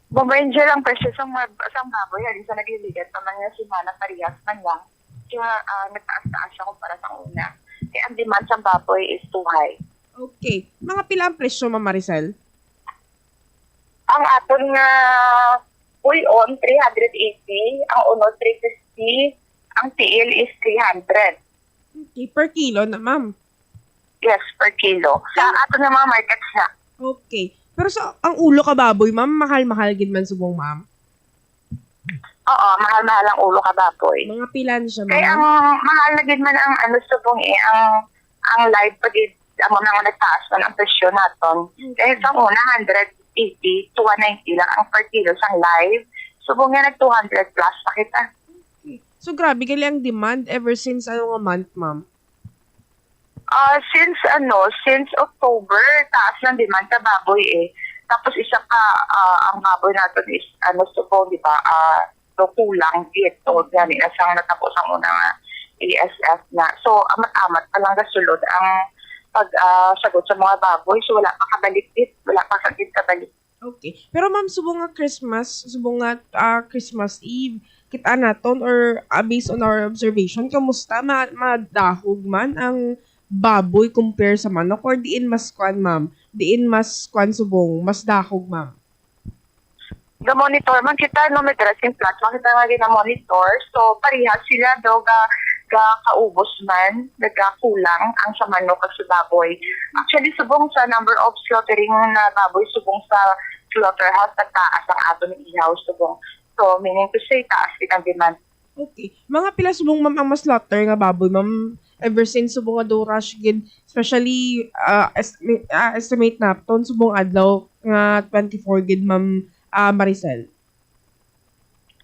Bombo Angel, ang presyo sang, mab- sang baboy halin sa nagliligat pa man nga semana parehas man lang. Kaya, ah, nagtaas-taas siya kumpara sa una. Kaya ang demand sang baboy is too high. Okay. Mga pila ang presyo, Ma'am Maricel? Ang aton nga buy-on, three hundred eighty, ang unod, three fifty, ang tiil is three hundred. Okay, per kilo na, ma'am. Yes, per kilo. Sa aton nga mga markets na. Okay. Pero sa ang ulo ka baboy, ma'am, mahal-mahal gid man subong, ma'am. Oo, mahal-mahal ang ulo ka baboy. Mga pilan siya, Kaya ang ma'am? Mahal na gid man ang ano subong eh, ang ang live pa gid ang mga nagtaas man ang presyo naton. Kaya sa una, hundred eighty to one ninety lang ang per kilo sang live. Subong nga nag two hundred plus na kita. Okay. So grabe gali ang demand ever since ano nga month, ma'am? Ah, since ano, since October, taas ng demand sa baboy eh. Tapos isa pa, ah, ang baboy natin is ano, subong, di ba? Ah, so kulang gid tungod gani na sang natapos ang una nga A S F na. So amat-amat pa lang gasulod ang pag ah, sagot sa mga baboy. So wala pa kabalik gid, wala pa gid kabalik. Okay. Pero ma'am, subong nga Christmas, subong nga ah, Christmas Eve, kita naton or ah, based on our observation, kamusta ma madahog man ang baboy compare sa manok or diin mas kwan, ma'am? Diin mas kwan subong, mas dahog, ma'am? Ga-monitor man kita, no, may dressing plot man kita nga gina-monitor. So parehas sila daw ga ga kaubos man, nagakulang ang sa manok kag sa baboy. Actually, subong sa number of slaughtering na baboy subong sa slaughterhouse, nagtaas ang aton ihaw subong. So meaning to say, taas gid ang demand. Okay. Mga pila subong, ma'am, ang ma-slaughter nga baboy, ma'am? Ever since subong nga daw rush gid, especially, ah, estimate, ah, estimate naton subong adlaw nga twenty-four gid, ma'am, ah, Maricel.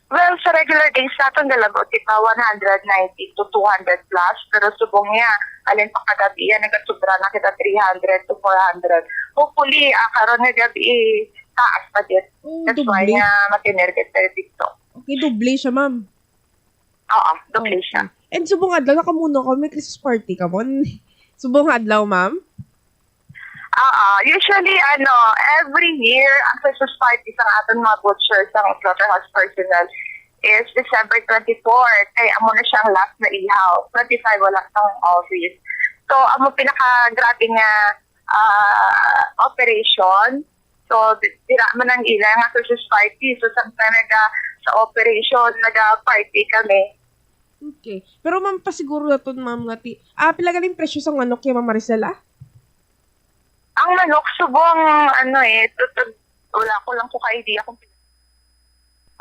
Well, sa regular days naton, galabot kita one hundred ninety to two hundred plus, pero subong niya, alin pa kagabi yan, nagasubra na kita three hundred to four hundred. Hopefully, ah, karon nga gabi, taas pa din. Oh, That's why doble. nga matiner kita dito. Okay, doble siya, ma'am. Oo, doble siya. Okay. And subong adlaw, nakamuno kami, Christmas party ka mo. Subong adlaw, ma'am? Oo, usually, ano, every year, ang Christmas party sa aton mga butcher, sa slaughterhouse personnel, is December twenty-four. Kay amo na siyang last na ihaw. Twenty-five, wala sang office. So, amo pinakagrabe nga, ah, operation. So, di-, dira man ang ila nga Christmas party. So, samtang naga, sa operation, naga-party kami. Okay. Pero, ma'am, pasiguro naton, ma'am, nga ti-, ah, pila galing presyo sang manok ya, Ma'am Maricel, ah? Ang manok, subong, ano eh, tutug-, wala ko lang ko ka-idea kung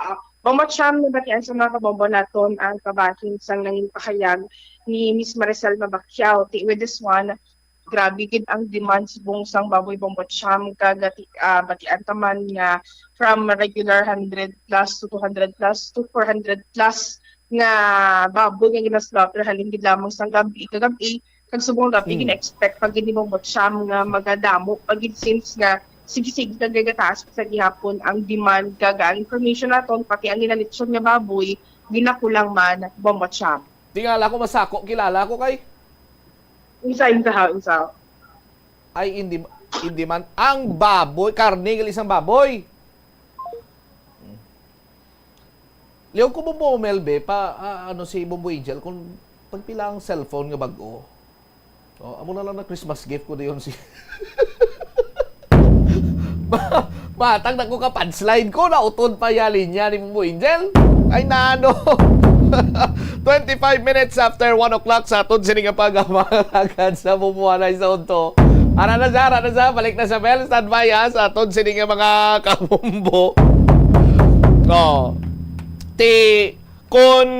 Ah, Ma'am Cham, nabatian sa mga kabombo naton ang kabahin sang nangin pahayag ni Miss Maricel Mabacquiao. Ti, with this one, grabe gid ang demand subong sang baboy, Ma'am Cham, kag ati-, ah, batian ta man nga from regular hundred plus to two hundred plus to four hundred plus nga baboy nga gina-slaughter halin gid lamang sang gabi kagabi. Kag subong dati, Mm. gina-expect pa gid ni Ma'am Cham nga magadamo pa gid, since nga sige-sige kag gataas pa sa gihapon ang demand, kag ang information naton, pati ang ginalitsyon nga baboy, ginakulang man, Ma'am Cham. Tingala ko, masako, kilala ko kay Unsa, unsa, ha? Unsa? Ay, hindi, hindi man. Ang baboy, karne, gali sang baboy. Liog ko, Bombo Mel, be, pa, ah, ano, si Bombo Angel, kung tagpila ang cellphone nga bag-o. Oh, amo na lang na Christmas gift ko dayon si Ma-, matag na ko ka punchline ko, nautod pa ya linya ni Bombo Angel. Ay, nano. Twenty-five minutes after one o'clock sa aton sini nga pagamakan sa bumuhanay sa unto. Ara na sa, ara na sa, balik na sa bell, standby ha, sa aton sini nga mga kabombo. Oh. Ti, kun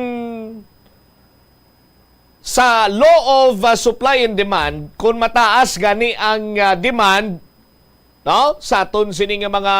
sa law of, uh, supply and demand, kun mataas gani ang, uh, demand, no, sa aton sini nga mga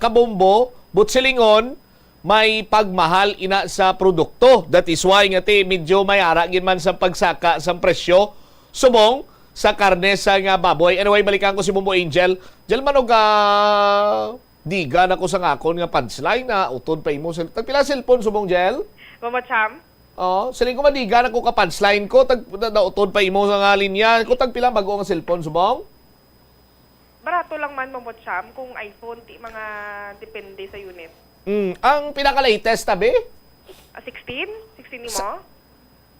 kabombo, buot silingon, may pagmahal ina sa produkto. That is why nga ti medyo may ara gid man sa pagsaka sang presyo subong sa karne sa nga baboy. Anyway, balikan ko si Bombo Angel. Jel, manog, ah, diga na ko sa ngakon nga punchline na utod pa imo. Sil-, tagpila cellphone subong, Jel? Mama Cham? Oh, siling ko madiga na ko ka punchline ko, tag-, na, nautod pa imo nga linya. Ko tagpila bag-o nga cellphone subong? Barato lang man, Ma'am Cham, kung iPhone, ti mga depende sa unit. Mm, ang pinaka-latest, tabi? Ah, sixteen? Sixteen ni Sa, mo?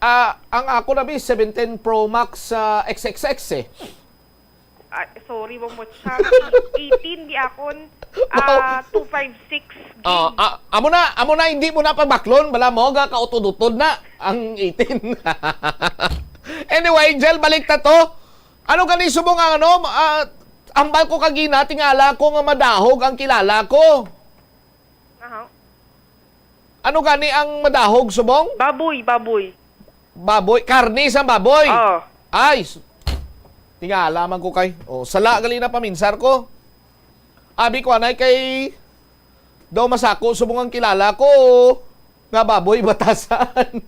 Ah, ang ako na, bi, seventeen Pro Max, ah, X X X eh. Ah, sorry, Ma'am Cham. Eighteen di akon, ah, two five six gig. Oh, ah, amo na, amo na, hindi mo na pagbaklon, bala mo, ga kautod-utod na ang eighteen. Anyway, Jel, balik ta to. Ano gani subong ang ano, ah, ambal ko kagina, tingala ko nga madahog ang kilala ko. Aha. Ano gani ang madahog subong? Baboy, baboy. Baboy, karne sa baboy. Oo. Ay, s-, tingala man ko kay. Oh, sala gali na paminsar ko. Abi ko anay kay daw masako subong ang kilala ko nga baboy batasan.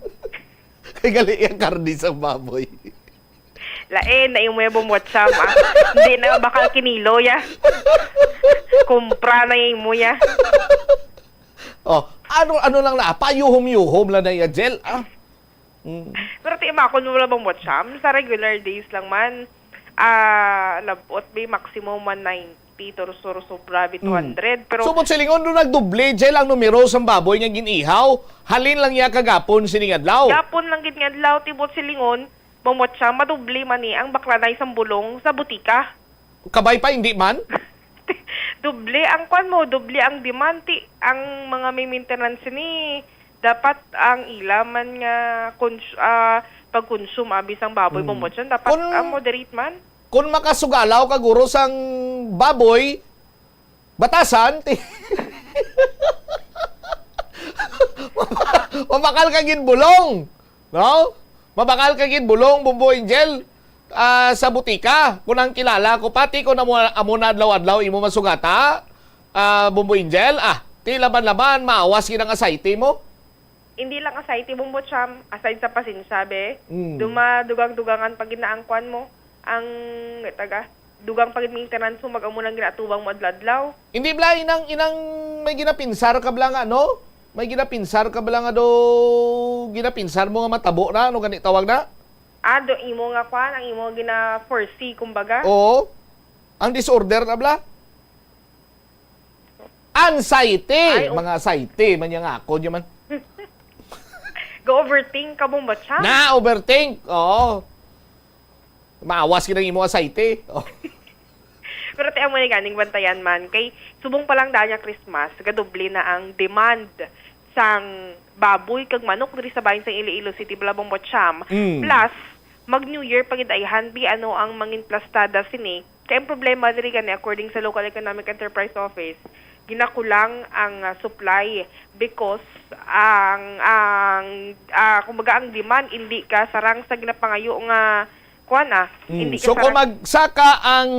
Kay gali ang karne sa baboy. Lain na imo ya, Bombo Cham, ah. Hindi na bakal kinilo ya. Kumpra na imo ya. Oh, ano, ano lang na, payuhom-yuhom lang na ya, Jel, ah. Mm. Pero ti imakon mo lang, Bombo Cham, sa regular days lang man, ah, labot, be, maximum one ninety, pero sur-, sobra, be, Mm. two hundred, pero So, buot silingon, do nagdoble, Jel, ang numero sang baboy nga gin-ihaw. Halin lang ya kagapon sining adlaw. Gapon lang gid nga adlaw, ti buot silingon, Bombo Cham, madoble man ni ang baklanay sang bulong sa butika. Kabay pa, hindi man? Doble ang kwan mo, doble ang demand, ti ang mga may maintenance ni, dapat ang ila man nga cons-, ah, pag-consume, abi, sang baboy, Hmm. Bombo Cham, dapat, Kun, ah, moderate man. Kun makasugalaw ka, guro, sang baboy, batasan, ti-, Mabakal ka gid bulong, no? Mabakal ka gid bulong, Bombo Angel, ah, sa butika. Kung ang kilala ko, pati kung amo, amo na adlaw-adlaw imo masugata, ah, Bombo Angel, ah, ti laban-laban, maawas gid ang asayte mo. Hindi lang asayte, Bombo Cham, aside sa pasensya, be. Mm. Duma-, dugang-dugangan pag ginaangkwan mo ang taga dugang pa gid maintenance mo, mag-amo lang ginaatubang mo adlaw-adlaw. Hindi, bla, inang, inang may ginapinsar ka, bla, nga, no? May ginapinsar ka, bla, nga do, ginapinsar mo nga matabo na, ano gani tawag na? Ah, do imo nga kwan, ang imo gina-foresee, kumbaga? Oo. Ang disorder na, bla? Anxiety! Ay, o- Mga anxiety, man yung ako, di man. Go-overthink ka, Bombo Cham? Na-overthink, oo. Maawas gid ang imo asayte. Oh. Pero ti amo ni ganing bantayan man kay subong pa lang daan nga Christmas, gadoble na ang demand sang baboy kag manok diri sa bahin sang Iloilo City, bala, Bombo Cham. Mm. Plus, mag New Year pa gid ayhan, bi, ano ang mangin plastada sini? Kay ang problema diri gani, according sa Local Economic Enterprise Office, ginakulang ang, ah, supply because ang, ang, ah, kumbaga, ang demand hindi kasarang sa ginapangayo nga kuan, ah, Mm. Hindi So, kung kasarang magsaka ang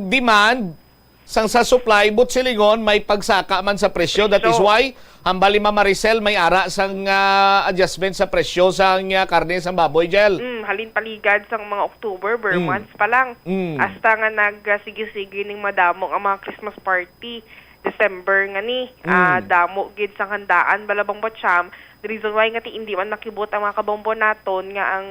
demand sang sa supply, but silingon, may pagsaka man sa presyo. That is Presyo. why, hambal ni Ma'am Maricel, may ara sang, ah, adjustment sa presyo sang, ah, karne sang baboy, Jel. Mm, halin paligad sang mga October, ber Mm. months pa lang. Mm. Hasta nga nag, ah, sige-sige ning madamo ang mga Christmas party, December nga ni. Mm. Ah, damo gid sang handaan, bala, Bombo Cham. The reason why nga ti hindi man makibot ang mga kabombo naton nga ang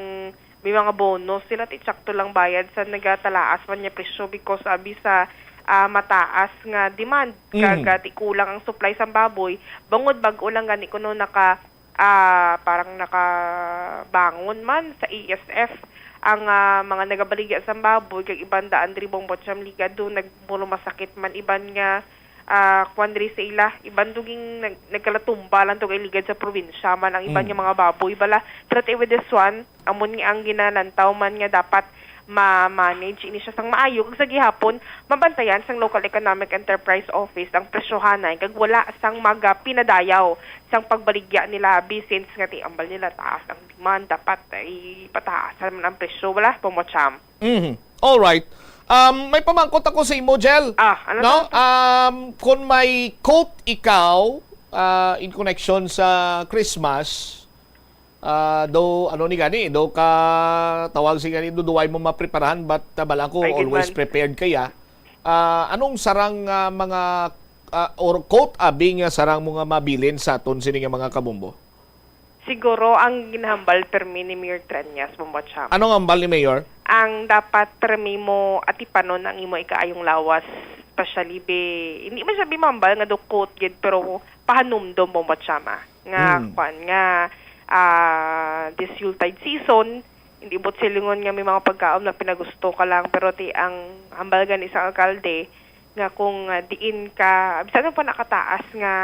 may mga bonus sila, ti tsakto lang bayad sa nagatalaas man nga presyo because abi sa, ah, mataas nga demand, Mm. kag, ah, ti kulang ang supply sang baboy. Bangod bag-o lang gani kuno naka, ah, parang nakabangon man sa A S F ang, ah, mga nagabaligya sang baboy, kag iban daan diri, Bombo Cham, Ligado, nagpuro masakit man iban nga, ah, kwan diri sa ila. Iban duging nag-, nagkalatumba lang to kay ligad sa probinsya man ang iban Mm. nga mga baboy bala. Pero ti with this one, amon nga ang ginalantaw man nga dapat ma-manage ini siya sang maayo, kag sa gihapon, mabantayan sang Local Economic Enterprise Office ang presyohanay kag wala sang magapinadayaw sang pagbaligya nila, bi, since nga ti ambal nila taas ang demand, dapat ay pataas naman ang presyo, wala, Bombo Cham. Mhm. All right. Um, may pamangkot ako sa imo, Jel. Ah, ano No? to? Um, kung may quote ikaw, ah, in connection sa Christmas, ah, do, ano ni gani, do ka tawag si gani, do duway mo mapreparahan, but, ah, bala ko, Ay, good always man. prepared kaya. Ah, anong sarang, ah, mga, ah, or quote abi nga sarang mo nga mabilin sa aton sini nga mga kabombo? Siguro ang ginahambal permi ni Mayor Treñas, Bombo Cham. Anong hambal ni Mayor? Ang dapat permi mo atipanon ang imo ikaayong lawas, especially bi-, hindi man siya bimambal nga do quote gid, pero pahanumdom, Bombo Cham, ah, nga Mm. kwan, nga, ah, this Yuletide season, hindi buot silingon nga may mga pagkaon na pinagusto ka lang, pero ti ang hambal gani sa alkalde nga kung, ah, diin ka, bisan pa nakataas nga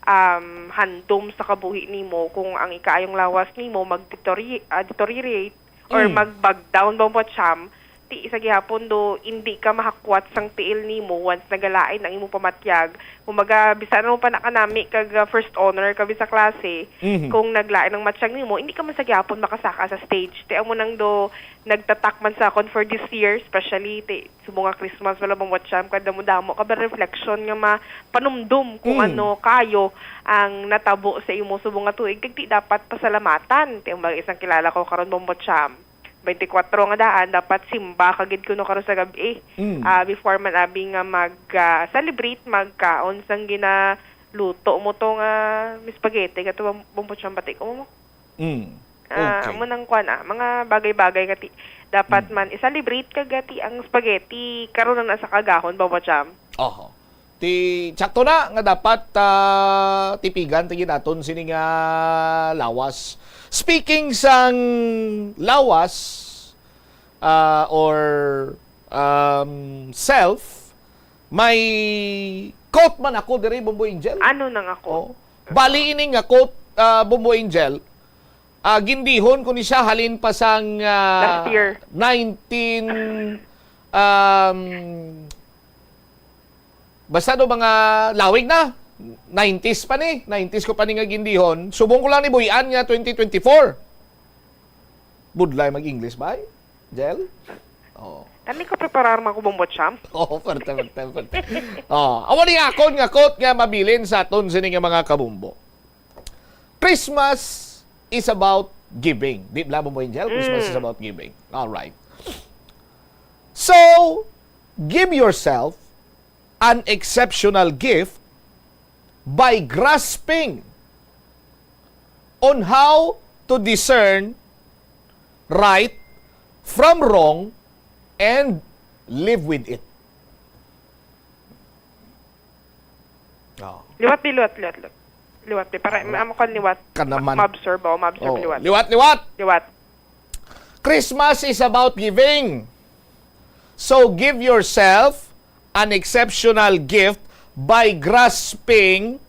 um, handom sa kabuhi nimo kung ang ikaayong lawas nimo mag-deteriorate, ah, deteriorate or Mm. mag-bog down, Bombo Cham, ti isa gihapon do, hindi ka mahakwat sang tiil nimo once nagalain ang imong pamatyag. Kumbaga, bisan mo pa nakanami kag, ah, first honor ka bi sa klase, Mhm. kung naglain ang matyag nimo, hindi ka man sa gihapon makasaka sa stage. Ti amo nang do, nagtatak man sa akon for this year, especially, ti, subong nga Christmas, wala bang watch, um, kadamo-damo ka ba reflection nga mapanumdum kung Mm. ano kayo ang natabo sa imo subong nga tuig, kag ti dapat pasalamatan. Ti ang mga isang kilala ko karon, Bombo Cham, twenty-four nga daan, dapat simba ka gid kuno karon sa gab-i. Mm. Ah, before man abi nga mag, ah, celebrate, magkaon sang ginaluto mo to nga spaghetti, gato, Bom-, Bombo Cham, bati ko mo. Mm. Ah, Okay. Amo nang kwan, ah, mga bagay-bagay nga ti-, dapat Mm. man i-celebrate, kag ti ang spaghetti karon na sa kagahon, Bombo Cham. Oho. Ti, tsakto na nga dapat, ah, tipigan ti ginaton sini nga lawas. Speaking sang lawas, ah, or, um, self, may quote man ako diri, Bombo Angel. Ano nang ako? Oh. Bali ini nga quote, ah, Bombo Angel, ah, gindihon ko ni siya halin pa sang, ah, Last year. nineteen, um, basta do mga lawig na. Nineties pa ni. Nineties ko pa ni nga gindihon. Subong ko lang ni buy-an nga twenty twenty-four. Budlay mag-English, bay? Jel? Oh. Kami ko preparar man ko, Bombo Champ. Oh, parte, parte, parte. Oh, amo ni akon nga quote nga mabilin sa aton sini nga mga kabumbo. Christmas is about giving. Di ba, Bombo Angel? Christmas is about giving. All right. So, give yourself an exceptional gift by grasping on how to discern right from wrong and live with it. Oh. Liwat di, liwat, liwat, liwat. Liwat di. Para, amo ko liwat. Ka naman. Ma-absorb, oh, ma-absorb, oh, liwat. Liwat, liwat. Liwat. Christmas is about giving. So give yourself an exceptional gift by grasping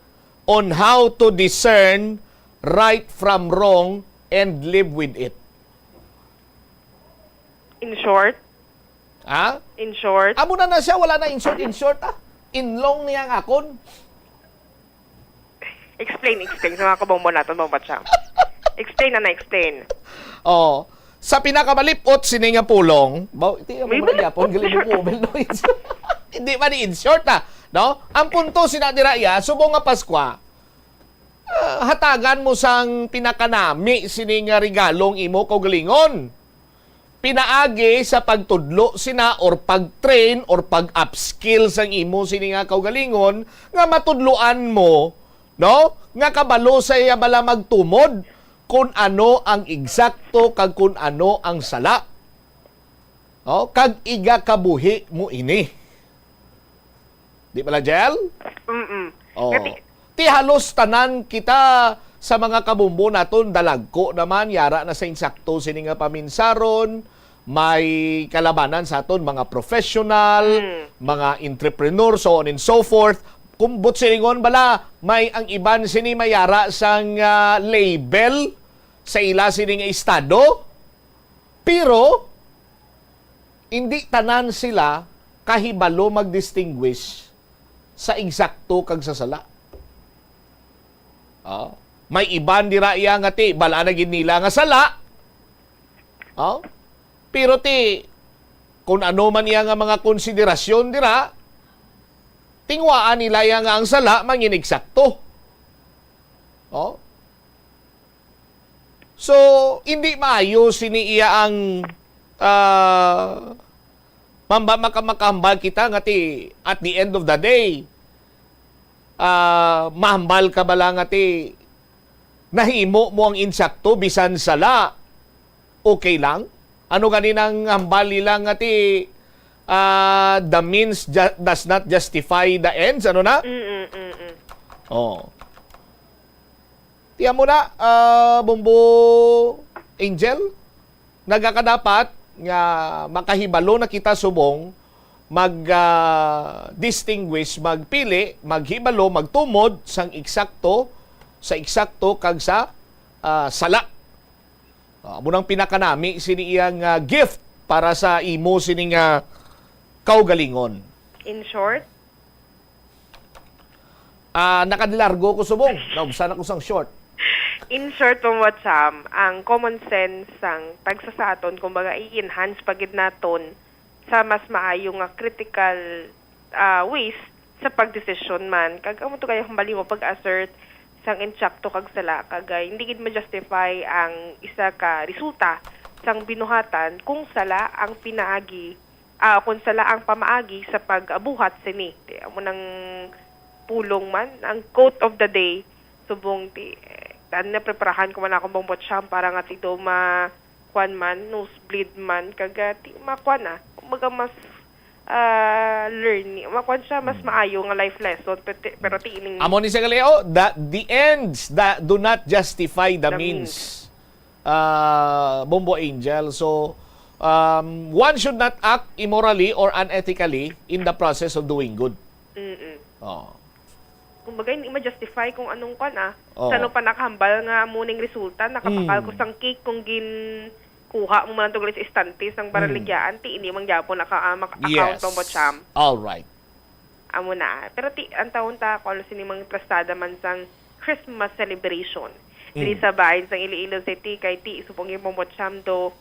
on how to discern right from wrong and live with it. In short? Ha? In short? Amo na na siya, wala na in short, in short, ah. In long niya ang akon. Explain, explain. Sa mga kabombo naton, Bombo Champ. Explain na na, explain. Oh, sa pinakamalipot sini nga pulong, ba, iti mo man gyapon, galing mo over noise. Hindi man in short, ah. No? Ang punto sina dira iya, subong nga Paskwa, ah, hatagan mo sang pinakanami sini nga regalong imo kaugalingon. Pinaagi sa pagtudlo sina or pag-train or pag-upskill sang imo sini nga kaugalingon nga matudloan mo, no? Nga kabalo sa iya bala magtumod kun ano ang eksakto kag kun ano ang sala. No? Kag igakabuhi mo ini. Di bala, Jel? Mm-mm. Oh. Ti halos tanan kita sa mga kabumbo naton, dalagko naman, yara na sa insakto sini nga paminsaron, may kalabanan sa aton, mga professional, mm, mga entrepreneur, so on and so forth. Kung buot silingon bala, may ang iban sini may yara sang, ah, label sa ila sini nga estado, pero hindi tanan sila kahibalo mag-distinguish sa eksakto kag sa sala. Oh, may iban dira iya nga ti, bala na gid nila nga sala. Oh, pero ti, kung ano man iya nga mga konsiderasyon dira, tinguhaan nila iya nga ang sala mangin eksakto. Oh? So, hindi maayo sini iya ang, ah, mamba-, maka-, makahambal kita nga ti, at the end of the day, ah, mahambal ka bala nga ti, nahimo mo ang insakto bisan sala. Okay lang? Ano gani nang hambal nila nga ti, ah, the means ju-, does not justify the ends? Ano na? Mm-mm, mm-mm. Oh. Tiyan mo na, ah, Bombo Angel, nagakadapat nga makahibalo na kita subong mag, ah, distinguish, magpili, maghibalo, magtumod sang eksakto, sa eksakto kag sa, ah, sala. Ah, amo nang pinakanami sini iyang, ah, gift para sa imo sini nga kaugalingon. In short, Ah, nakadilargo ko subong. Naubsan ako sang short. In short, Bombo Cham, ang common sense sang tagsa sa aton, kumbaga, i-enhance pa gid naton sa mas maayo nga critical, ah, ways sa pagdesisyon man. Kag amo to kay hambal nimo pag-assert sang insakto kag sala, kag, ah, hindi gid ma-justify ang isa ka resulta sang binuhatan kung sala ang pinaagi ah, kung sala ang pamaagi sa pagbuhat sini. Ti, amo nang pulong man, ang quote of the day, subong ti, eh, tan na preparahan ko man akong Bombo Cham para nga ti do ma, kuan man, nosebleed man, kag, ah, ti, makuan na. Kumbaga mas, ah, learning, makuan siya, mas maayo nga life lesson, pero ti, pero ti ining Amo ni siya gali, oh, the, the ends that do not justify the The means. means. Ah, Bombo Angel. So, um, one should not act immorally or unethically in the process of doing good. Mm-mm. Oh. Kumbaga, hindi ma-justify kung anong kwan, ah. Oo. Sa ano pa nakahambal nga amo ning resulta, nakapakal ko Mm. sang cake kung ginkuha mo man to gali sa istante sang baraligyaan, ti hindi man gyapon naka, ah, maka-account Yes. Bombo Cham. All right. Amo na. Pero ti, ang taon ta, kung ano sini mga plastada man sang Christmas celebration. Diri Mm. sa bahin sang Iloilo City, kay ti, subong yung Bombo Cham do,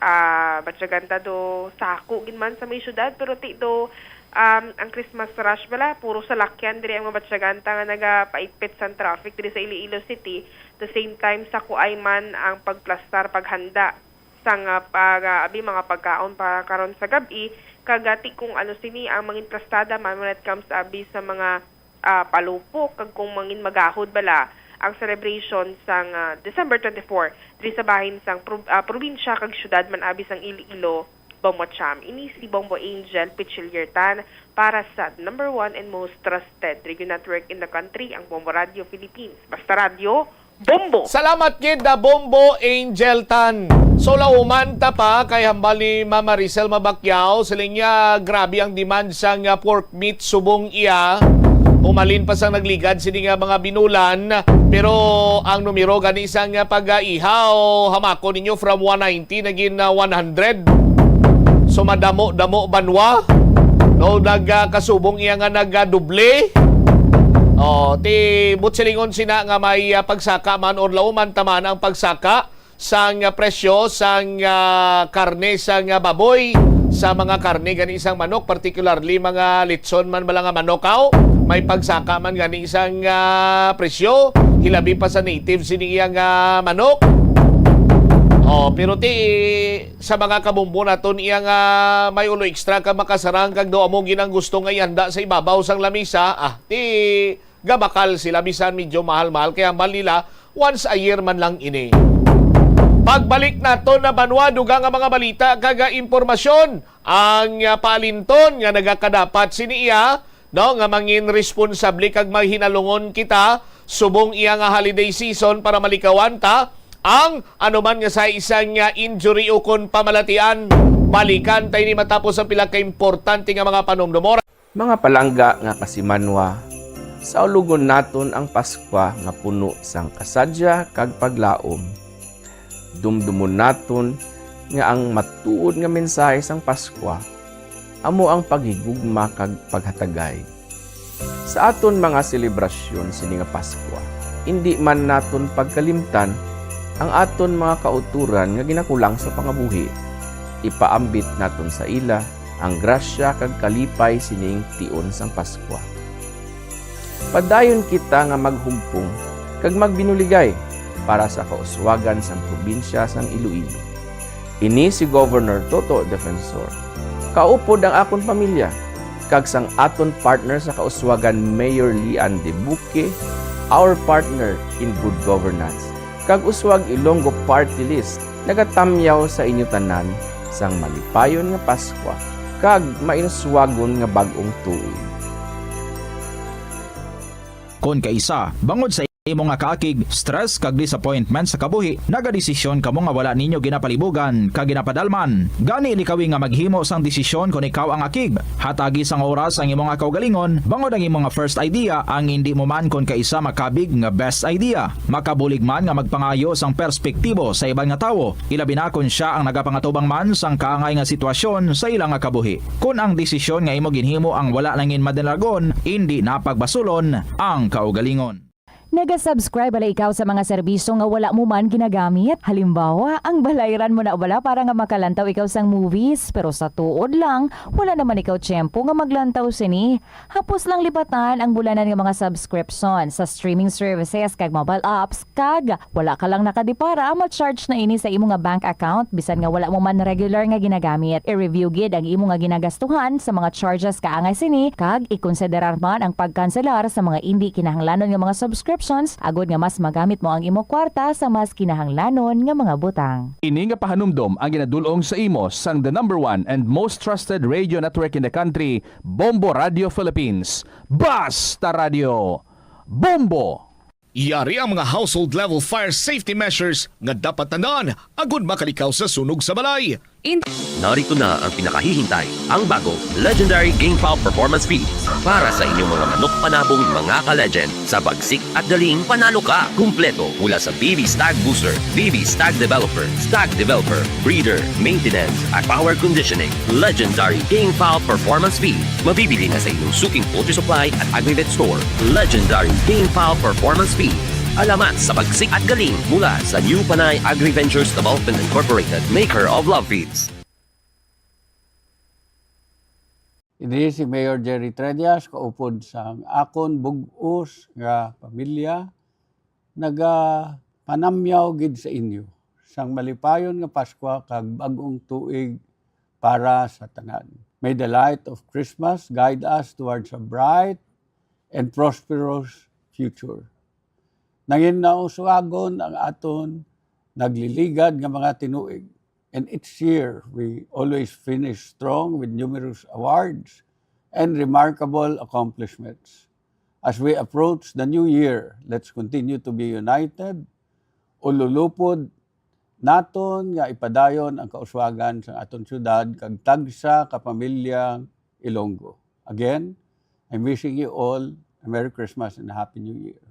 ah, Batyagan ta do, sako gid man sa may syudad, pero ti do, um, ang Christmas rush bala, puro salakyan diri ang mga Batyagan ta nga nagapaipit sang traffic diri sa Iloilo City. The same time, sakoay man ang pagplastar, paghanda sang, ah, pag, ah, abi, mga pagkaon para karon sa gab-i, kag, ah, ti kung ano sini ang mangin plastada man when it comes, abi, sa mga, ah, palupok, kag kung mangin magahod bala ang celebration sang, ah, December twenty-four diri sa bahin sang prob-, ah, probinsya kag syudad man, abi, sang Iloilo, Bombo Cham. Ini si Bombo Angel Pichiliertan para sa number one and most trusted radio network in the country, ang Bombo Radio Philippines. Basta Radyo, Bombo! Salamat gid na Bombo Angel Tan. So, lauman ta pa kay hambal ni Mama Maricel Mabakyaw, siling niya, grabe ang demand sang, ah, pork meat subong iya. Umalin pa sang nagligad sini nga mga binulan, pero ang numero gani sang, ah, pag-ihaw, hamako ninyo, from one ninety naging, ah, one hundred. So, madamo-damo banwa. No, nagkasubong iya nga nagadoble. Oh, ti butsilingon sina nga may, ah, pagsaka man or lauman ta man ang pagsaka sang, ah, presyo sang, ah, karne sang, ah, baboy, sa mga karne gani sang manok, particularly mga litson man, mga manok, aw, may pagsaka man gani sang, ah, presyo, hilabi pa sa native sini iya nga manok. Oh, pero ti sa mga kabumbo naton iya nga may ulo extra ka makasarang kag daw amo gid ang gusto nga ihanda sa ibabaw sang lamisa, ah, ti gabakal sila bisan medyo mahal-mahal kay hambal nila once a year man lang ini. Pagbalik naton na banwa, dugang nga mga balita kag, ah, impormasyon ang, ah, paalinton nga nagakadapat sini iya, no, nga mangin responsable kag mahinalungon kita subong iya nga holiday season para malikawan ta ang anuman nga sa isang, ah, injury o kon pamalatian. Balikan ta ini matapos ang pila ka importante nga mga panumdumor. Mga palangga nga kasimanwa, saulogon naton ang Paskwa nga puno sang kasadya kag paglaom. Dumdumon naton nga ang matuod nga mensahe sang Paskwa amo ang paghigugma kag paghatagay. Sa aton mga selebrasyon sini nga Paskwa, indi man naton pagkalimtan ang aton mga kautoran nga ginakulang sa pangabuhi. Ipaambit naton sa ila ang grasya kag kalipay sining tion sang Paskwa. Padayon kita nga maghugpong kag magbinuligay para sa kauswagan sang probinsya sang Iloilo. Ini si Governor Toto Defensor. Kaupod ang akon pamilya, kag sang aton partner sa kauswagan, Mayor Lian Debuque, our partner in good governance, kag Uswag Ilonggo Party List, nagatamyaw sa inyo tanan sang malipayon nga Paskwa kag mainuswagon nga bag-ong tuig. Kon kaisa, bangod sa imo nga kaakig, stress, kag disappointment sa kabuhi, nagadesisyon kamo nga wala ninyo ginapalibugan kag ginapadalman. Gani, likawi nga maghimo sang desisyon kon ikaw ang akig. Hatagi sang oras ang imo nga kaugalingon, bangod ang imo nga first idea ang indi mo man kon kaisa makabig nga best idea. Makabulig man nga magpangayo sang perspektibo sa iban nga tawo, ilabi na kon sia ang nagapangatubang man sang kaangay nga sitwasyon sa ila nga kabuhi. Kon ang desisyon nga imo ginhimo ang wala nangin madalagon, indi na pagbasulon ang kaugalingon. Naga-subscribe bala ikaw sa mga serbisyo nga wala mo man ginagamit? Halimbawa, ang balayran mo na bala para nga makalantaw ikaw sang movies, pero sa tuod lang, wala naman ikaw tiyempo nga maglantaw sini. Hapos lang lipatan ang bulanan nga mga subscription sa streaming services kag mobile apps, kag wala ka lang nakadipara, ma-charge na ini sa imo nga bank account, bisan nga wala mo man regular nga ginagamit. I-review gid ang imo nga ginagastuhan sa mga charges kaangay sini, kag ikonsiderar man ang pagkanselar sa mga indi kinahanglanon nga mga subscriptions, agod nga mas magamit mo ang imo kwarta sa mas kinahanglanon nga mga butang. Ini nga pahanumdom ang ginadul-ong sa imo sang the number one and most trusted radio network in the country, Bombo Radio Philippines. Basta Radio, Bombo! Yari ang mga household level fire safety measures nga dapat tandaan agud makalikaw sa sunog sa balay. In- Narito na ang pinakahihintay, ang bago, Legendary Game Fowl Performance Feeds. Para sa inyong mga manok panabong, mga ka-legend, sa bagsik at galing, panalo ka. Kumpleto mula sa B B Stag Booster, B B Stag Developer, Stag Developer, Breeder, Maintenance, at Power Conditioning. Legendary Game Fowl Performance Feeds. Mabibili na sa inyong suking poultry supply at agri-vet store. Legendary Game Fowl Performance Feeds. Alamat sa bagsik at galing mula sa New Panay Agri-Ventures Development Incorporated, maker of Love Feeds. Ini si Mayor Jerry Tredias, kaupod sang akon bug-os nga pamilya, nagapanamyaw gid sa inyo sang malipayon nga Paskwa kag bag-ong tuig para sa tanan. May the light of Christmas guide us towards a bright and prosperous future. Nangin nausugagon ang aton nagliligad nga mga tinuig, and each year we always finish strong with numerous awards and remarkable accomplishments. As we approach the new year, let's continue to be united, ululupod naton nga ipadayon ang kauswagan sang aton siyudad kag tagsa ka pamilyang Ilonggo. Again, I'm wishing you all a Merry Christmas and a Happy New Year.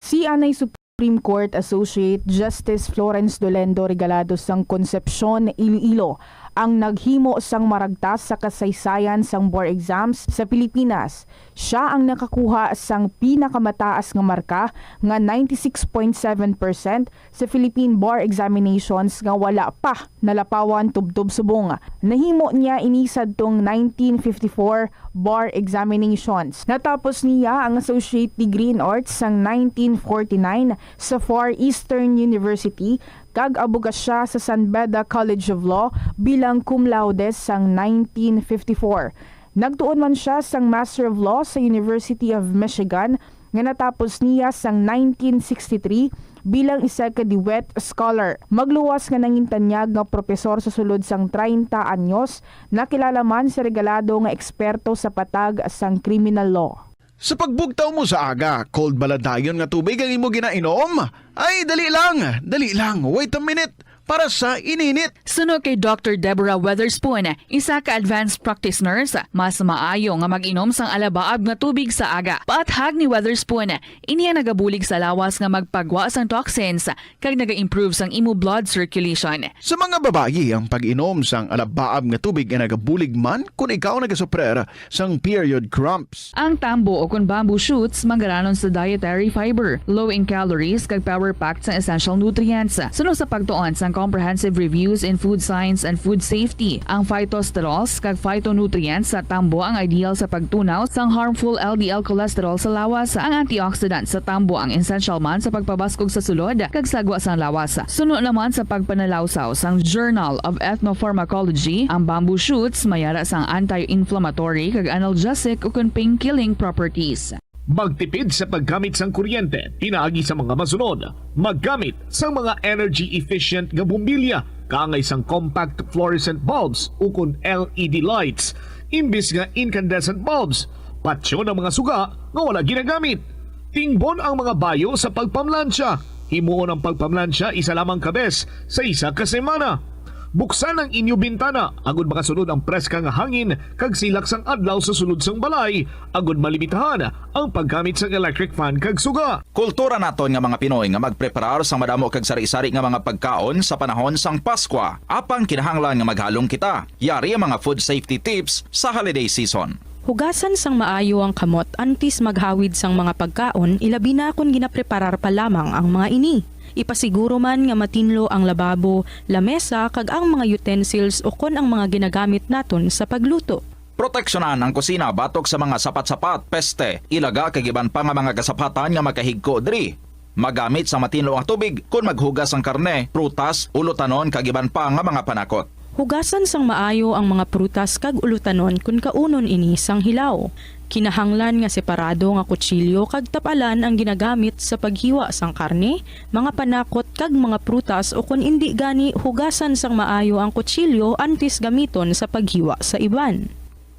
Si anay Supreme Court Associate Justice Florence Dolendo Regalado sang Concepcion, Iloilo, ang naghimo sang maragtas sa kasaysayan sang bar exams sa Pilipinas. Sia ang nakakuha sang pinakamataas nga marka nga ninety six point seven percent sa Philippine Bar Examinations nga wala pa nalapawan tubtob subong. Nahimo niya ini sadtong nineteen fifty-four bar examinations. Natapos niya ang associate degree in arts sang nineteen forty-nine sa Far Eastern University kag abogasya sa San Beda College of Law bilang cum laude sang nineteen fifty-four. Nagtuon man sia sang Master of Law sa University of Michigan nga natapos niya sang nineteen sixty-three bilang isa ka DeWitt Scholar. Magluwas nga nangintanyag nga propesor sa sulod sang treinta anyos, nakilala man si Regalado nga eksperto sa patag sang criminal law. Sa pagbugtaw mo sa aga, cold bala dayon nga tubig ang imo ginainom? Ay, dali lang, dali lang, wait a minute. Para sa ininit. Suno kay Doctor Deborah Weatherspoon, isa ka advanced practice nurse, mas maayo nga mag-inom sang alabaab nga tubig sa aga. Paathag ni Weatherspoon, ini ang nagabulig sa lawas nga magpagwa sang toxins kag naga-improve sang imo blood circulation. Sa mga babayi, ang pag-inom sang alabaab nga tubig ay nagabulig man kon ikaw nagasuprer sang period cramps. Ang tambo o kon bamboo shoots manggaranon sa dietary fiber, low in calories kag power-packed sang essential nutrients. Suno sa pagtuon sang Comprehensive Reviews in Food Science and Food Safety, ang phytosterols kag phytonutrients sa tambo ang ideal sa pagtunaw sang harmful L D L cholesterol sa lawas. Ang antioxidant sa tambo ang essential man sa pagpabaskog sa sulod kag sagwa sang lawas. Suno naman sa pagpanalawsaw sang Journal of Ethnopharmacology, ang bamboo shoots mayara sang anti-inflammatory kag analgesic ukon pain-killing properties. Magtipid sa paggamit sang kuryente pinaagi sa mga masunod: maggamit sang mga energy-efficient nga bombilya kaangay sang compact fluorescent bulbs ukon L E D lights imbis nga incandescent bulbs, patyon ang mga suga nga wala ginagamit. Tingbon ang mga bayo sa pagpamlansya. Himuon ang pagpamlansya isa lamang ka bes sa isa ka semana. Buksan ang inyo bintana agud makasulod ang preska nga hangin kag silak sang adlaw sa sulod sang balay, agud malimitahan ang paggamit sang electric fan kag suga. Kultura naton nga mga Pinoy nga magpreparar sang madamo kag sari-sari nga mga pagkaon sa panahon sang Paskwa, apang kinahanglan nga maghalong kita. Yari ang mga food safety tips sa holiday season. Hugasan sang maayo ang kamot antes maghawid sang mga pagkaon, ilabi na kon ginapreparar pa lamang ang mga ini. Ipasiguro man nga matinlo ang lababo, lamesa, kag ang mga utensils ukon ang mga ginagamit naton sa pagluto. Proteksyonan ang kusina batok sa mga sapat-sapat, peste, ilaga, kag iban pa nga mga kasapatan nga makahigko diri. Magamit sang matinlo nga tubig kon maghugas sang karne, prutas, ulotanon, kag iban pa nga mga panakot. Hugasan sang maayo ang mga prutas kag ulotanon kon kaunon ini sang hilaw. Kinahanglan nga separado nga kutsilyo kag tap-alan ang ginagamit sa paghiwa sang karne, mga panakot, kag mga prutas, ukon indi gani, hugasan sang maayo ang kutsilyo antes gamiton sa paghiwa sa iban.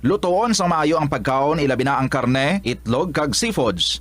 Lutoon sang maayo ang pagkaon, ilabi na ang karne, itlog, kag seafoods.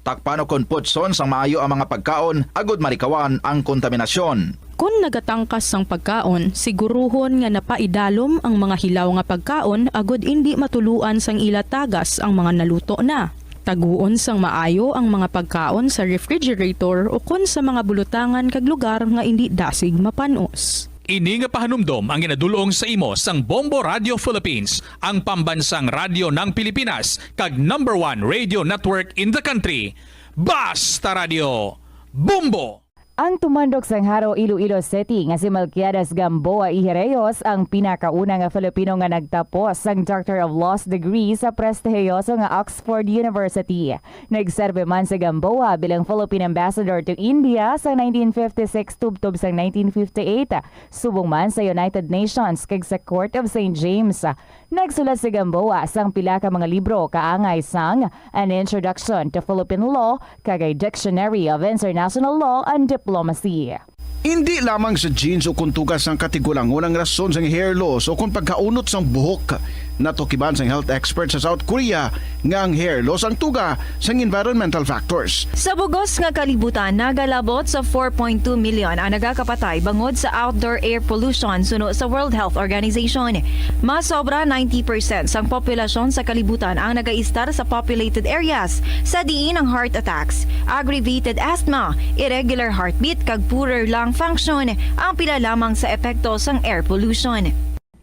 Takpan ukon putson sang maayo ang mga pagkaon agod malikawan ang kontaminasyon. Kon nagatangkas sang pagkaon, siguruhon nga napaidalom ang mga hilaw nga pagkaon agod indi matuluan sang ila tagas ang mga naluto na. Taguon sang maayo ang mga pagkaon sa refrigerator ukon sa mga bulutangan kag lugar nga indi dasig mapan-os. Ini nga pahanumdom ang ginadul-ong sa imo sang Bombo Radio Philippines, ang pambansang radyo ng Pilipinas, kag number one radio network in the country. Basta Radio, Bombo! Ang tumandok sang Jaro, Iloilo City nga si Melquiades Gamboa y Reyes ang pinakauna nga Filipino nga nagtapos sang Doctor of Laws degree sa prestihiyoso nga Oxford University. Nagserbi man si Gamboa bilang Philippine Ambassador to India sa nineteen fifty-six tubtob sa nineteen fifty-eight, subong man sa United Nations kag sa Court of Saint James. Nagsulat si Gamboa sang pila ka mga libro kaangay sang An Introduction to Philippine Law kag A Dictionary of International Law and Diplomacy. Indi lamang sa genes o kon tuga sang katigulangon ang rason sang hair loss o kon pagkaunot sang buhok. Natukiban sang health expert sa South Korea nga ang hair loss ang tuga sang environmental factors. Sa bugos nga kalibutan, nagalabot sa four point two million ang nagakapatay bangod sa outdoor air pollution, suno sa World Health Organization. Mas sobra ninety percent sang populasyon sa kalibutan ang nagaistar sa populated areas, sa diin ang heart attacks, aggravated asthma, irregular heartbeat, kag poorer lung function ang pila lamang sa epekto sang air pollution.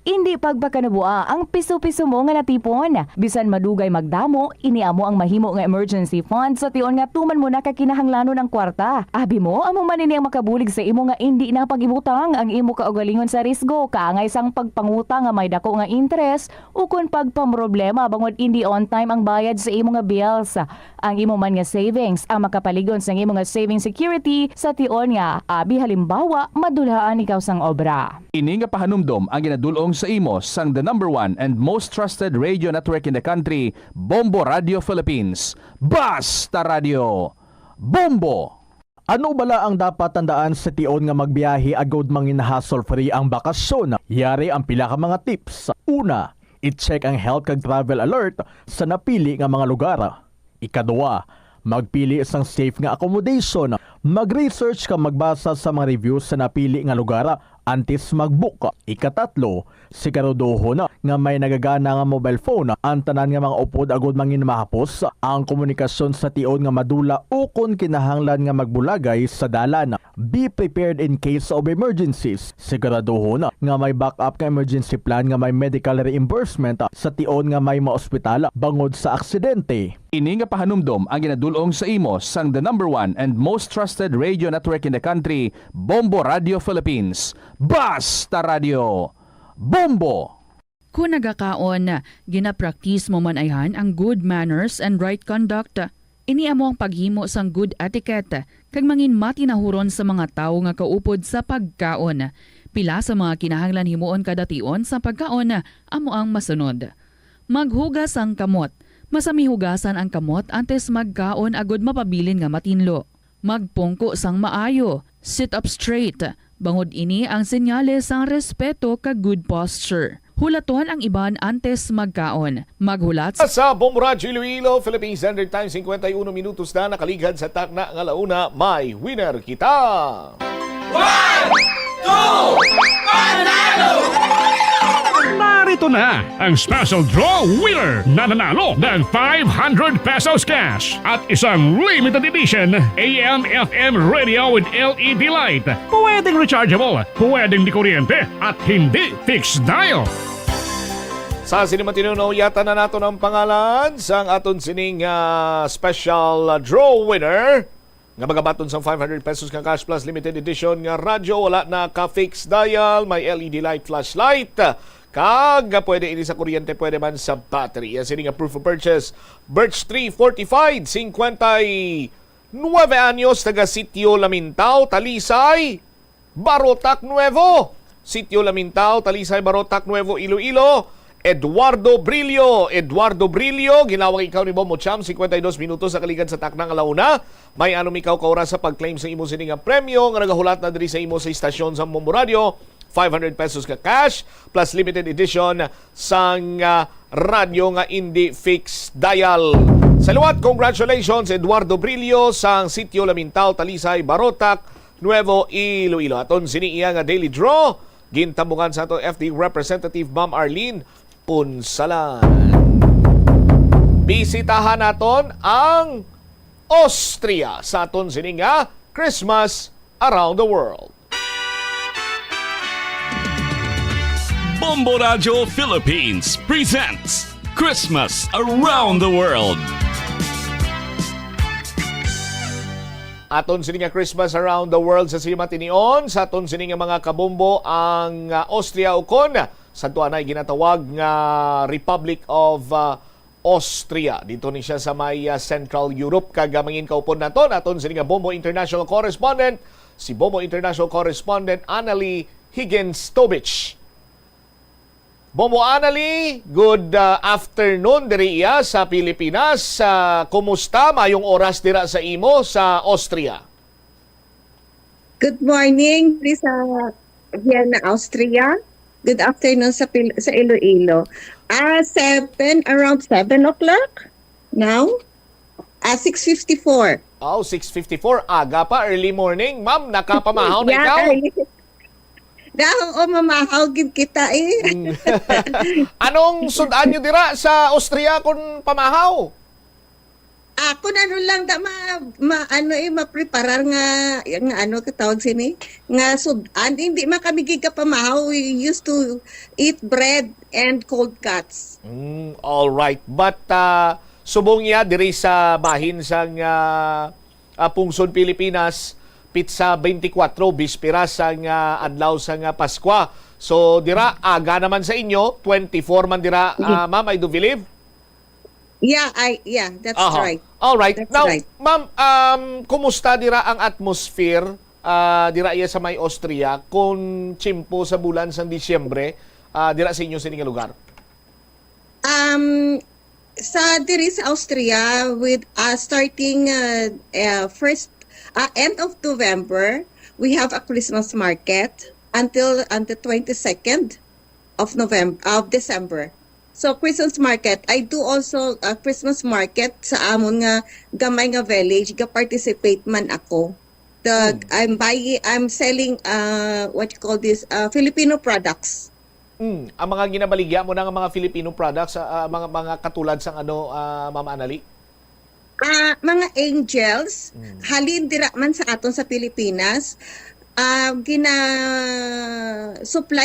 Indi pagpakanabua ang piso-piso mo nga natipon. Bisan madugay magdamo, ini amo ang mahimo nga emergency fund sa tion nga tuman mo na ka kinahanglanon ang kwarta. Abi mo, amo man ini ang makabulig sa imo nga indi na pagibutang ang imo kaugalingon sa risgo, kaangay sang pagpangutang nga may dako nga interes, ukon pagpamroblema bangod indi on time ang bayad sa imo nga bills. Ang imo man nga savings ang makapalig-on sang imo nga saving security sa tion nga, abi halimbawa, madulhaan ikaw sang obra. Ini nga pahanumdom ang ginadul-ong sa imo sang the number one and most trusted radio network in the country, Bombo Radio Philippines. Basta Radio, Bombo! Ano bala ang dapat tandaan sa tion nga magbiyahe agod mangin hassle-free ang bakasyon? Yari ang pila ka mga tips. Una, i-check ang health kag travel alert sa napili nga mga lugar. Ikaduha, magpili sang safe nga accommodation. Mag-research kag magbasa sa mga reviews sa napili nga lugar antes mag-book. Ikatatlo, siguraduhon nga may nagagana nga mobile phone ang tanan nga mga upod agod mangin mahapos ang komunikasyon sa tion nga madula ukon kinahanglan nga magbulagay sa dalan. Be prepared in case of emergencies. Siguraduhon nga may backup nga emergency plan nga may medical reimbursement sa tion nga may maospital bangod sa aksidente. Ini nga pahanumdom ang ginadul-ong sa imo sang the number one and most trusted radio network in the country, Bombo Radio Philippines. Basta Radio, Bombo! Kon nagakaon, ginapraktis mo man ayhan ang good manners and right conduct. Ini amo ang paghimo sang good etiquette kag mangin matinahuron sa mga tawo nga kaupod sa pagkaon. Pila sa mga kinahanglan himuon kada tion sa pagkaon amo ang masunod. Maghugas ang kamot. Masami hugasan ang kamot antes magkaon agud mapabilin nga matinlo. Magpungko sang maayo. Sit up straight. Bangod ini ang senyales sang respeto kag good posture. Hulaton ang iban antes magkaon. Maghulat sa Sa Bombo Radyo Iloilo, Philippine Standard Time, cincuenta y uno minutos na nakaligad sa takna nga launa, may winner kita. One, two, panalo! Narito na ang special draw winner na nanalo ng five hundred pesos cash at isang limited edition A M F M radio with L E D light. Pwedeng rechargeable, pwedeng di kuryente, at hindi fixed dial. Sa sini man tinunaw, yata na naton ang pangalan sang aton sining, ah, special, ah, draw winner nga magabaton sang five hundred pesos nga cash plus limited edition nga radyo. Wala na ka fixed dial, may L E D light flashlight, kag pwede ini sa kuryente, pwede man sa battery. Ang sini nga proof of purchase, birch tree fortified, cincuenta y nueve anyos, taga Sitio Lamintao, Talisay, Barotac Nuevo. Sitio Lamintao, Talisay, Barotac Nuevo, Iloilo. Eduardo Brillo, Eduardo Brillo, ginawag ikaw ni Bombo Cham, cincuenta y dos minutos sa kaligad sa takna nga launa. May anom ikaw ka oras sa pag-claim sa imo sini nga premyo nga nagahulat na diri sa imo sa istasyon sa Bombo Radio. Five hundred pesos ka cash plus limited edition sang, ah, radyo nga indi fixed dial. Sa liwat, congratulations, Eduardo Brillo, sang Sitio Lamintal, Talisay, Barotac, Nuevo Iloilo. Aton sini iya nga daily draw, gintambungan sa ato F D Representative Ma'am Arlene Punsalan. Bisitahan naton ang Austria sa aton sini nga Christmas Around the World. Bombo Radyo Philippines presents Christmas Around the World. Aton sini nga Christmas Around the World sa siya matinion, sa aton sini nga mga kabombo ang, ah, Austria, ukon sa tuanay ginatawag nga Republic of, ah, Austria. Dito ni siya sa may, ah, Central Europe. Kag, ah, mangin kaupod naton, aton sini nga Bombo International Correspondent, si Bombo International Correspondent Annalie Higgins-Tobich. Bombo Annalie, good, ah, afternoon diri iya sa Pilipinas. Ah, kumusta? Mayong oras dira sa imo sa Austria. Good morning, diri sa Vienna, Austria. Good afternoon sa Pil-, sa Iloilo. Ah, seven, around seven o'clock now. Ah, six fifty-four. Oh, six fifty-four. Aga pa, early morning. Ma'am, nakapamahaw na Yeah, ikaw? early. Daw, o, mamahaw gid kita eh. Mm. Anong sud-an nyo dira sa Austria kung pamahaw? Ah, kung ano lang da ma, ma ano eh, mapreparar nga, nga ano katawag sini, nga sud-an. Hindi man kami gid kapamahaw. We used to eat bread and cold cuts. Mm, all right. But, ah, subong niya diri sa bahin sang, ah, ah, pungsod Pilipinas, pitsa twenty-four, bispera sang, ah, adlaw sang, ah, Paskwa. So, dira, aga naman sa inyo, twenty-four man dira, ah, ma'am, I do believe? Yeah, I, yeah, that's Aha. right. All right. That's Now, right. ma'am, um, kumusta dira ang atmosphere, ah, dira iya sa may Austria, kung tiyempo sa bulan sang Disyembre, ah, dira sa inyo sini nga lugar? Um, sa diri sa Austria, with, uh, starting, uh, uh, first, uh, end of November, we have a Christmas market until, until twenty-second of November, of December. So, Christmas market, I do also a Christmas market sa amon nga gamay nga village, ga-participate man ako. The, Hmm. I'm buying, I'm selling, uh, what you call this, uh, Filipino products. Mm, ang mga ginabaligya mo na nga mga Filipino products, ah, ah, mga, mga katulad sang ano, ah, Ma'am Anali? Ah, mga angels, Mm. halin dira man sa aton sa Pilipinas, ah, gina-supply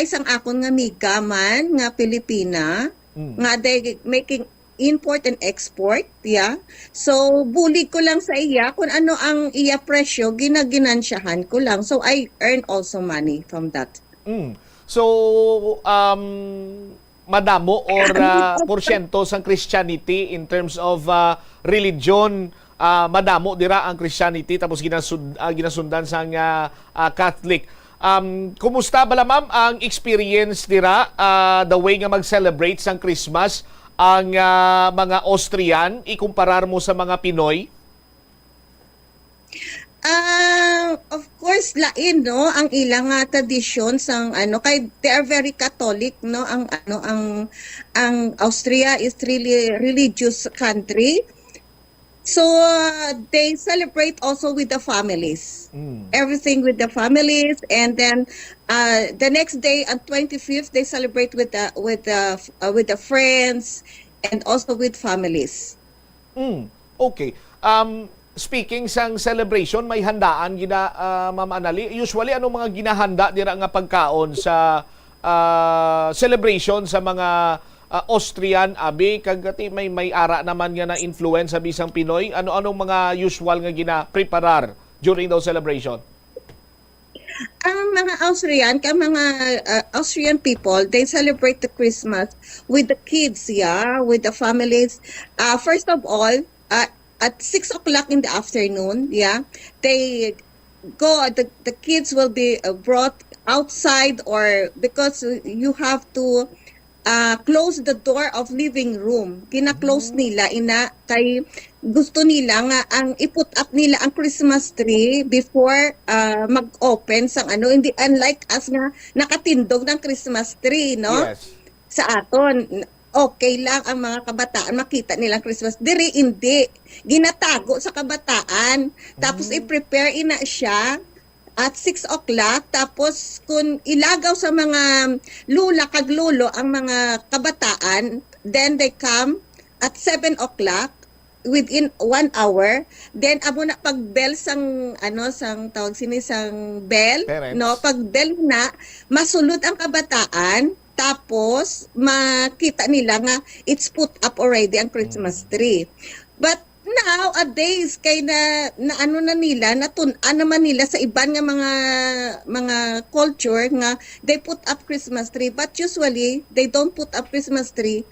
sang akon nga amiga man nga Pilipina, Mm. nga they making import and export, yeah. So, bulig ko lang sa iya kung ano ang iya presyo, ginaginansyahan ko lang. So, I earn also money from that. Mm. So, um, madamo or, ah, porsyento sang Christianity in terms of, ah, religion, ah, madamo dira ang Christianity tapos ginasud-, ah, ginasundan sang, ah, ah, Catholic. Um, kumusta bala, ma'am, ang experience dira, ah, the way nga mag-celebrate sang Christmas ang, ah, mga Austrian ikumparar mo sa mga Pinoy? Ah, of course, lain, no, ang ilang, ah, tradisyon sang, ano, kay they are very Catholic, no, ang, ano, ang, ang Austria is really religious country. So, uh, they celebrate also with the families. Mm. Everything with the families, and then, uh, the next day, on twenty-fifth, they celebrate with the, with the, uh, with the friends and also with families. Mm, okay. Um, speaking sang celebration, may handaan gina, ah, Ma'am Anali. Usually, anong mga ginahanda dira nga pagkaon sa, ah, celebration sa mga, ah, Austrian, abi? Kag ati may, may ara naman nga na-influence sa bisang Pinoy. Ano-anong mga usual nga ginapreparar during those celebration? Ang mga Austrian, kay mga, uh, Austrian people, they celebrate the Christmas with the kids, yeah, with the families. Uh, first of all, uh, at six o'clock in the afternoon, yeah, they go, the, the kids will be, uh, brought outside, or because you have to, ah, close the door of living room. Gina-close Mm. nila, ina, kay gusto nila nga ang i-put up nila ang Christmas tree before, ah, mag-open sang ano. Hindi, unlike us nga nakatindog ng Christmas tree, no? Yes. Sa aton, n-, okay lang ang mga kabataan makita nilang Christmas. Diri, hindi. Ginatago sa kabataan. Tapos Mm. i-prepare ina siya at six o'clock. Tapos kung ilagaw sa mga lula kag lolo ang mga kabataan, then they come at seven o'clock, within one hour. Then amo na pag-bell sang, ano, sang tawag sini, sang bell, Parents. no? Pag-bell na, masulod ang kabataan, tapos makita nila nga it's put up already ang Christmas Mm. tree. But nowadays, kay na, na ano na nila, natun-an naman nila sa iban nga mga, mga culture nga they put up Christmas tree. But usually, they don't put up Christmas tree,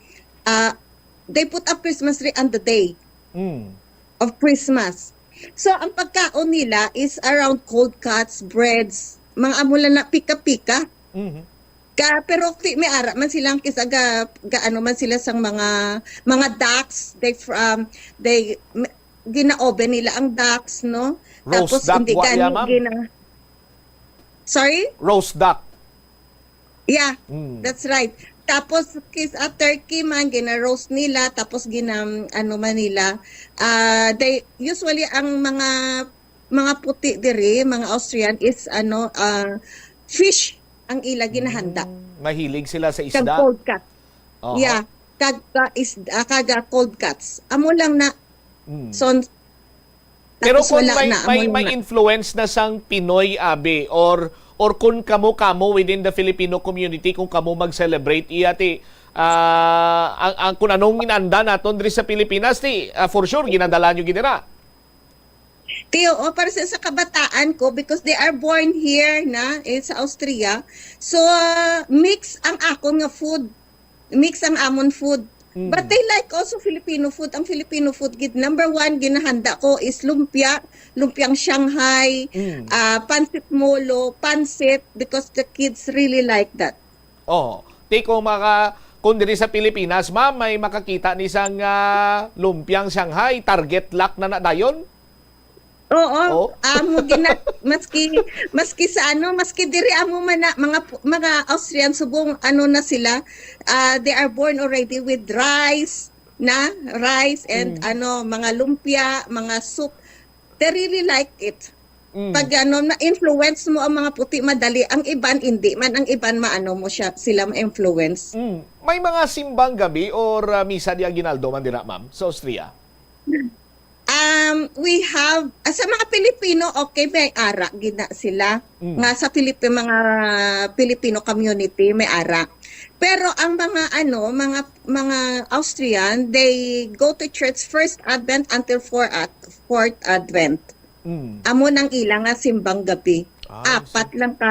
ah, they put up Christmas tree on the day Mm. of Christmas. So, ang pagkaon nila is around cold cuts, breads, mga amo lang na pika-pika. Mhm. Ka, pero ti, may ara man silang kisa ga, ga ano man sila sang mga, mga ducks. They, um, they, m-, gina-oven nila ang ducks, no? Roast Tapos duck, hindi wa gani ya, ma'am? gina-, sorry? Roast duck. Yeah, Mm. that's right. Tapos, kis-, ah, turkey man, gina-roast nila, tapos gina, ano man nila. Ah, they, usually, ang mga, mga puti diri, mga Austrian, is, ano, ah, fish ang ila ginahanda. Mm. Mahilig sila sa Kag isda. cold cut. Aha. Yeah, kag, ah, is, ah, kag, ah, cold cuts. Amo lang na. Mm. So, Pero tapos kung wala may, na, may, amo may lang na. influence na sang Pinoy, abi, or, or kung kamo, kamo within the Filipino community, kung kamo mag-celebrate, iya ti, ah, ang, ang, kung anong inanda naton diri sa Pilipinas, ti, ah, for sure, ginadala nyo ginira. Ti, oo, para sa, sa kabataan ko, because they are born here na, eh, sa Austria. So, ah, mix ang akon nga food. Mix ang amon food. Mm. But they like also Filipino food. Ang Filipino food, gid, number one, ginahanda ko is lumpia, lumpiang Shanghai, Mm. ah, pancit molo, pancit, because the kids really like that. Oh, ti kung maka-, kung diri sa Pilipinas, ma'am, may makakita ni sang, ah, lumpiang Shanghai, target lock na na dayon? Oo, Oh. amo gina-, maski, maski sa ano, maski diri amo man na, mga pu-, mga Austrian, subong ano na sila, ah, they are born already with rice, na rice and Mm. ano, mga lumpia, mga soup. They really like it. Mm. Pag ano, na-influence mo ang mga puti, madali. Ang iban, hindi man. Ang iban, maano mo siya, sila ma-influence. Mm. May mga simbang gabi or, ah, misa di aguinaldo man dira, ma'am, sa Austria? Um, we have, ah, sa mga Pilipino, okay, may ara gina sila. Mm. Nga sa Pilip-, mga Filipino community, may ara. Pero ang mga, ano, mga, mga Austrian, they go to church first Advent until four at, fourth Advent. Mm. Amo nang ila nga simbang gabi. Ah, I Apat see. lang ka,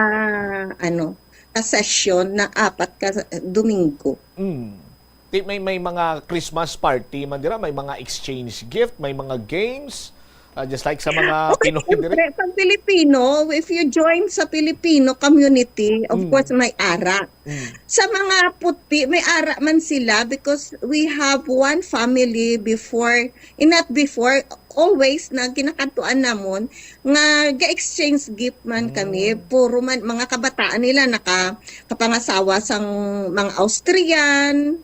ano, ka session na apat ka Domingo. Mm. Ti-, may, may mga Christmas party man dira, may mga exchange gift, may mga games, ah, just like sa mga Oh, Pinoy diri. siyempre, pag Pilipino, if you join sa Filipino community, of Mm. course, may ara. Mm. Sa mga puti, may ara man sila because we have one family before, eh, not before, always na ginakadtuan namon nga ga-exchange gift man kami. Mm. Puro man, mga kabataan nila naka-, kapangasawa sang mga Austrian,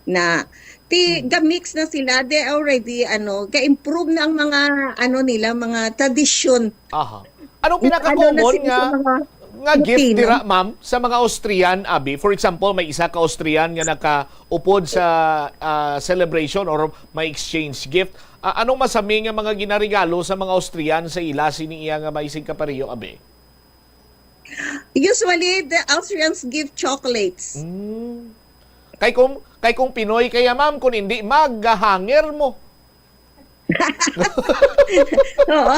na ti Hmm. ga-mix na sila, they already, ano, ga-improve na ang mga, ano nila, mga tradisyon. Aha. Anong Na ano na pinaka-common sila nga, sa mga nga gift Pilipino. dira, ma'am, sa mga Austrian, abi? For example, may isa ka Austrian nga nakaupod sa, ah, celebration or may exchange gift. Ah, anong masami nga mga ginaregalo sa mga Austrian sa ila sini iya nga may singkapareho, abi? Usually, the Austrians give chocolates. Mm. Kay kung, kay kung Pinoy kaya, ma'am, kung hindi, mag-hanger mo. Oo.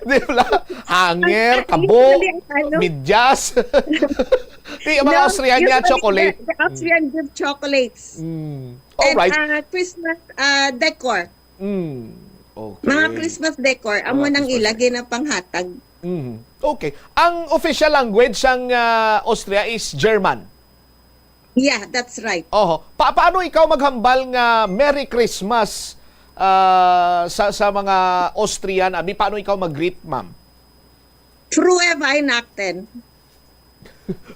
Di ba? Hanger, Ang, kabo, usually, ang ano, medyas. Di, ang mga No, Austrian niya, usually, chocolate. the, the Austrian give chocolates. Mm. And, Alright. uh, Christmas, uh, decor. Mm. Okay. Mga Christmas decor, amo Mga nang Christmas ila decor. ginapanghatag. Mm. Okay. Ang official language sang, ah, Austria is German. Yeah, that's right. Oho. Pa-, paano ikaw maghambal nga Merry Christmas, ah, sa, sa mga Austrian? Abi, paano ikaw mag-greet, ma'am? Frohe Weihnachten.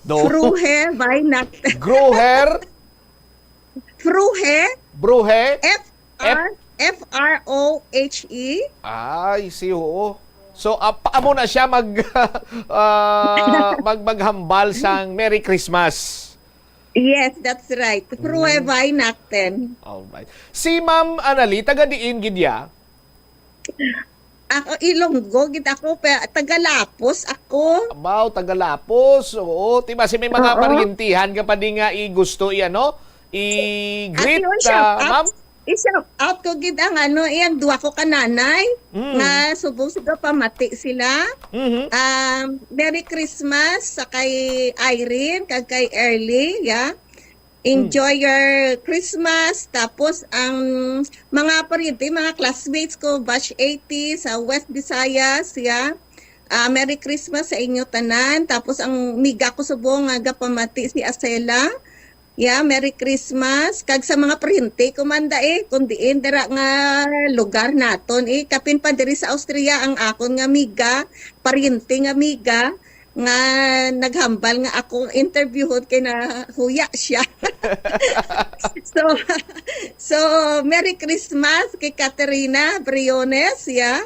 No. Frohe Weihnachten. Groher. Frohe, Bruhe? F R, F R O H E. Ay, si, oo. So, ap-, amo na siya mag, ah, mag-, maghambal sang Merry Christmas. Yes, that's right. Frohe Mm. Weihnachten. Alright. Si Ma'am Anali, taga diin gid ya? Ako, Ilonggo gid ako, pe-, taga Lapos ako. Abaw, taga Lapos. Oo, ti basi may mga Oo. paryentihan ka pa di nga i-, gusto i-, ano, i-greet, Ate, oy, shout ah, out. Ma'am? I-shout out ko gid ang, ano, iyang duha ko ka nanay Mm. nga subong sa pamati sila. Mhm. Um, Merry Christmas sa kay Irene kag kay Early, yeah. Enjoy Hmm. your Christmas. Tapos ang mga pariente, mga classmates ko, batch eighty sa West Visayas, yeah. Ah, Merry Christmas sa inyo tanan. Tapos ang miga ko subong nga gapamati si Acela. Yeah, Merry Christmas. Kag sa mga pariente ko man da eh, kung diin dira nga lugar naton eh. Kapin pa diri sa Austria ang akon nga miga, pariente nga miga, nga naghambal nga ako interviewhon kay nahuya siya. So, so Merry Christmas kay Katerina Briones, yeah.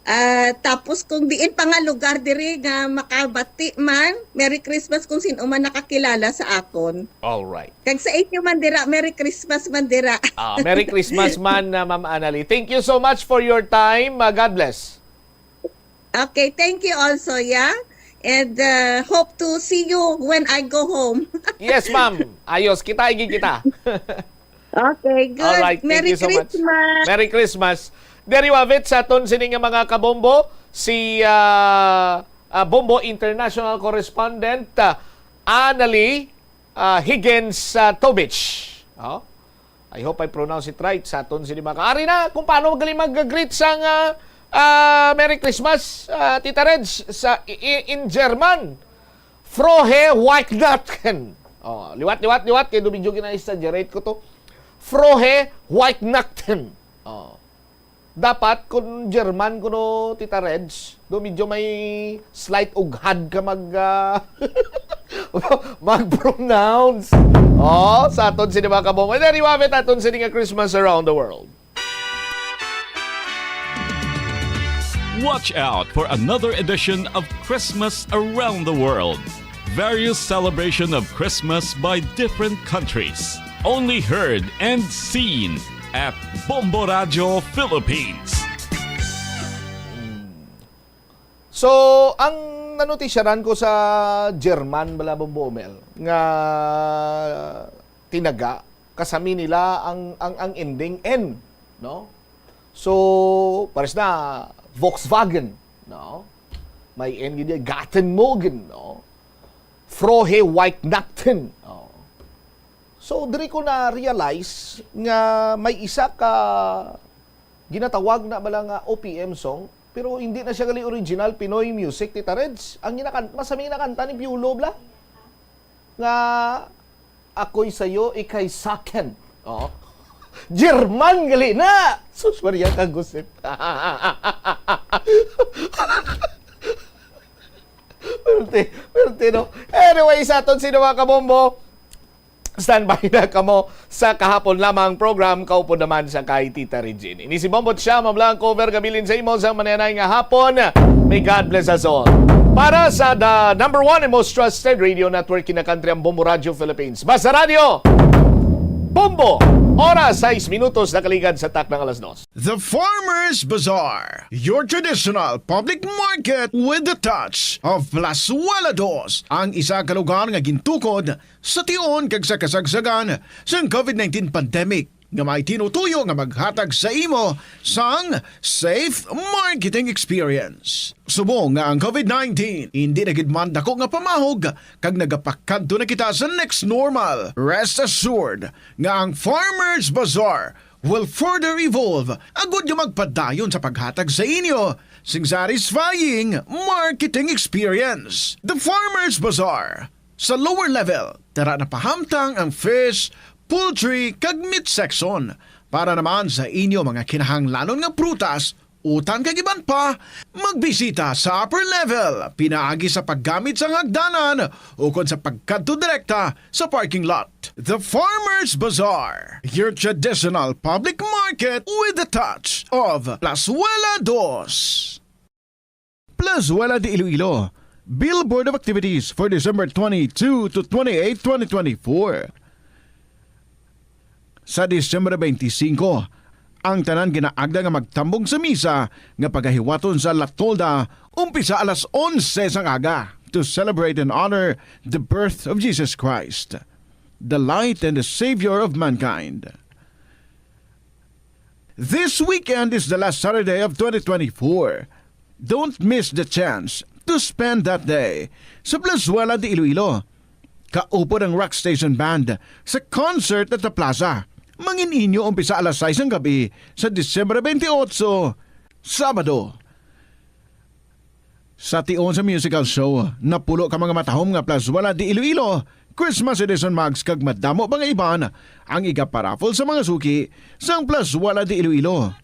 Ah, tapos kung diin pa nga lugar diri nga makabati man, Merry Christmas kung sino man nakakilala sa akon. All right. Kag sa inyo man dira, Merry Christmas man dira. Ah, Merry Christmas man, ah, Ma'am Anali. Thank you so much for your time. Ah, God bless. Okay, thank you also, yeah. And, uh, hope to see you when I go home. Yes, ma'am. Ayos, kita, igi kita. Okay, good. All right, thank Merry you so much. Christmas. Merry Christmas. Diri wavit sa aton sini nga mga kabombo, si, ah, ah, Bombo International Correspondent, ah, Annalie, ah, Higgins, ah, Tobich. Oh? I hope I pronounce it right sa aton sini mga ka-, ari na kung paano gali mag-greet sang, ah, ah, Merry Christmas, ah, Tita Reg, sa i-, i-, in German. Frohe Weihnachten. Oh, liwat, liwat, liwat, kay do medyo gina-exaggerate ko to. Frohe Weihnachten. Oh. Dapat, kung German kuno, Tita Reg, do medyo may slight ughad ka mag, ah, mag-pronounce. Oh, sa aton sini mga kabombo. Anyway, aton sini nga Christmas around the world. Watch out for another edition of Christmas Around the World. Various celebration of Christmas by different countries. Only heard and seen at Bombo Radyo Philippines. So, ang nanutisyaran ko sa German, bala, Bombo Mel, nga tinaga, kasami nila ang, ang, ang ending N, no? So, pares na Volkswagen, no? May N gid, Gatenmogen, no? Frohe Weihnachten, no? So, diri ko na-realize nga may isa ka ginatawag na bala nga O P M song, pero hindi na siya gali original Pinoy music, Tita Reds. Ang ginakan-, masami ginakanta ni Piolo, bla? Nga, "Ako'y sa'yo, ika'y sa'kin." Oh. German gali na! Sus, Maria, kagusip. Perte, perte, no? Anyway, sa aton sino mga kabombo, standby na kamo sa kahapon lamang program, Kaupod Naman sa kay Tita Regine. Ini si Bombo Siya, mablang cover, gabilin sa imo sa mananay nga hapon. May God bless us all. Para sa the number one and most trusted radio network in the country, ang Bombo Radio Philippines. Basta Radio, Bombo! Oras, sais minutos na kaligad sa taknang alas dos. The Farmers Bazaar, your traditional public market with the touch of Plazuela Dos, ang isa ka lugar nga gintukod sa tion kag sa kasagsagan sang COVID nineteen pandemic, nga may tinutuyo nga maghatag sa imo sang safe marketing experience. Subong nga ang COVID nineteen indi na gid man dako nga pamahog kag nagapakadto na kita sa next normal, rest assured nga ang Farmers Bazaar will further evolve agud nga magpadayon sa paghatag sa inyo sing satisfying marketing experience. The Farmers Bazaar. Sa lower level, tara na pahamtang ang fish, poultry, kag meat section. Para naman sa inyo mga kinahanglanon nga prutas, utang kag iban pa, magbisita sa upper level pinaagi sa paggamit sang hagdanan ukon sa pagkadto direkta sa parking lot. The Farmers Bazaar, your traditional public market with a touch of Plazuela Dos. Plazuela de Iloilo, Billboard of Activities for December twenty-two to twenty-eight, twenty twenty-four. Sa Disyembre twenty-five, ang tanan ginaagda nga magtambong sa misa nga pagahiwaton sa La Tolda umpisa alas onse sang aga to celebrate and honor the birth of Jesus Christ, the light and the Savior of mankind. This weekend is the last Saturday of twenty twenty-four. Don't miss the chance to spend that day sa Plazuela de Iloilo. Kaupod ang Rock Station Band sa concert at the plaza. Mangin-inyo umpisa alas sais ng gabi sa Disyembre twenty-eight, Sabado. Sa tion sa musical show, napulo ka mga matahom nga Plazuela de Iloilo Christmas edition mugs kag madamo pa nga iban ang igaparaffle sa mga suki sang Plazuela de Iloilo.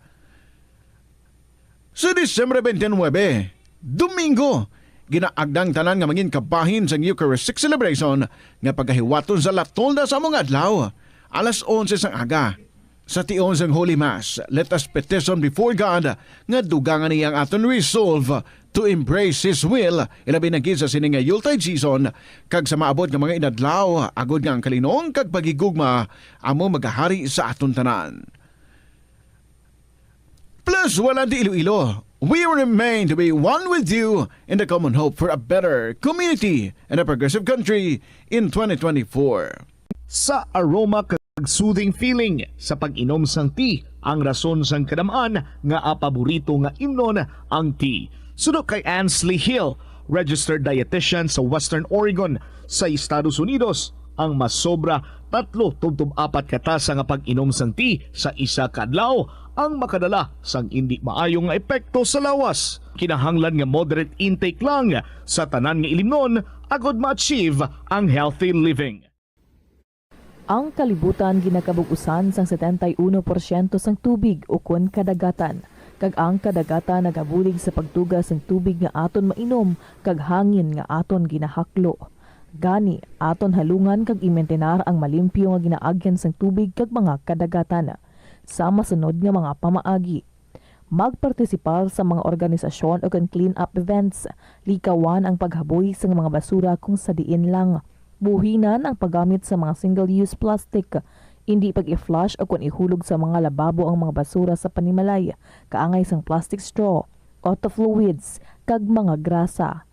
Sa Disyembre twenty-nine, Domingo, ginaagda ang tanan nga mangin kabahin sang Eucharistic celebration nga pagahiwaton sa La Tolda sa amo nga adlaw, alas onse sang aga. Sa tion sang Holy Mass, let us petition before God nga dugangan niya ang aton resolve to embrace His will, ilabi na gid sa sini nga Yuletide season, kag sa maabot nga mga inadlaw, agod nga ang kalinong kag paghigugma amo magahari sa aton tanan. Plazuela de Iloilo, we remain to be one with you in the common hope for a better community and a progressive country in twenty twenty-four. Sa aroma kag soothing feeling sa pag-inom sang tea ang rason sang kadam-an nga paborito nga imnon ang tea. Suno kay Ansley Hill, registered dietitian sa Western Oregon sa Estados Unidos, ang masobra tatlo tubtob apat ka tasa nga pag-inom sang tea sa isa ka adlaw ang makadala sang indi maayo nga epekto sa lawas. Kinahanglan nga moderate intake lang sa tanan nga ilimnon agod ma-achieve ang healthy living. Ang kalibutan ginakabug-usan sang setenta y uno porsyento sang tubig ukon kadagatan, kag ang kadagatan nagabulig sa pagtuga sang tubig nga aton mainom kag hangin nga aton ginahaklo. Gani, aton halungan kag imintinar ang malimpyo nga ginaagyan sang tubig kag mga kadagatan. Sa masunod nga mga pamaagi, magpartisipar sa mga organisasyon ukon clean-up events, likawan ang paghaboy sang mga basura kung sa diin lang, buhinan ang paggamit sa mga single-use plastic, indi pag-i-flush ukon ihulog sa mga lababo ang mga basura sa panimalay, kaangay sang plastic straw, auto fluids, kag mga grasa.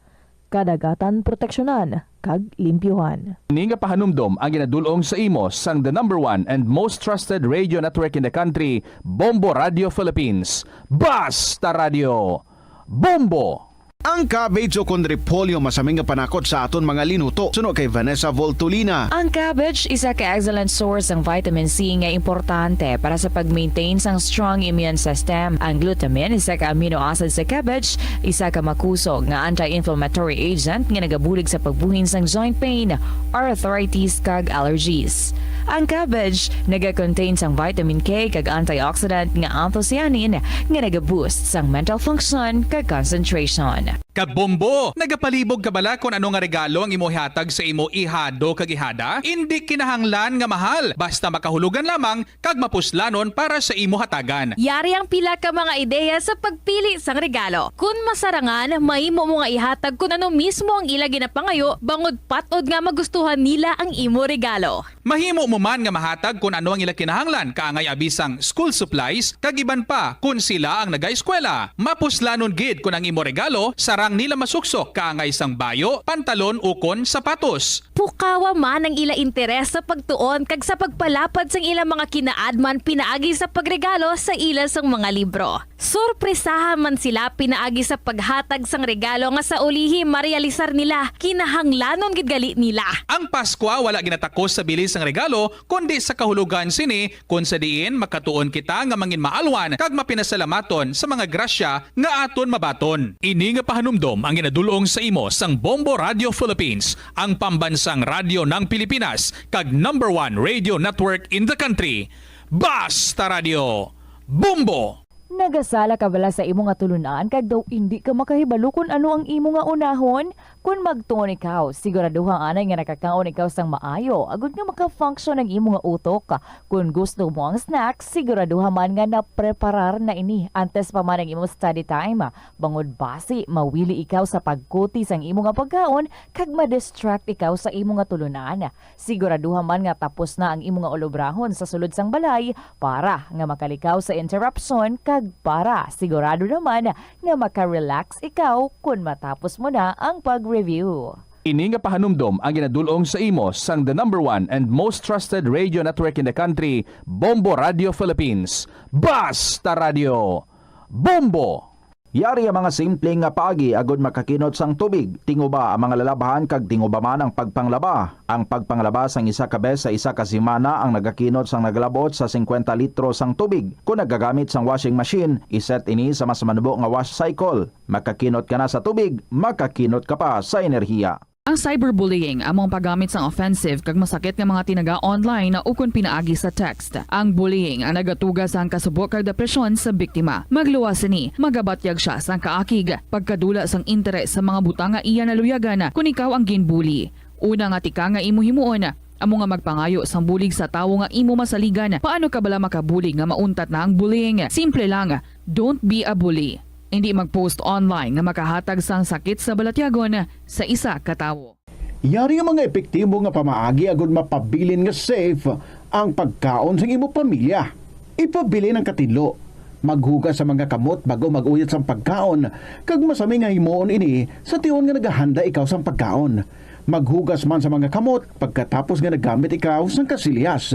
Kadagatan proteksyonan kag limpyuhan. Ini nga pahanumdom ang ginadul-ong sa imo sang the number one and most trusted radio network in the country, Bombo Radio Philippines. Basta Radio, Bombo! Ang cabbage ukon repolyo masami nga panakot sa aton mga linuto. Suno kay Vanessa Voltolina. Ang cabbage isa ka excellent source sang vitamin C nga importante para sa pag-maintain sang strong immune system. Ang glutamine, isa ka amino acid sa cabbage, isa ka makusog nga anti-inflammatory agent nga nagabulig sa pagbuhin sang joint pain, arthritis, kag allergies. Ang cabbage naga-contain sang vitamin K kag antioxidant nga anthocyanin nga naga-boost sang mental function kag concentration. Kabombo! Nagapalibog ka bala kon ano nga regalo ang imo ihatag sa imo ihado kag ihada? Indi kinahanglan nga mahal, basta makahulugan lamang kag mapuslanon para sa imo hatagan. Yari ang pila ka mga ideya sa pagpili sang regalo. Kon masarangan, mahimo mo nga ihatag kon ano mismo ang ila ginapangayo, bangod pat-od nga magustuhan nila ang imo regalo. Mahimo mo man nga mahatag kon ano ang ila kinahanglan, kaangay abi sang school supplies, kag iban pa kon sila ang nagaeskwela. Mapuslanon gid kon ang imo regalo sarang nila masuksok, kaangay sang bayo, pantalon, ukon sapatos. Pukawa man ang ila interes sa pagtuon kag sa pagpalapad sang ila mga kinaadman pinaagi sa pagregalo sa ila sang mga libro. Sorpresaha man sila pinaagi sa paghatag sang regalo nga sa ulihi marealisar nila kinahanglanon gid gali nila. Ang Paskwa wala ginatakos sa bili sang regalo, kundi sa kahulogan sini, kon sa diin makatuon kita nga manginmaalwan kag mapinasalamaton sa mga grasya nga aton mabaton. Ini nga pahanumdom ang ginadul-ong sa imo sang Bombo Radio Philippines, ang pambansang radyo ng Pilipinas, kag number one radio network in the country. Basta Radio, Bombo! Nagasala ka bala sa imo nga tulunan kag daw indi ka makahibalo kon ano ang imo nga unahon? Kon magtuon ikaw, siguraduha anay nga nakakaon ikaw sang maayo agod nga maka-function ang imo nga utok. Kon gusto mo ang snack, siguraduha man nga napreparar na ini antes pa man ang imo study time, bangod basi mawili ikaw sa pagkuti sang imo nga pagkaon kag ma-distract ikaw sa imo nga tulunan. Siguraduha man nga tapos na ang imo nga ulobrahon sa sulod sang balay para nga makalikaw sa interruption kag para sigurado naman nga maka-relax ikaw kon matapos mo na ang pag-review. Ini nga pahanumdom ang ginadul-ong sa imo sang the number one and most trusted radio network in the country, Bombo Radio Philippines. Basta Radio! Bombo! Yari ang mga simple nga paagi agud makakinot sang tubig. Tinguba ang mga lalabhan kag tinguba man ang pagpanglaba. Ang pagpanglaba sang isa ka bes sa isa ka semana ang nagakinot sang naglabot sa singkwenta litro sang tubig. Kon nagagamit sang washing machine, iset ini sa mas manubo nga wash cycle. Makakinot ka na sa tubig, makakinot ka pa sa enerhiya. Ang cyberbullying amo ang paggamit sang offensive kag masakit nga mga tinaga online ukon pinaagi sa text. Ang bullying ang nagatuga sang kasubo kag depresyon sa biktima. Magluwas sini, magabatyag sia sang kaakig, pagkadula sang interes sa mga butang nga iya naluyagan kon ikaw ang ginbully. Una nga tika nga imo himuon, amo nga magpangayo sang bulig sa tawo nga imo masaligan. Paano ka bala makabulig nga mauntat na ang bullying? Simple lang, don't be a bully. Indi mag-post online nga makahatag sang sakit sa balatyagon sa isa ka tawo. Yari ang mga epektibo nga pamaagi agud mapabilin nga safe ang pagkaon sang imo pamilya. Ipabilin ang katinlo. Maghugas sa mga kamot bag-o mag-uyot sang pagkaon, kag masami nga himuon ini sa tion nga nagahanda ikaw sang pagkaon. Maghugas man sa mga kamot pagkatapos nga naggamit ikaw sang kasilyas.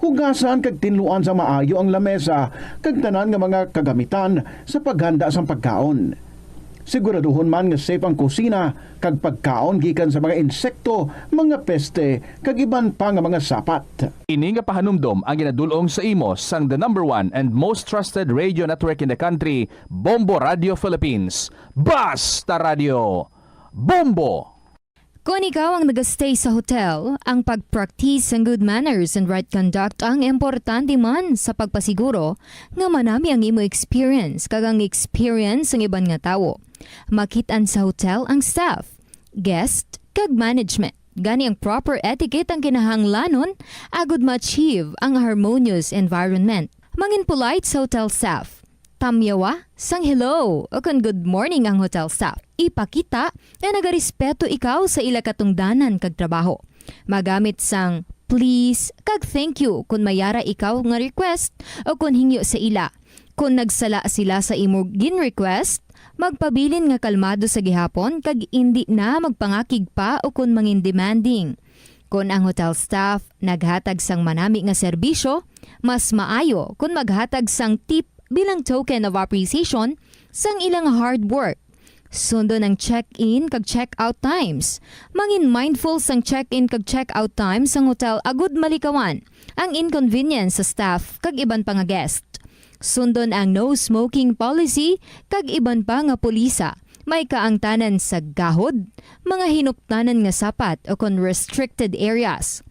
Hugasan kag tinluan sa maayo ang lamesa kag tanan nga mga kagamitan sa paghanda sang pagkaon. Siguraduhon man nga safe ang kusina kag pagkaon gikan sa mga insekto, mga peste, kag iban pa nga mga sapat. Ini nga pahanumdom ang ginadul-ong sa imo sang the number one and most trusted radio network in the country, Bombo Radio Philippines. Basta Radio! Bombo! Kon ikaw ang nagastay sa hotel, ang pag-practice sang good manners and right conduct ang importante man sa pagpasiguro nga manami ang imo experience kag ang experience sang iban nga tawo. Makit-an sa hotel ang staff, guest, kag management. Gani ang proper etiquette ang kinahanglanon agud ma-achieve ang harmonious environment. Mangin polite sa hotel staff. Tamyawa sang hello o kon good morning ang hotel staff. Ipakita nga nagarespeto ikaw sa ila katungdanan kag trabaho. Magamit sang please kag thank you kon may ara ikaw nga request o kon hingyo sa ila. Kon nagsala sila sa imo gin-request, magpabilin nga kalmado sa gihapon kag indi na magpangakig pa o kon mangin demanding. Kon ang hotel staff naghatag sang manami nga serbisyo, mas maayo kon maghatag sang tip bilang token of appreciation sang ilang hard work. Sundon ang check-in kag check-out times. Mangin mindful sang check-in kag check-out times sang hotel agud malikawan ang inconvenience sa staff kag iban pa nga guest. Sundon ang no smoking policy kag iban pa nga pulisa. May kaangtanan sa gahod, mga hinuptanan nga sapat o kon restricted areas.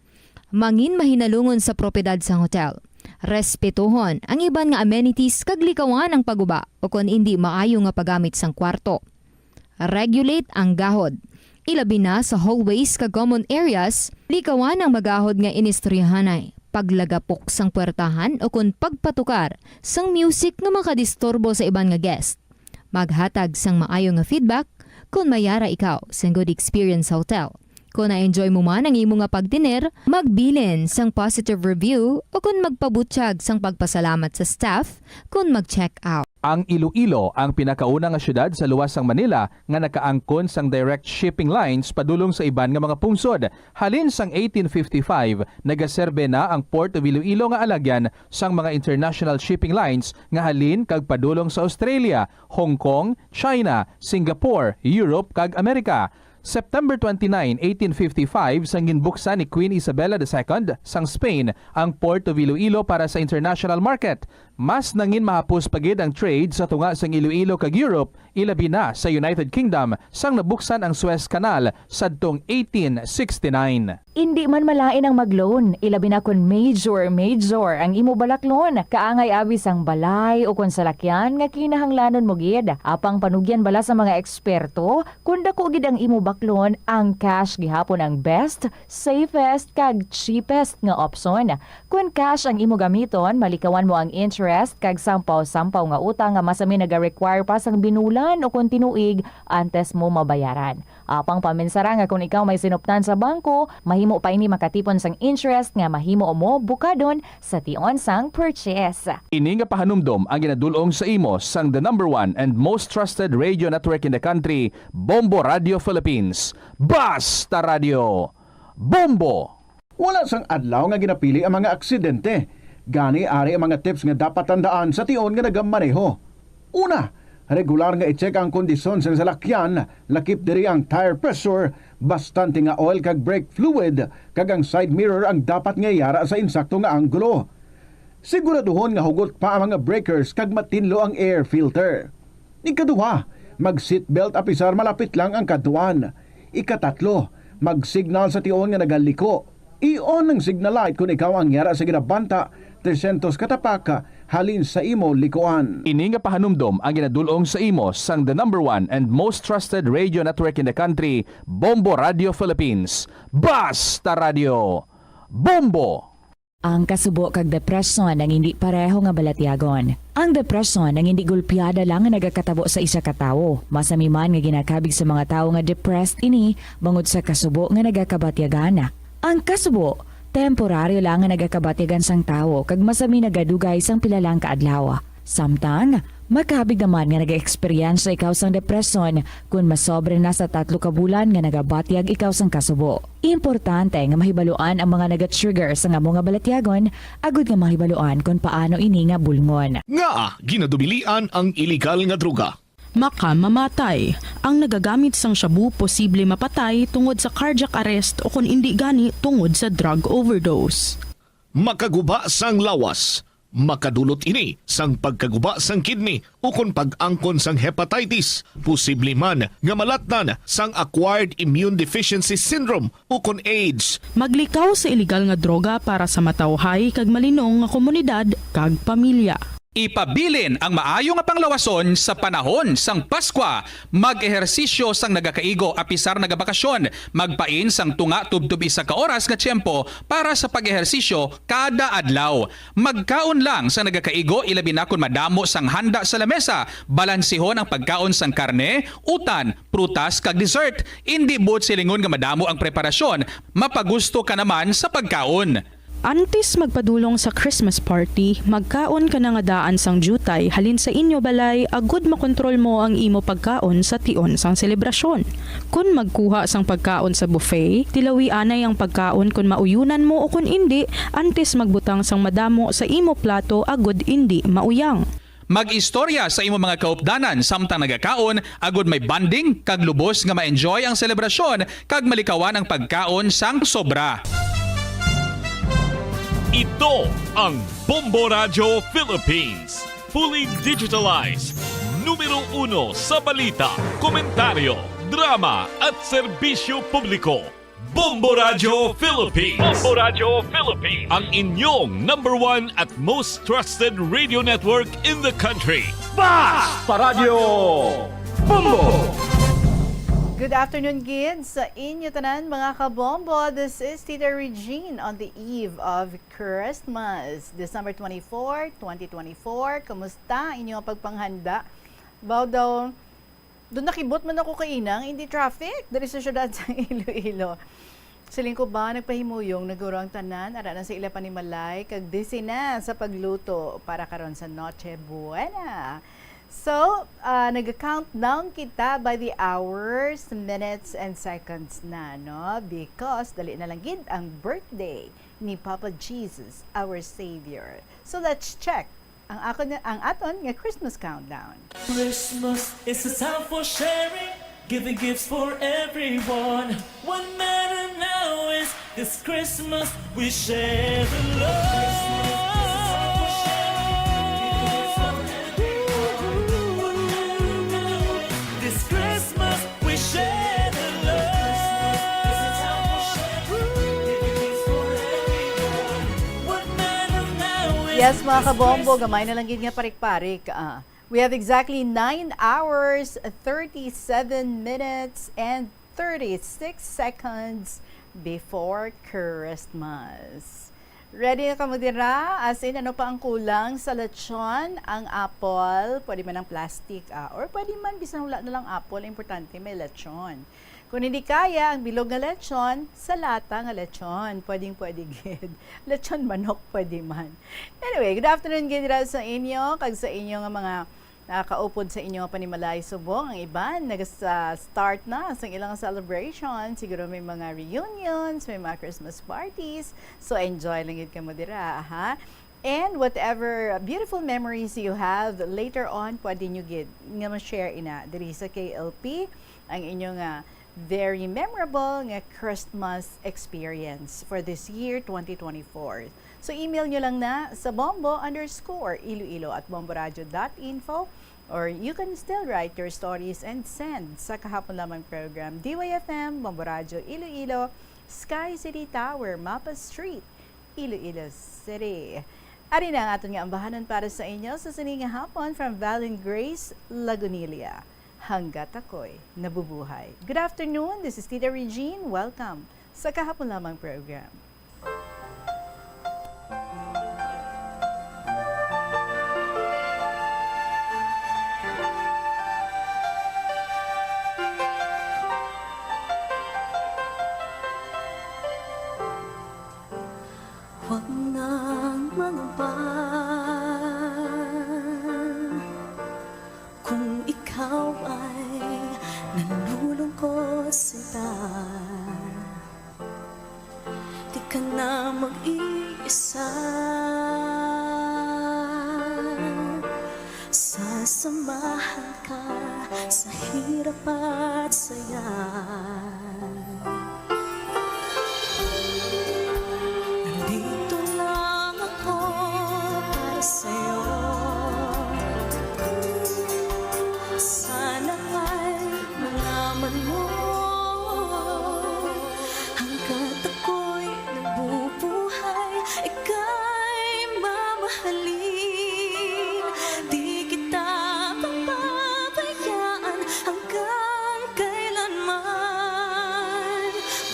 Mangin mahinalungon sa propiedad sang hotel. Respetuhon ang iban nga amenities kag likawan ang paguba o kon indi maayo nga paggamit sang kwarto. Regulate ang gahod. Ilabi na sa hallways kag common areas, likawan ang magahod nga inistoryahanay, paglagapok sang puwertahan o kon pagpatukar sang music nga makadisturbo sa iban nga guest. Maghatag sang maayo nga feedback kon may ara ikaw sang good experience sa hotel. Kon na-enjoy mo man ang imo nga pagtener, magbilin sang positive review o kon magpabutyag sang pagpasalamat sa staff kon mag-check out. Ang Iloilo ang pinakauna nga siyudad sa luwas sang Manila nga nakaangkon sang direct shipping lines padulong sa iban nga mga pungsod. Halin sang eighteen fifty-five, nagaserbe na ang Port of Iloilo nga alagyan sang mga international shipping lines nga halin kag padulong sa Australia, Hong Kong, China, Singapore, Europe, kag Amerika. September twenty-nine, eighteen fifty-five, sang ginbuksan ni Queen Isabella the Second sang Spain ang Port of Iloilo para sa international market. Mas nangin mahapos pa gid ang trade sa tunga sang Iloilo kag Europe, ilabi na sa United Kingdom, sang nabuksan ang Suez Canal sadtong eighteen sixty-nine. Indi man malain ang mag-loan, ilabi na kon major, major ang imo balaklon. Kaangay abi sang balay o kon salakyan nga kinahanglanon mo gid. Apang panugyan bala sa mga eksperto, kon dako gid ang imo baklon, ang cash gihapon ang best, safest, kag cheapest nga opsyon. Kon cash ang imo gamiton, malikawan mo ang interest kag sampaw-sampaw nga utang nga masami naga-require pa sang binulan o kon tinuig antes mo mabayaran. Apang paminsara nga kon ikaw may sinuptan sa bangko, mahimo pa ini makatipon sang interest nga mahimo mo bukadon sa tion sang purchase. Ini nga pahanumdom ang ginadul-ong sa imo sang the number one and most trusted radio network in the country, Bombo Radio Philippines. Basta Radio! Bombo! Wala sang adlaw nga ginapili ang mga aksidente. Gani, ari ang mga tips nga dapat tandaan sa tion nga nagamaneho. Una, regular nga i-check ang kondisyon sang salakyan, lakip diri ang tire pressure, bastante nga oil kag brake fluid, kag ang side mirror ang dapat nga yara sa insakto nga anggulo. Siguraduhon nga hugot pa ang mga breakers kag matinlo ang air filter. Ikaduha, mag-seatbelt apisar malapit lang ang kadtuan. Ikatatlo, mag-signal sa tion nga nagaliko. I-on ang signal light kon ikaw ang yara sa ginabanta tresyentos ka tapak halin sa imo likuan. Ini nga pahanumdom ang ginadul-ong sa imo sang the number one and most trusted radio network in the country, Bombo Radio Philippines. Basta Radio! Bombo! Ang kasubo kag depresyon ang indi pareho nga balatyagon. Ang depresyon ang indi gulpiada lang nga nagakatabo sa isa ka tawo. Masami man nga ginakabig sa mga tawo nga depressed ini bangod sa kasubo nga nagakabatyagan. Ang kasubo, temporaryo lang nga nagakabatyagan sang tawo kag masami nagadugay sang pila lang ka adlaw. Samtang, makabig naman nga nag-eksperyensya ikaw sang depresyon kon masobra na sa tatlo ka bulan nga nagabatyag ikaw sang kasubo. Importante nga mahibaluan ang mga naga-trigger sang amo nga balatyagon agud nga mahibaluan kon paano ini nga bulngon. Ngaa ginadubilian ang iligal nga droga? Makamamatay. Ang nagagamit sang shabu posible mapatay tungod sa cardiac arrest o kon indi gani tungod sa drug overdose. Makaguba sang lawas. Makadulot ini sang pagkaguba sang kidney ukon pag-angkon sang hepatitis, posible man nga malatnan sang acquired immune deficiency syndrome ukon AIDS. Maglikaw sa iligal nga droga para sa matawhay kag malinong nga komunidad kag pamilya. Ipabilin ang maayo nga panglawason sa panahon sang Paskwa. Mag-ehersisyo sang nagakaigo apisar nagabakasyon. Magpain sang tunga tubtob isa ka oras nga tiyempo para sa pag-ehersisyo kada adlaw. Magkaon lang sang nagakaigo, ilabi na kon madamo sang handa sa lamesa. Balansihon ang pagkaon sang karne, utan, prutas, kag dessert. Indi buot silingon nga madamo ang preparasyon, mapagusto ka naman sa pagkaon. Antes magpadulong sa Christmas party, magkaon ka na nga daan sang diutay halin sa inyo balay agud makontrol mo ang imo pagkaon sa tion sang selebrasyon. Kon magkuha sang pagkaon sa buffet, tilawi anay ang pagkaon kon mauyonan mo o kon indi, antes magbutang sang madamo sa imo plato agud indi mauyang. Mag-istorya sa imo mga kaupdanan samtang nagakaon, agud may bonding kag lubos nga ma-enjoy ang selebrasyon kag malikawan ang pagkaon sang sobra. Ito ang Bombo Radyo Philippines, fully digitalized, numero uno sa balita, komentaryo, drama at serbisyo publiko. Bombo Radyo Philippines. Bombo Radyo Philippines. Ang inyong number one at most trusted radio network in the country. Basta Radyo Bombo! Good afternoon gid sa inyo tanan, mga kabombo. This is Tita Regine on the eve of Christmas, December twenty-four, twenty twenty-four. Kumusta ang inyong pagpanghanda? Baw daw, do nakibot man ako kaina nga indi traffic diri sa siyudad sa Iloilo. Siling ko ba, nagpahimuyong na guro ang tanan, ara na sa ila panimalay, kag busy na sa pagluto para karon sa Noche Buena. So, ah, nag-countdown kita by the hours, minutes, and seconds na, no? Because dali na lang gid ang birthday ni Papa Jesus, our Savior. So, let's check ang akon, ang aton nga Christmas countdown. Christmas is a time for sharing, giving gifts for everyone. What matter now is this Christmas we share the love. Yes, mga kabombo, gamay na lang gid nga parik-parik. Ah, we have exactly nine hours, thirty-seven minutes, and thirty-six seconds before Christmas. Ready na kamo dira? As in, ano pa ang kulang sa lechon? Ang apple, pwede man ang plastic, ah, or pwede man bisan wala na lang apple, importante may lechon. Kung hindi kaya ang bilog nga lechon, sa lata nga lechon, pwedeng pwede gid. Lechon manok, pwede man. Anyway, good afternoon gid ra sa inyo, kag sa inyo nga mga nakaupod sa inyo nga panimalay subong. Ang iban, nag-start na sa ilang celebration. Siguro may mga reunions, may mga Christmas parties. So, enjoy lang gid kamo dira, ha? And whatever beautiful memories you have, later on, pwede nyo gid nga ma-share ina diri sa K L P ang inyo nga very memorable nga Christmas experience for this year, twenty twenty-four. So, email nyo lang na sa bombo underscore iloilo at bomboradio dot info, or you can still write your stories and send sa Kahapon Lamang Program, D Y F M, Bombo Radio Iloilo, Sky City Tower, Mapa Street, Iloilo City. Ari na ang aton nga ambahanan para sa inyo sa sini nga hapon from Valen Grace Lagunilla. Hanggat ako'y nabubuhay. Good afternoon, this is Tita Regine. Welcome sa Kahapon Lamang Program. Huwag nang mangamba kung ikaw ay nalulungkot, sinta. Di ka na mag-iisa. Sasamahan ka sa hirap at saya. Nandito lang ako para sa'yo. Sana ay malaman mo, hanggat ako'y nabubuhay, ika'y mamahalin. Di kita papabayaan hanggang kailanman.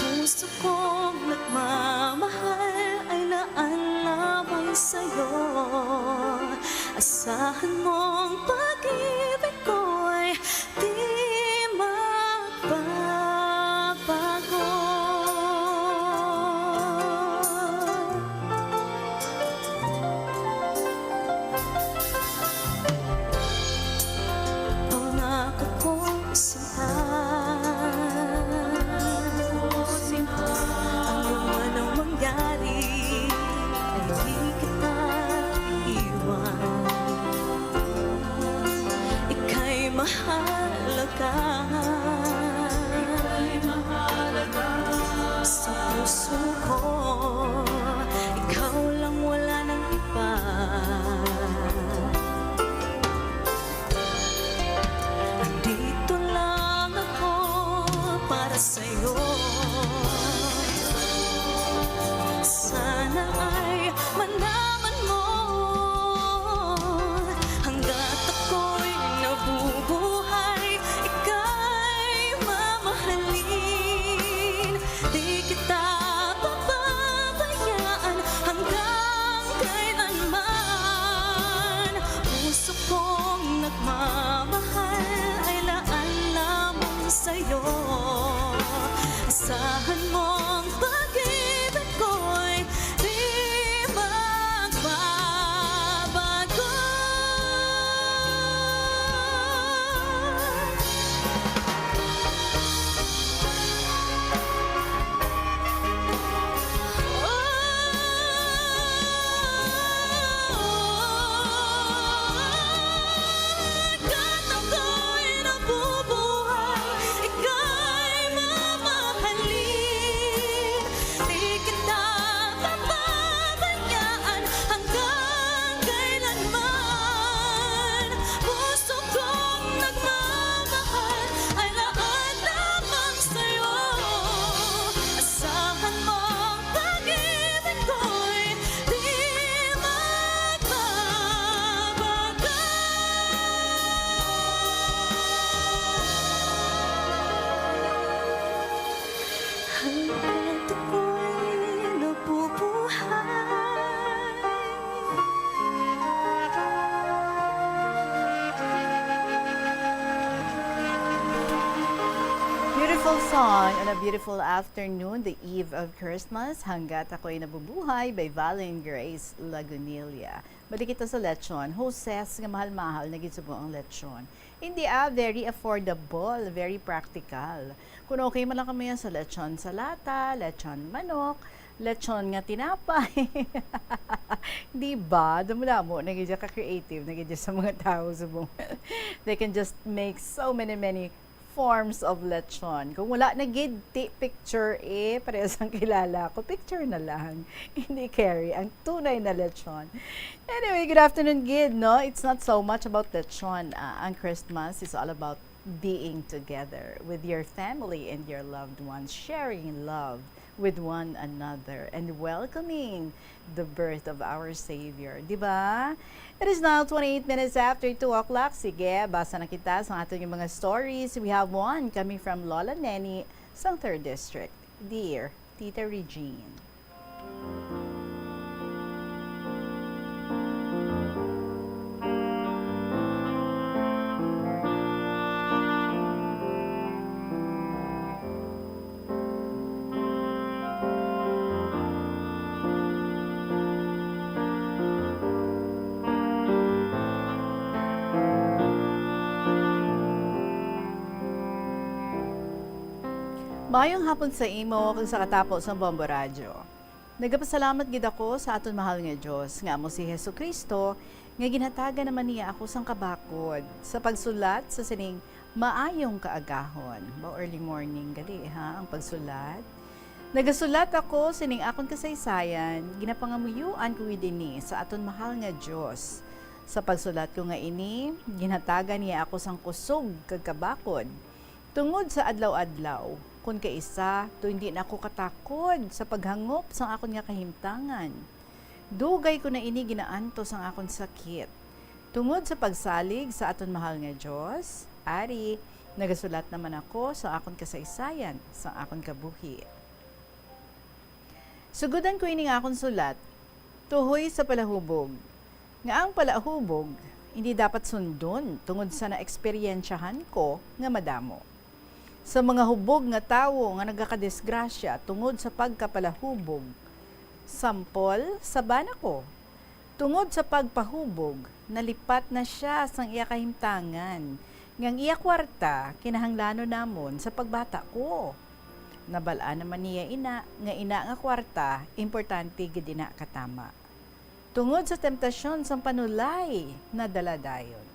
Puso kong nagmamahal ay laan lamang sa'yo. Asahan mong pag-ibig ko'y di magbabago. Pangako kong sinta, ano man ang mangyari, ay di kita iwan. Ika'y mahalaga sa puso ko. Ikaw lang, wala nang iba. Andito lang ako para sa'yo. Sana ay malaman mo, hanggat ako'y nabubuhay, ika'y mamahalin. Di kita papabayaan hanggang kailanman. Puso kong nagmamahal ay laan lamang sa'yo. Asahan mong pag-ibig ko'y di magbabago. Hanggat ako'y nabubuhay, ika'y mamahalin. Hanggang ako'y nabubuhay. Beautiful song on a beautiful afternoon, the eve of Christmas, Hanggat Ako'y Nabubuhay by Valen Grace Lagunilla. Balik kita sa lechon. Hoses nga mahal-mahal na gid subong ang lechon. Hindi, ah, very affordable, very practical. Kung okay man lang kamo yan sa lechon sa lata, lechon manok, lechon nga tinapay. Di ba? Damo-damo na gid ka creative na gid sa mga tao subong. They can just make so many, many forms of lechon. Kung wala na gid, ti picture eh, parehas ang kilala ko. Picture na lang. Hindi carry ang tunay na lechon. Anyway, good afternoon gid, no? It's not so much about lechon. Ah, ang Christmas is all about being together with your family and your loved ones, sharing love with one another, and welcoming the birth of our Savior. Di ba? It is now twenty-eight minutes after two o'clock. Sige, basa na kita sa aton nga mga stories. We have one coming from Lola Neni sang Third District. Dear Tita Regine. Maayong hapon sa imo kag sa katapo sang Bombo Radyo. Nagapasalamat gid ako sa aton mahal nga Dios nga amo si Jesu-Cristo, nga ginhatagan naman niya ako sang kabakod sa pagsulat sa sining maayong kaagahon. Ba, early morning gali, ha, ang pagsulat. Nagasulat ako sining akon kasaysayan, ginapangamuyuan ko gid ini sa aton mahal nga Dios. Sa pagsulat ko nga ini, ginhatagan niya ako sang kusog kag kabakod. Tungod sa adlaw-adlaw, kon kaisa, to hindi na ako katakod sa paghangop sang akon nga kahimtangan. Dugay ko na ini ginaantos ang akon sakit. Tungod sa pagsalig sa aton mahal nga Dios, ari, nagasulat naman ako sa akon kasaysayan sang akon kabuhi. Sugodan ko ini nga akon sulat, tuhoy sa palahubog, nga ang palahubog hindi dapat sundon tungod sa naeksperyensyahan ko nga madamo. Sa mga hubog nga tawo nga nagakadisgrasya tungod sa pagkapalahubog, sampol, sa bana ko. Tungod sa pagpahubog, nalipat na sia sang iya kahimtangan, nga ang iya kwarta kinahanglanon namon sa pagbata ko. Nabal-an naman niya ina, nga ina nga kwarta, importante gid ina katama. Tungod sa temptasyon sang panulay, nadala dayon.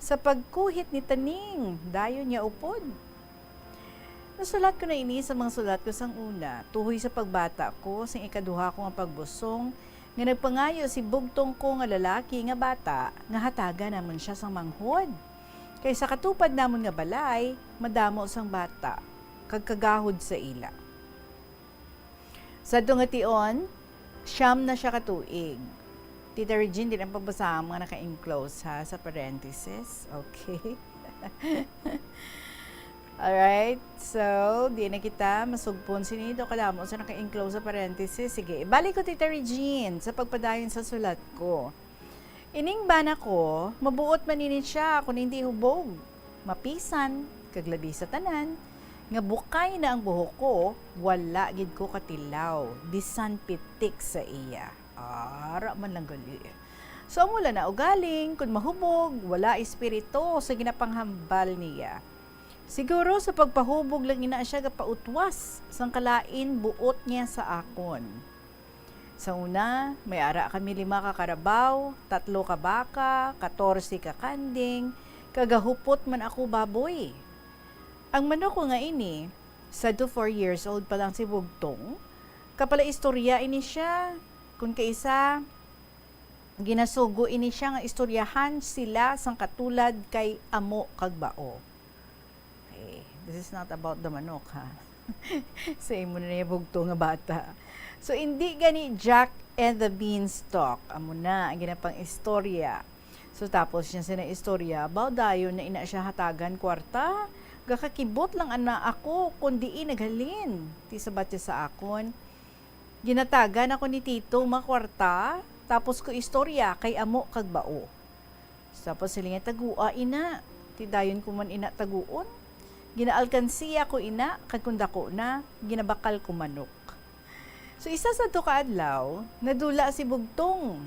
Sa pagkuhit ni taning, dayon niya upod. Nasulat ko na ini sa mga sulat ko sang una, tuhoy sa pagbata ko, sing ikaduha ko nga pagbusong, nga nagpangayo si bugtong ko nga lalaki nga bata nga hatagan namon sia sang manghod. Kay sa katupad namon nga balay, madamo sang bata, kag kagahod sa ila. Sa tunga tion, siyam na sia ka tuig. Tita Regine, di lang pagbasa ang mga naka-enclose, ha, sa parenthesis. Okay. Alright. So, di na kita masugpon sini do kadamo sa naka-enclose sa parenthesis. Sige, ibalik ko, Tita Regine, sa pagpadayon sa sulat ko. Ining bana ko, mabuot man ini sia kon hindi hubog, mapisan, kag labi sa tanan, nga bukay na ang buhok ko, wala gid ko katilaw, bisan pitik sa iya. Ara man lang gali. So, amo lang na ugaling, kon mahubog, wala espiritu sa ginapanghambal niya. Siguro sa pagpahubog lang ina siya gapautwas sang kalain buot niya sa akon. Sa una, may ara kami lima ka karabaw, tatlo ka baka, katorse ka kanding, kag gahupot man ako baboy. Ang manok ko nga ini, sad to four years old pa lang si Bugtong, kapalaistorya ini siya. Kon kaisa, ginasugo ini siya nga istoryahan sila sang katulad kay amo kag bao. Okay, this is not about the manok, ha. Sa imo na niya bugto nga bata. So, indi gani Jack and the Beanstalk. Amo na ang ginapang istorya. So, tapos niya sina istorya, baw dayon na ina siya hatagan kwarta, Gakakibot lang ana ako kon diin naghalin, ti sabat niya sa akon. Ginatagan ako ni Tito mga kwarta, tapos ko istorya kay amo kag bao. Tapos siling niya, "Tagua ina." Ti dayon ko man ina taguon. Ginaalkansiya ko ina, kag kon dako na, ginabakal ko manok. So, isa sadto ka adlaw, nadula si Bugtong.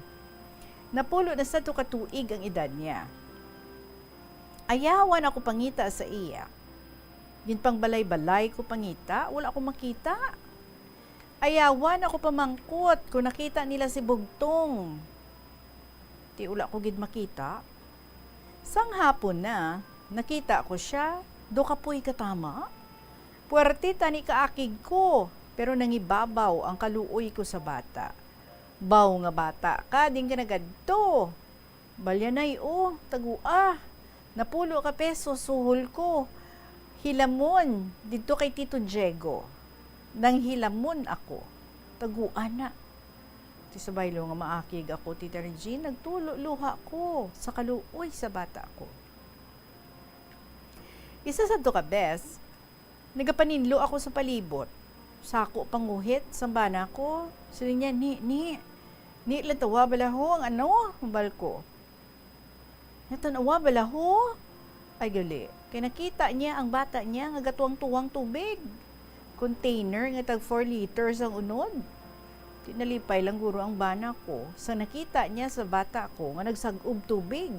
Napulo na sadto ka tuig ang edad niya. Ayawan ako pangita sa iya. Ginpangbalay-balay ko pangita, wala ko makita. Ayawan ako pamangkot kung nakita nila si Bugtong. Ti wala ko gid makita. Sang hapon na, nakita ko sia, do kapoy katama. Puwerte tani kaakig ko, pero nangibabaw ang kaluoy ko sa bata. "Baw nga bata ka, din ka nagadto." Balyanay, o, tagua. Napulo ka pesos suhol ko. Hilamon, didto kay Tito Diego. Nanghilamon ako. Tagua na. Ti sa baylo nga maakig ako, Tita Regine, nagtulo luha ko sa kaluoy sa bata ko. Isa sadto ka bes, nagapaninlo ako sa palibot. Sako panguhit sang bana ko. Siling niya, "Ni, ni, ni, tan-awa bala ho ang ano," hambal ko. "Tan-awa bala ho?" Ay, gali. Kay nakita niya ang bata niya nga gatuwang-tuwang tubig. Container nga tag four liters ang unod. Ti nalipay lang guro ang bana ko sa nakita niya sa bata ko nga nagsag-ob tubig.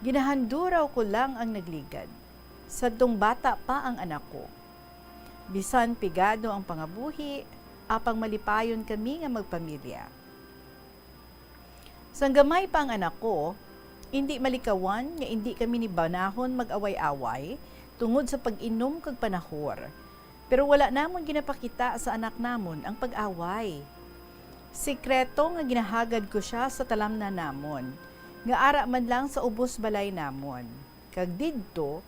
Ginahanduraw ko lang ang nagligad, sadtong bata pa ang anak ko. Bisan pigado ang pangabuhi, apang malipayon kami nga magpamilya. Sang gamay pa ang anak ko, indi malikawan nga indi kami ni banahon mag-away-away tungod sa pag-inom kag panahor. Pero wala namon ginapakita sa anak namon ang pag-away. Sikreto nga ginahagad ko sia sa talamnan namon, nga ara man lang sa ubos balay namon. Kag didto,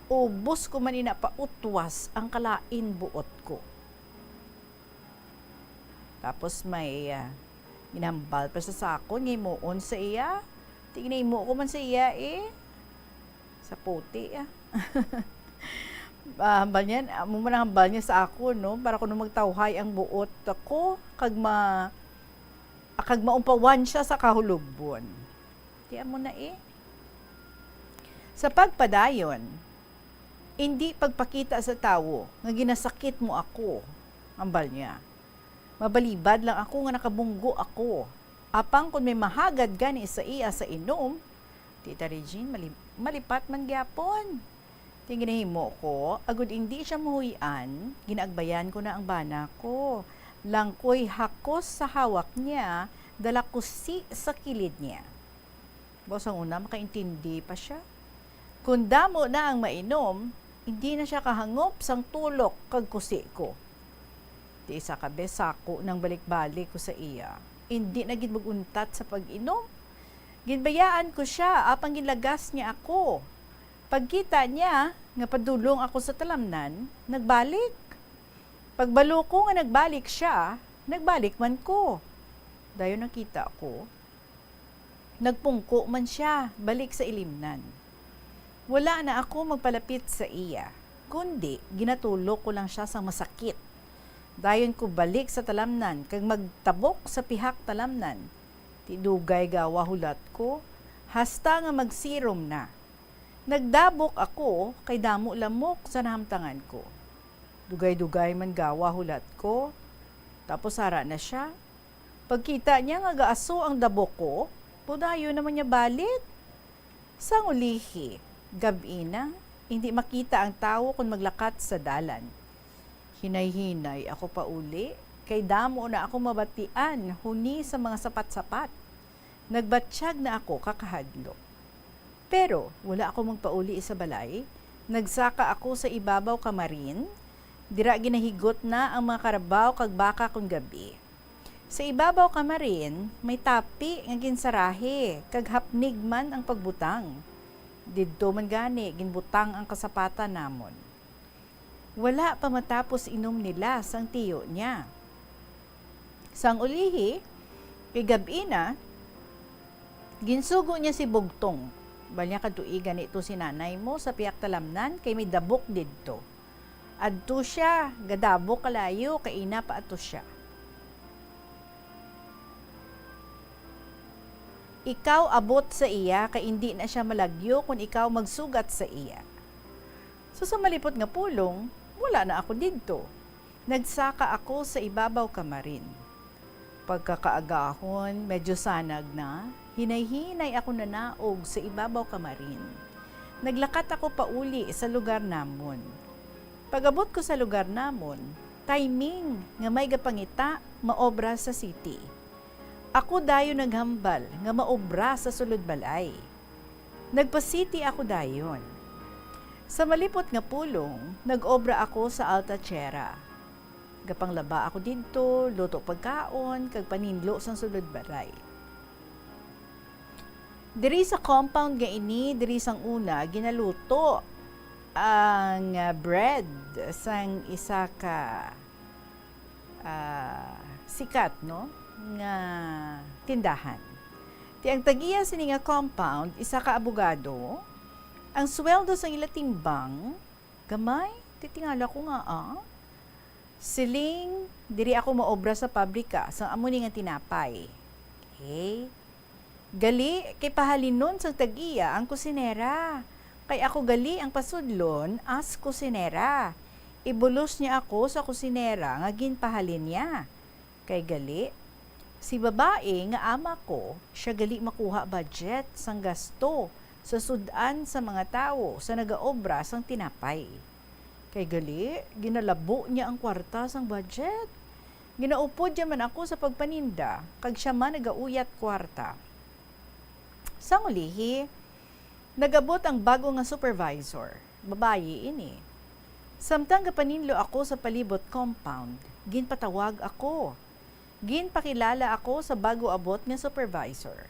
ubos ko man ina pautwas ang kalain buot ko. Tapos may, ah, ginahambal pa sa sakon nga himuon sa iya. Ti ginahimo ko man sa iya, eh. Sa puti, ah. Ah, hambal niya, amo man ang hambal niya sa akon, no? Para kuno magtawhay ang buot ako, kag ma-, kag maumpawan siya sa kahulogbon. Ti amo na, eh. Sa pagpadayon, indi pagpakita sa tawo nga ginasakit mo ako, hambal niya. Mabalibad lang ako nga nakabunggo ako. Apang kon may mahagad gani sa iya sa inom, Tita Regine, mali-, malipat man gyapon. Ti ginahimo ko, agud indi siya mahuy-an, ginaagbayan ko na ang bana ko. Langkoy hakos sa hawak niya, dala kusi sa kilid niya. Baw sang una, makaintindi pa sia. Kon damo na ang mainom, indi na sia kahangop sang tulok kag kusi ko. Ti isa ka bes sako nang balik-balik ko sa iya. Indi na gid mag-untat sa pag-inom. Ginbayaan ko sia, apang ginlagas niya ako. Pagkita niya nga padulong ako sa talamnan, nagbalik. Pagbalo ko nga nagbalik sia, nagbalik man ko. Dayon nakita ko, nagpungko man sia balik sa ilimnan. Wala na ako magpalapit sa iya, kundi ginatulok ko lang sia sang masakit. Dayon ko balik sa talamnan kag magtabok sa pihak talamnan. Ti dugay gawa hulat ko, hasta nga magsirom na. Nagdabok ako kay damo lamok sa nahamtangan ko. Dugay-dugay man gawa hulat ko, tapos ara na sia. Pagkita niya nga gaaso ang dabok ko, padayon naman niya balik. Sang ulihi, gab-i na, indi makita ang tawo kon maglakat sa dalan. Hinay-hinay ako pauli, kay damo na ako mabatian huni sa mga sapat-sapat. Nagbatyag na ako kakahadlok. Pero wala ako magpauli sa balay. Nagsaka ako sa ibabaw kamarin, dira ginahigot na ang mga karabaw kag baka kon gab-i. Sa ibabaw kamarin may tapi nga ginsarahi kag hapnig man ang pagbutang. Didto man gani ginbutang ang kasapatan namon. Wala pa matapos inom ni La sang tiyo niya. Sang ulihi, kay gab-i na, ginsugo niya si Bugtong. Banya kadtuigan ni to si nanay mo sa pihak talamnan, kay may dabok didto. Adto sia, gadabok kalayo, kay ina pa ato sia. Ikaw abot sa iya, kay indi na sia malagyo kon ikaw magsugat sa iya. So, sa malipot nga pulong, wala na ako didto. Nagsaka ako sa ibabaw kamarin. Pagkakaagahon, medyo sanag na, hinay-hinay ako nanaog sa ibabaw kamarin. Naglakat ako pauli sa lugar namon. Pag-abot ko sa lugar namon, timing nga may gapangita maobra sa city. Ako dayon naghambal nga maobra sa sulod balay. Nagpa-city ako dayon. Sa malipot nga pulong, nag-obra ako sa Alta Tierra. Gapanglaba ako didto, luto pagkaon, kag paninlo sang sulod balay. Diri sa compound nga ini, diri sang una, ginaluto ang, ah, bread sang isa ka, ah, sikat, no, nga tindahan. Ti ang tag-iya sini nga compound, isa ka abogado. Ang sweldo sang ila timbang, gamay, titingala ko nga, ah. Siling, diri ako maobra sa pabrika sang amo ni nga tinapay. Okay? Gali, kay pahalinon sang tag-iya ang kusinera. Kay ako gali ang pasudlon as kusinera. Ibulos niya ako sa kusinera nga ginpahalin niya. Kay gali, si babae nga ama ko, sia gali makuha budget sang gasto sa sud-an sa mga tawo sa nagaobra sang tinapay. Kay gali, ginalabo niya ang kwarta sang budget. Ginaupod niya man ako sa pagpaninda, kag sia man nagauyat kwarta. Sang ulihi, nag-abot ang bago nga supervisor. Babayi ini. Samtang gapaninlo ako sa palibot compound, ginpatawag ako. Ginpakilala ako sa bago abot nga supervisor.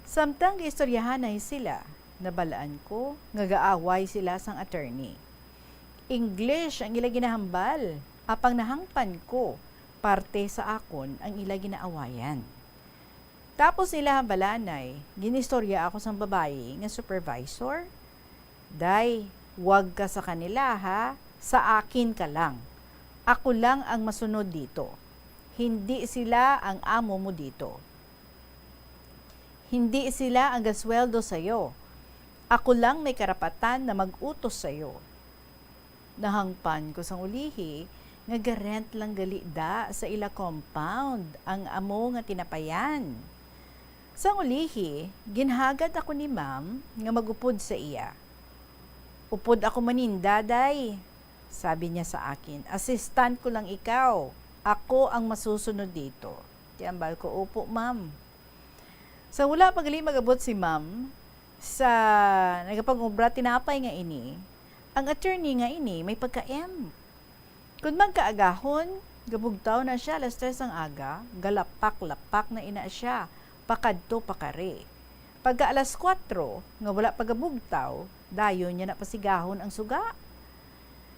Samtang giistoryahanay sila, nabal-an ko nga gaaway sila sang attorney. English ang ila ginahambal, apang nahangpan ko parte sa akon ang ila ginaawayan. Tapos nila hambalanay, ginistorya ako sang babayi nga supervisor. Day, wag ka sa kanila, ha? Sa akin ka lang. Ako lang ang masunod dito. Hindi sila ang amo mo dito. Hindi sila ang gasweldo sa'yo. Ako lang may karapatan na mag-utos sa'yo. Nahangpan ko sang ulihi nga garent lang gali da sa ila compound ang amo nga tinapayan. Sang ulihi, ginhagad ako ni ma'am nga mag-upod sa iya. "Upod ako maninda, day," sabi niya sa akin. "Assistant ko lang ikaw. Ako ang masusunod dito." Ti ambal ko, "Opo, ma'am." Sa wala pa gali mag-abot si ma'am sa nagapang-obra tinapay nga ini, ang attorney nga ini may pagka-M. Kun magkaagahon, gabugtaw na sia alas tres ang aga, galapak-lapak na ina sia, pakadto pakari. Pagka alas kuwatro, nga wala pa gabugtaw, dayon niya na pasigahon ang suga.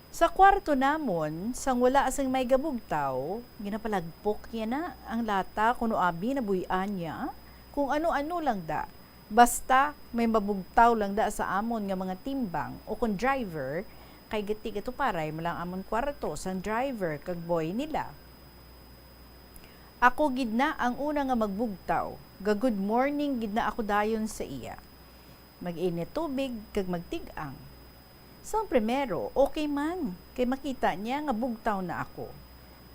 Sa kwarto namon, sang wala sing may gabugtaw, ginapalagpok niya na ang lata kuno abi nabuy-an niya, kung ano-ano lang da. Basta may mabugtaw lang da sa amon nga mga timbang o kon driver, kay gati-gatuparay man lang amon kwarto sang driver kag boy nila. Ako gid na ang una nga magbugtaw, ga-good morning gid na ako dayon sa iya. Mag-init tubig kag magtig-ang. Sang primero, okay man, kay makita niya nga bugtaw na ako.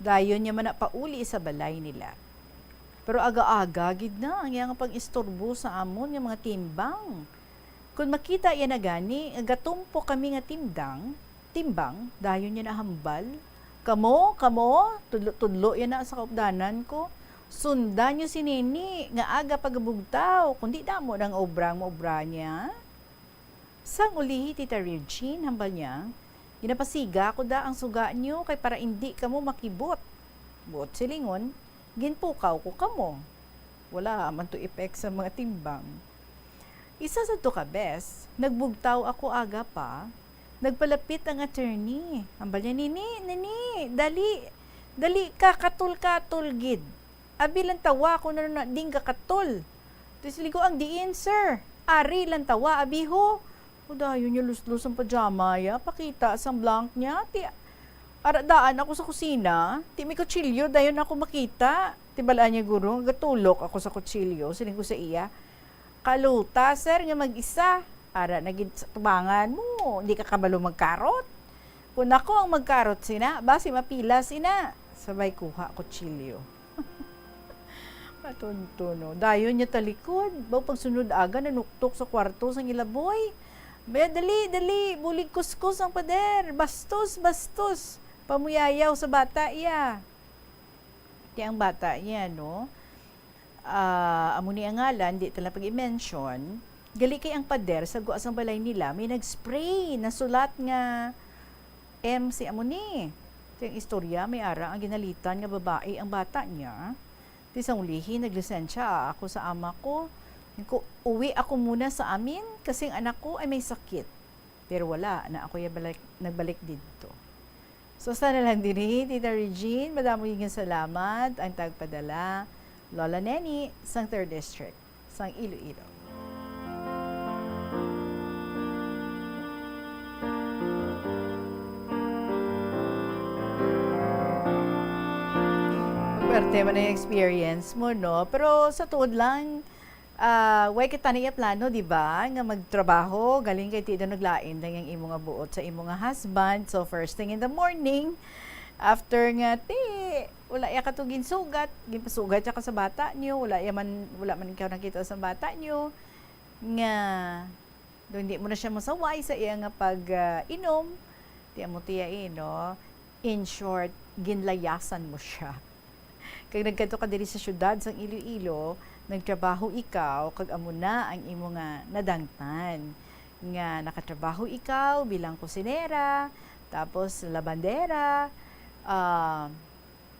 Dayon niya man na pauli sa balay nila. Pero aga-aga gid na ang iya nga pag-istorbo sa amon nga mga timbang. Kon makita iya na gani nga gatumpok kami nga timdang, timbang, dayon niya nahambal, "Kamo, kamo, tudlo-tudlo yan na sa kaupdanan ko. Sundan niyo si Nini nga aga pagabugtaw, kundi damo nang obrang maobra niya." Sang ulihi, Tita Regine, hambal niya, "Ginapasiga ko da ang suga niyo kay para indi kamo makibot." Buot silingon, ginpukaw ko kamo. Wala man to effect sa mga timbang. Isa sa to ka bes, nagbugtaw ako aga pa, nagpalapit ang attorney. Hambal niya, "Nini, nini, dali, dali ka, katol-katol gid. Abi lang tawa ko na na ding kakatol." Tapos ligo ang diin, sir. Ari lang tawa, abi ho. O, dayon niya luslos ang pajama, ya. Pakita sang blank niya. Ti, ara daan ako sa kusina. Ti may kutsilyo, dayon ako makita. Ti balaan niya, guro, gatulok ako sa kutsilyo. Siling ko sa iya, "Kaluta, sir, nga mag-isa. Ara na gid sa tubangan mo. Di ka kabalo magkarot? Kung ako ang magkarot sina, basi mapila sina." Sabay kuha kutsilyo. Matunto, no? Dayon niya talikod. Baw pagsunod aga, nanuktok sa kwarto sang ila boy. "Baya, dali, dali, bulig kuskus ang pader. Bastos, bastos. Pamuyayaw sa bata iya." Ti ang bata niya, no? Ah, amo ni ang ngalan, di ta lang pag-i-mention. Gali kay ang pader sa gwa sang balay nila, may nag-spray, nasulat nga M C amo ni. Ti ang istorya, may ara ang ginalitan nga babae ang bata niya. Ti sa ulihi, naglisensya ako sa ama ko. Ko, "Uwi ako muna sa amin kasi ang anak ko ay may sakit." Pero wala na ako ya balik, nagbalik didto. So, sana lang diri, Tita Regine. Madamo nga salamat ang tagpadala, Lola Neni, sang Third District, sang Iloilo. Pwerte man ang experience mo, no? Pero sa tuod lang, ah, way kita na iya plano, di ba, nga magtrabaho, galing kay ti daw naglain lang ang imo nga buot sa imo nga husband. So, first thing in the morning, after nga ti, wala iya kato ginsugat, ginpasugat siya ka sa bata niyo, wala iya man, wala man ikaw nakita sa bata niyo, nga daw hindi mo na siya masaway sa iya nga pag, ah, inom, ti amo tiya, eh, no? In short, ginlayasan mo siya. Kag nagkadto ka diri sa siyudad sang Iloilo, nagtrabaho ikaw, kag amo na ang imo nga nadangtan, nga nakatrabaho ikaw bilang kusinera, tapos labandera, ah,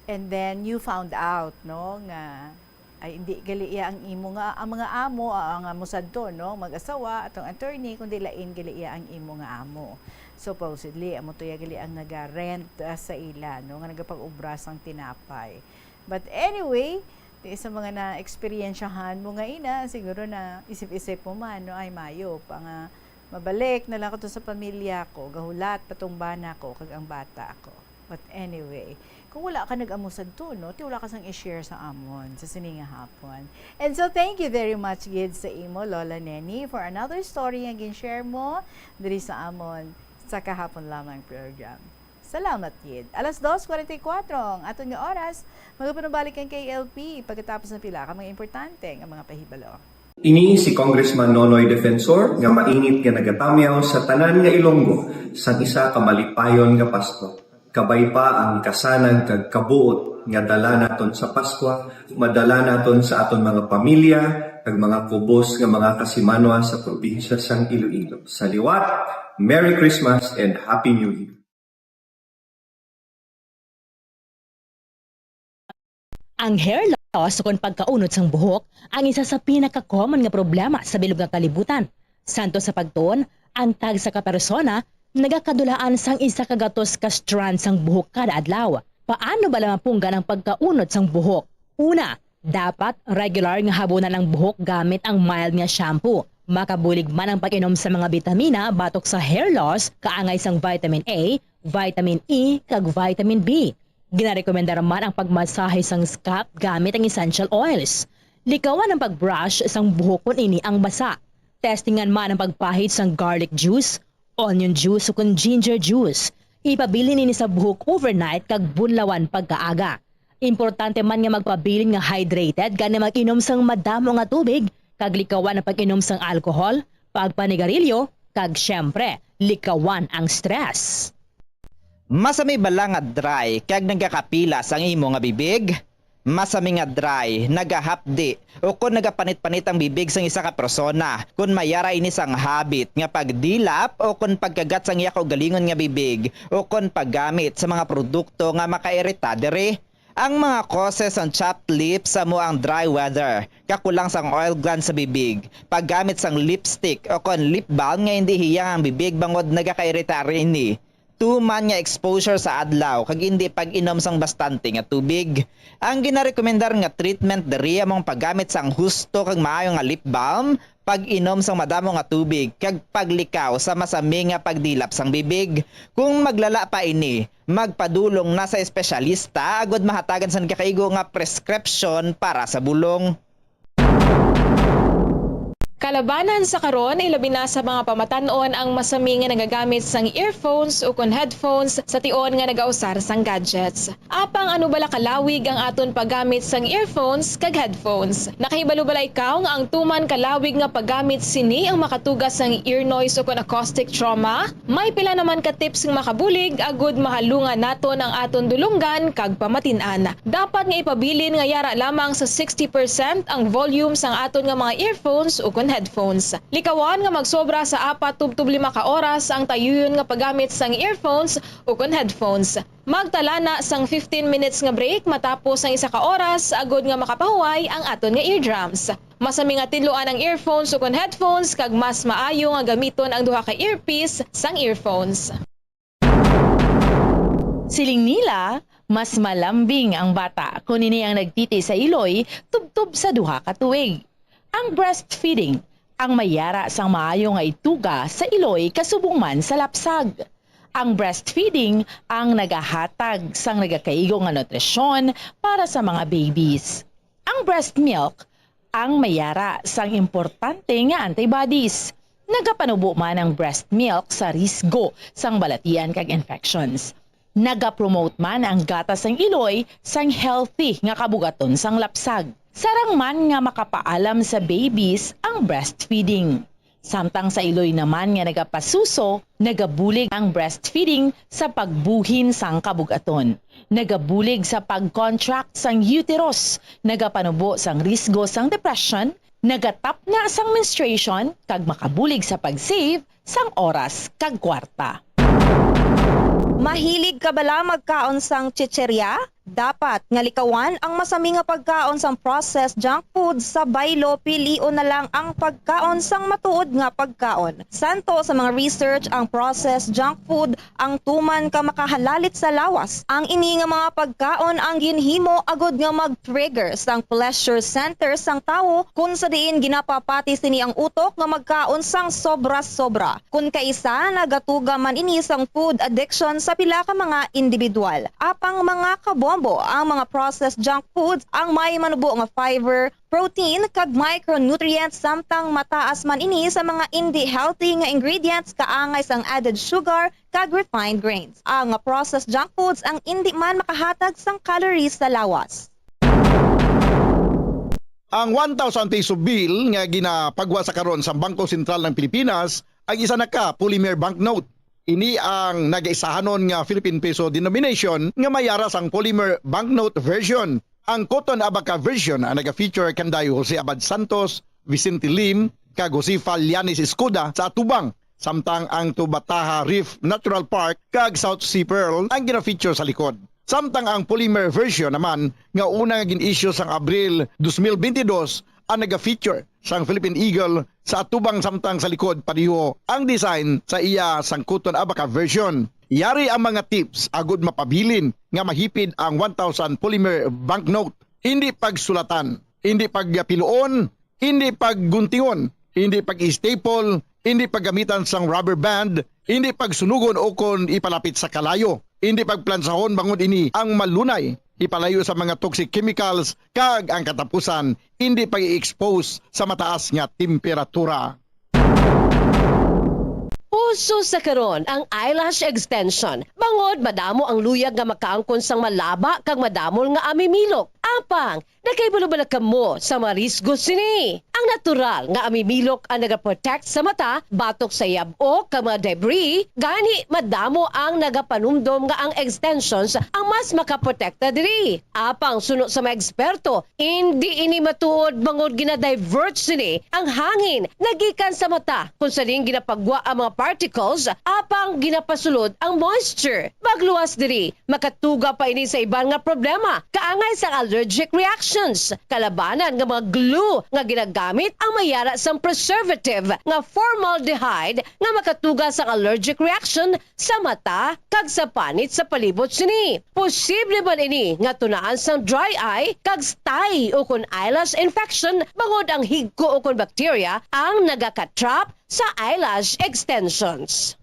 and then you found out, no, nga, ay, hindi gali iya ang imo nga, ang mga amo, ah, nga mosadto, no, mag-asawa, atong attorney, kundi lain gali iya ang imo nga amo. Supposedly, amo to iya gali ang naga-rent, ah, sa ila, no, nga nagapag-obra sang tinapay. But anyway, ti sa mga na-eksperyensyahan mo nga ina, siguro na isip-isip mo man, no, "Ay, mayo pa nga mabalik na lang ko to sa pamilya ko, gahulat pa tong bana ko kag ang bata ko." But anyway, kung wala ka nag-amo sadto, no, ti wala ka sang i-share sa amon sa sini nga hapon. And so, thank you very much gid sa imo, Lola Neni, for another story nga gin-share mo diri sa amon sa kahapon lamang program. Salamat gid. Alas dos cuarenta y cuatro ang aton nga oras. Magapanubalik ang K L P pagkatapos ng pila ka mga importante nga mga pahibalo. Ini si Congressman Nonoy Defensor nga mainit nga nagatamyaw sa tanan nga Ilonggo sang isa ka malipayon nga Pasko. Kabay pa ang kasanag kag kabuot nga dala naton sa Paskwa, madala naton sa aton mga pamilya kag mga kubos nga mga kasimanwa sa probinsya sang Iloilo. Sa liwat, Merry Christmas and Happy New Year! Ang hair loss ukon pagkaunod sang buhok ang isa sa pinaka-common nga problema sa bilog nga kalibutan. Santo sa pagtuon, ang tagsa ka persona nagakadulaan sang isa ka gatos ka strand sang buhok kada adlaw. Paano bala mapunggan ang pagkaunod sang buhok? Una, dapat regular nga habunan ang buhok gamit ang mild nga shampoo. Makabulig man ang pag-inom sa mga bitamina batok sa hair loss, kaangay sang vitamin A, vitamin E, kag vitamin B. Ginarekomendar man ang pagmasahe sang scalp gamit ang essential oils. Likawan ang pag-brush sang buhok kon ini ang basa. Testingan man ang pagpahid sang garlic juice, onion juice, ukon ginger juice. Ipabilin ini sa buhok overnight kag bunlawan pagkaaga. Importante man nga magpabilin nga hydrated gani mag-inom sang madamo nga tubig kag likawan ang pag-inom sang alcohol, pagpanigarilyo, kag, siyempre, likawan ang stress. Masami bala nga dry kag nagakapilas ang imo nga bibig? Masami nga dry, nagahapdi, ukon nagapanit-panit ang bibig sang isa ka persona kon may ara ini sang habit nga pagdilap ukon pagkagat sang iya kaugalingon nga bibig ukon paggamit sa mga produkto nga makairita diri. Ang mga causes sang chapped lips amo ang dry weather, kakulang sang oil gland sa bibig, paggamit sang lipstick ukon lip balm nga indi hiyang ang bibig bangod nagakairita ini, Tuman nga exposure sa adlaw kag indi pag-inom sang bastante nga tubig. Ang ginarekomendar nga treatment diri amo ang paggamit sang husto kag maayo nga lip balm, pag-inom sang madamo nga tubig, kag paglikaw sa masami nga pagdilap sang bibig. Kung maglala pa ini, magpadulong na sa espesyalista agud mahatagan sang gakaigo nga prescription para sa bulong. Kalabanan sa karon, ilabi na sa mga pamatan-on ang masami nga nagagamit sang earphones ukon headphones sa tion nga nagausar sang gadgets. Apang ano bala kalawig ang aton paggamit sang earphones kag headphones? Nakahibalo bala ikaw nga ang tuman kalawig nga paggamit sini ang makatuga sang ear noise ukon acoustic trauma? May pila naman ka tips nga makabulig agud mahalungan naton ang aton dulonggan kag pamatin-an. Dapat nga ipabilin nga yara lamang sa sixty percent ang volume sang aton nga mga earphones ukon headphones. Likawan nga magsobra sa apat tubtob lima ka oras ang tayuyon nga paggamit sang earphones ukon headphones. Magtala na sang fifteen minutes nga break matapos ang isa ka oras agud nga makapahuway ang aton nga eardrums. Masami nga tinluan ang earphones ukon headphones kag mas maayo nga gamiton ang duha ka earpiece sang earphones. Siling nila, mas malambing ang bata kon ini ang nagtiti sa iloy tubtob sa duha ka tuig. Ang breastfeeding ang may yara sang maayo nga ituga sa iloy kasubong man sa lapsag. Ang breastfeeding ang nagahatag sang nagakaigo nga nutrisyon para sa mga babies. Ang breast milk ang may yara sang importante nga antibodies. Nagapanubo man ang breast milk sa risgo sang balatian kag infections. Nagapromote man ang gatas sang iloy sang healthy nga kabugaton sang lapsag. Sarang man nga makapaalam sa babies ang breastfeeding. Samtang sa iloy naman nga nagapasuso, nagabulig ang breastfeeding sa pagbuhin sang kabugaton. Nagabulig sa pag-contract sang uterus, nagapanubo sang risgo sang depression, nagatapna sang menstruation, kag makabulig sa pag-save sang oras kag kwarta. Mahilig ka bala magkaon sang chicherya? Dapat nga likawan ang masami nga pagkaon sang processed junk food sa baylo, pilion na lang ang pagkaon sang matuod nga pagkaon. Santo sa mga research, ang processed junk food ang tuman ka makahalalit sa lawas. Ang ini nga mga pagkaon ang ginhimo agud nga mag-trigger sang pleasure center sang tawo, kun sa diin ginapapati sini ang utok nga magkaon sang sobra-sobra. Kun kaisa, nagatuga man ini sang food addiction sa pila ka mga individual. Apang mga kabombo, ang mga processed junk foods ang may manubo nga fiber, protein, kag micronutrients, samtang mataas man ini sa mga indi healthy nga ingredients kaangay sang added sugar kag refined grains. Ang processed junk foods ang indi man makahatag sang calories sa lawas. Ang one thousand peso bill nga ginapagwa sa karon sa Bangko Sentral ng Pilipinas ang isa na ka polymer banknote. Ini ang nagaisahanon nga Philippine peso denomination nga may yara sang polymer banknote version. Ang Cotton Abaca version ang naga-feature kanday Jose Abad Santos, Vicente Lim, kag Josefa Llanes Escuda sa atubang, samtang ang Tubataha Reef Natural Park kag South Sea Pearl ang gina-feature sa likod. Samtang ang polymer version naman nga una nga gin-issue sang Abril dos mil bentidós ang naga-feature sang Philippine Eagle sa atubang, samtang sa likod pareho ang design sa iya sang Cotton Abaca version. Yari ang mga tips agud mapabilin nga mahipid ang one thousand polymer banknote. Hindi pagsulatan, hindi pagpiluon, hindi pagguntingon, hindi pag-staple, hindi paggamitan sang rubber band, hindi pagsunugon ukon ipalapit sa kalayo, hindi pagplansahon bangod ini ang malunay ipalayo sa mga toxic chemicals, kag ang katapusan, hindi pag-i-expose sa mataas nga temperatura. Uso sa karon ang eyelash extension, bangod madamo ang luyag nga makaangkon sang malaba kag madamol nga amimilok. Apang, nakahibalo bala kamo sa mga risgo sini? Ang natural nga amimilok ang nagaprotect sa mata batok sa yab-ok kag mga debris, gani madamo ang nagapanumdom nga ang extensions ang mas makaprotekta diri. Apang suno sa mga eksperto, indi ini matuod bangod gina-divert sini ang hangin nga gikan sa mata, kung sa diin ginapagwa ang mga particles, apang ginapasulod ang moisture. Magluwas diri, makatuga pa ini sa iban nga problema, kaangay sang allergic reactions, kalabanan nga mga glue nga ginagamit gamit ang may yara sang preservative nga formaldehyde nga makatuga sang allergic reaction sa mata kag sa panit sa palibot sini. Posible man ini nga tunaan sang dry eye kag stye ukon eyelash infection bangod ang higko ukon bakterya ang nagaka-trap sa eyelash extensions.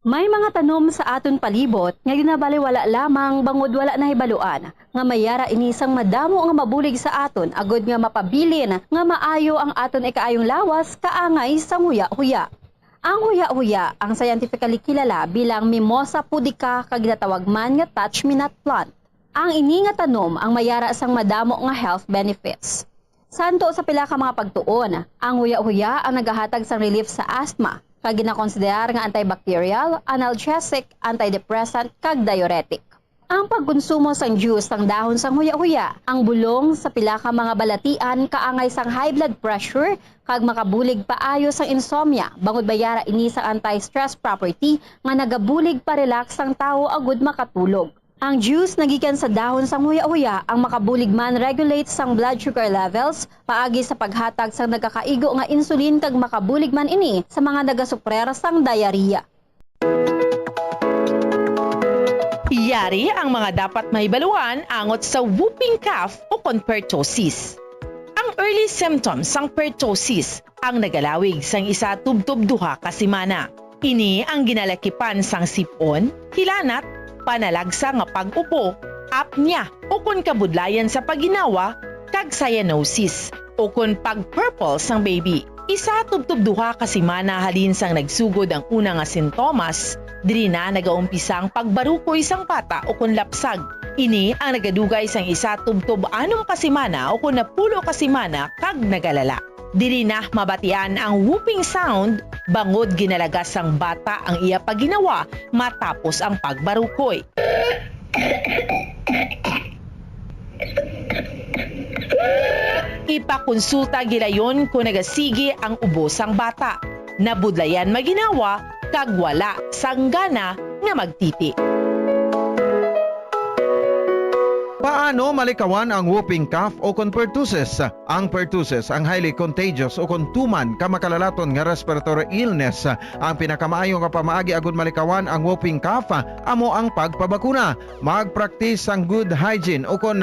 May mga tanom sa aton palibot nga ginabaliwala lamang bangod wala nahibaluan nga may yara ini sang madamo nga mabulig sa aton agud nga mapabilin nga maayo ang aton ikaayong lawas kaangay sang huya-huya. Ang huya-huya ang scientifically kilala bilang Mimosa pudica kag ginatawag man nga touch-me-not plant. Ang ini nga tanom ang may yara sang madamo nga health benefits. Santo sa pila ka mga pagtuon, ang huya-huya ang nagahatag sang relief sa asthma, kag ginakonsiderar nga antibacterial, analgesic, antidepressant, kag diuretic. Ang pagkonsumo sang juice sang dahon sang huya-huya, ang bulong sa pila ka mga balatian kaangay sang high blood pressure kag makabulig paayo sang insomnia, bangod may yara ini sang anti-stress property nga nagabulig pa-relax sang tawo agud makatulog. Ang juice nga gikan sa dahon sang huya-huya ang makabulig man regulate sang blood sugar levels paagi sa paghatag sang nagakaigo nga insulin kag makabulig man ini sa mga nagasuprer sang diarrhea. Yari ang mga dapat mahibaluan angot sa whooping cough o kon pertussis. Ang early symptoms sang pertussis ang nagalawig sang isa tubtob duha ka semana. Ini ang ginalakipan sang sip-on, hilanat, panalagsa nga pag-upo, apnea, ukon kabudlayan sa pagginawa, kag cyanosis, ukon pag-purple sang baby. Isa tubtob duha ka semana halin sang nagsugod ang una nga sintomas, diri na nagaumpisa ang pagbarukoy sang bata ukon lapsag. Ini ang nagadugay sang isa tubtob anom ka semana ukon napulo ka semana kag nagalala. Diri na mabatian ang whooping sound bangod ginalagas sang bata ang iya pagginawa matapos ang pagbarukoy. Ipakonsulta gilayon kon nagasigi ang ubo sang bata, nabudlayan maginawa, kag wala sang gana nga magtiti. Paano malikawan ang whooping cough o kon pertussis? Ang pertussis ang highly contagious o kon tuman ka makalalaton nga respiratory illness. Ang pinakamaayo nga pamaagi agud malikawan ang whooping cough amo ang pagpabakuna. Mag-practice sang good hygiene o kon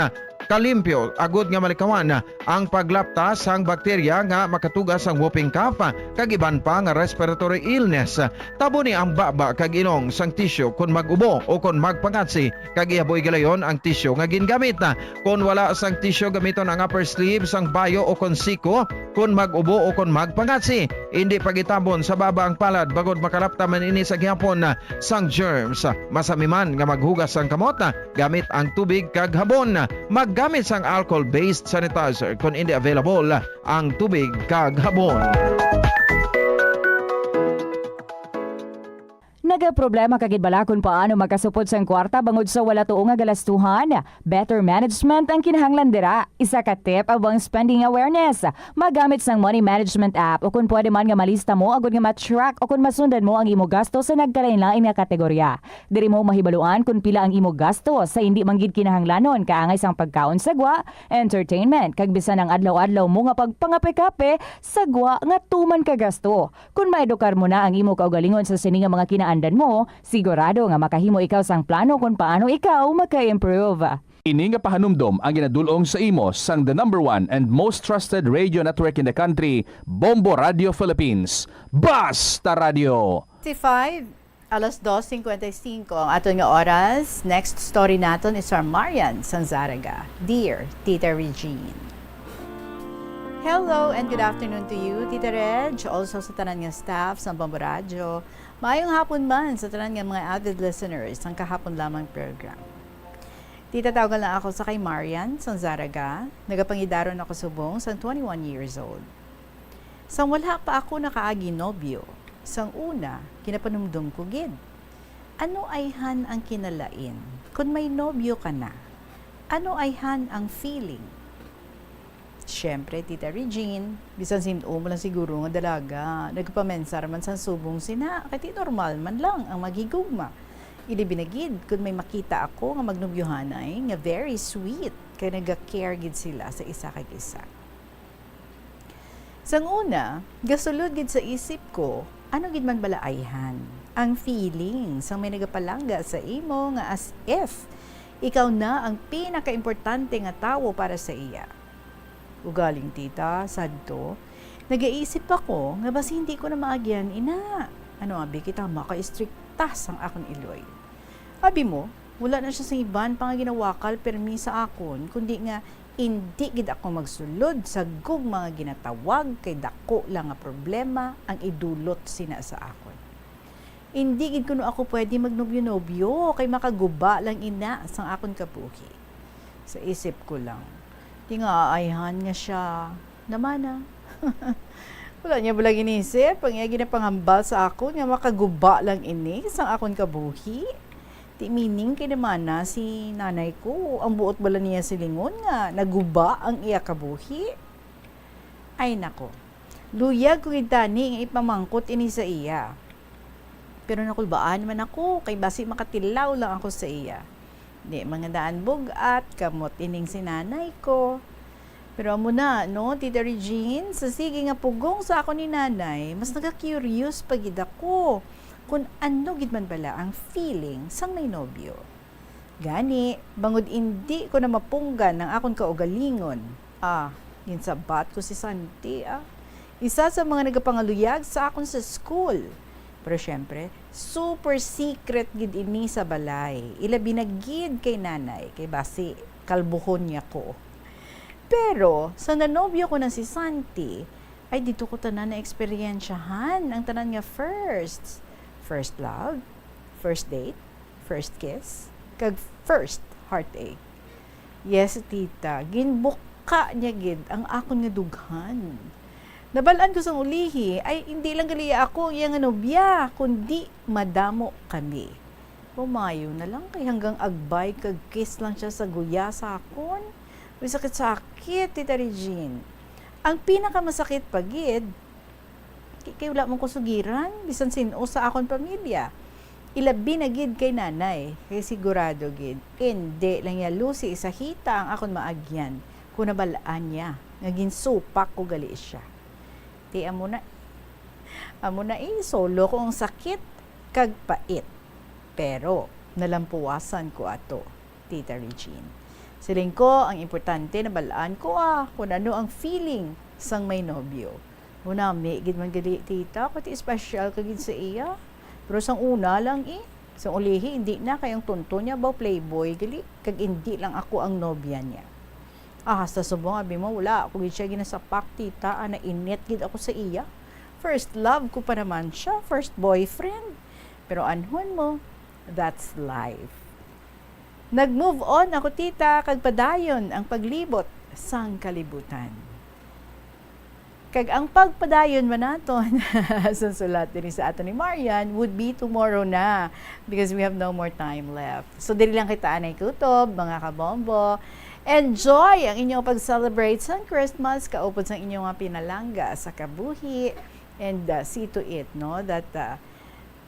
kalimpyo agud nga malikawan ang paglapta sang bakterya nga makatuga sang whooping cough kag iban pa nga respiratory illness. Taboni ang baba kag ilong sang tisyu kon mag-ubo o kon magpangatsi, kag ihaboy gilayon ang tisyu nga gingamit. Kon wala sang tisyu, gamiton ang upper sleeve sang bayo o kon siko kon mag-ubo o kon magpangatsi. Indi pagitabon sa baba ang palad bangod makalapta man ini sa gihapon sang germs. Masami man nga maghugas sang kamot gamit ang tubig kag habon. Maggamit sang alcohol-based sanitizer kon indi available ang tubig kag habon. Nagaproblema ka gid bala kon paano makasupot sang kwarta bangod sa wala tuo nga galastuhan? Better management ang kinahanglan dira. Isa ka tip amo ang spending awareness. Magamit sang money management app, o kon pwede man nga malista mo agud nga ma-track o kon masundan mo ang imo gasto sa nagkalain-lain nga kategorya. Diri mo mahibaluan kon pila ang imo gasto sa indi man gid kinahanglanon, kaangay sang pagkaon sa gwa, entertainment, kag bisan ang adlaw-adlaw mo nga pagpangape-kape sa gwa nga tuman ka gasto. Kon maedukar mo na ang imo kaugalingon sa sini nga mga kinaandan mo, sigurado nga makahimo ikaw sang plano kon paano ikaw maka-improve. Ini nga pahanumdom ang ginadul-ong sa imo sang the number one and most trusted radio network in the country, Bombo Radio Philippines. Basta Radio! Five, alas dos cincuenta y cinco ang aton nga oras. Next story naton is from Marian sang Zarraga. Dear Tita Regine. Hello and good afternoon to you, Tita Reg, also sa tanan nga staff sa Bombo Radio. Maayong hapon man sa tanan nga mga avid listeners sang kahapon lamang program. Tita, tawgan lang ako sa kay Marian sang Zarraga. Nagapangidaron ako subong sang twenty-one years old. Sang wala pa ako nakaagi nobyo, sang una, ginapanumdom ko gid. Ano ayhan ang kinalain kon may nobyo ka na? Ano ayhan ang feeling? Siyempre, Tita Regine, bisan sin-o mo lang siguro nga dalaga, nagpamensar man sang subong sina, kay ti normal man lang ang maghigugma. Ilabi na gid kon may makita ako nga magnobyohanay nga very sweet, kay naga-care gid sila sa isa kag isa. Sang una, gasulod gid sa isip ko, ano gid man bala ayhan ang feeling sang may nagapalangga sa imo nga as if ikaw na ang pinakaimportante nga tawo para sa iya. Ugaling, tita, sadto, nagaisip ako nga basi hindi ko na maagyan ina. Ano abi kita maka-istrikta sang akon iloy. Abi mo, wala na siya sing iban pa nga ginawakal permi sa akon, kundi nga indi gid ako magsulod sa gugma nga ginatawag kay daku lang nga problema ang idulot sina sa akon. Indi gid kuno ako pwede magnobyo-nobyo kay makaguba lang ina sang akon kabuhi. Sa isip ko lang, di nga aayhan nga siya namana. Wala niya bala ginisip ang iya ginapangambal sa akon nga makaguba lang ini sang akon kabuhi? Di meaning kay namana si nanay ko, ang buot bala niya silingon nga naguba ang iya kabuhi? Ay nako, luyag ko gid tani nga ipamangkot ini sa iya. Pero nakulbaan man ako kay basi makatilaw lang ako sa iya. Di man nga daan bug-at, kamot ining si nanay ko. Pero amo na, no, Tita Regine, sa sige nga pugong sa akon ni nanay, mas naga-curious pa gid ako kung ano gid man bala ang feeling sang may nobyo. Gani, bangod indi ko na mapunggan ang akon kaugalingon, ah, ginsabat ko si Santi, ah. Isa sa mga nagapangaluyag sa akon sa school. Pero syempre, super secret gid ini sa balay. Ilabi na gid kay nanay, kay basi kalbuhon niya ko. Pero, sa nanobyo ko na si Santi, ay dito ko tanan na-eksperyensyahan ang tanan nga firsts. First love, first date, first kiss, kag first heartache. Yes, tita, ginbuka niya gid ang akon nga dughan. Nabal-an ko sang ulihi, ay hindi lang gali ako ang iya nga nobya, kundi madamo kami. Humayo na lang kay hanggang agbay kag kiss lang siya sa guya sa akon. May sakit-sakit, Tita Regine. Ang pinakamasakit pa gid, kay, kay wala man ko sugiran, bisan sin-o sa akon pamilya. Ilabi na gid kay nanay, kay sigurado gid, indi lang niya lusi sa hita ang akon maagyan kung nabal-an niya nga ginsupak ko gali siya. Ti amo na, amo na eh, solo ko ang sakit kag pait. Pero nalampuwasan ko ato, Tita Regine. Siling ko, ang importante nabal-an ko ah, kung ano ang feeling sang may nobyo. Hunami gid man gali, tita, kay special ka gid sa iya. Pero sang una lang eh, sang ulihi, hindi na, kay ang tonto niya ba playboy gali, kag hindi lang ako ang nobya niya. Ah, sa subong, abi mo, wala ako gid siya ginasapak, tita, ah, nainit gid ako sa iya. First love ko pa naman siya, first boyfriend. Pero anhon mo, that's life. Nag-move on ako, tita, kag padayon ang paglibot sang kalibutan. Kag ang pagpadayon man naton sa sulat diri sa aton ni Marian would be tomorrow na, because we have no more time left. So, diri lang kita anay kutob, mga kabombo. Enjoy ang inyong pag-celebrate sang Christmas kaupod sang inyong mga pinalangga sa kabuhi. And, uh, see to it, no, that, uh,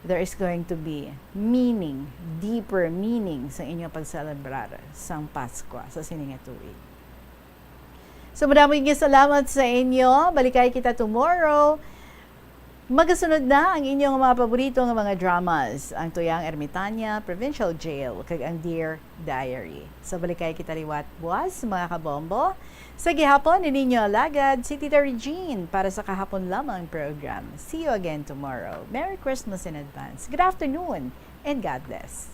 there is going to be meaning, deeper meaning sa inyong pagselebrar sang Paskwa sa sini nga tuig. So, madamo nga salamat sa inyo. Balikay kita tomorrow. Magasunod na ang inyong mga paborito nga mga dramas, ang Tuyang Ermitaña, Provincial Jail, kag ang Dear Diary. So, balikay kita liwat buwas, mga kabombo. Sa gihapon, ni ninyo alagad, si Tita Regine para sa Kahapon Lamang program. See you again tomorrow. Merry Christmas in advance. Good afternoon, and God bless.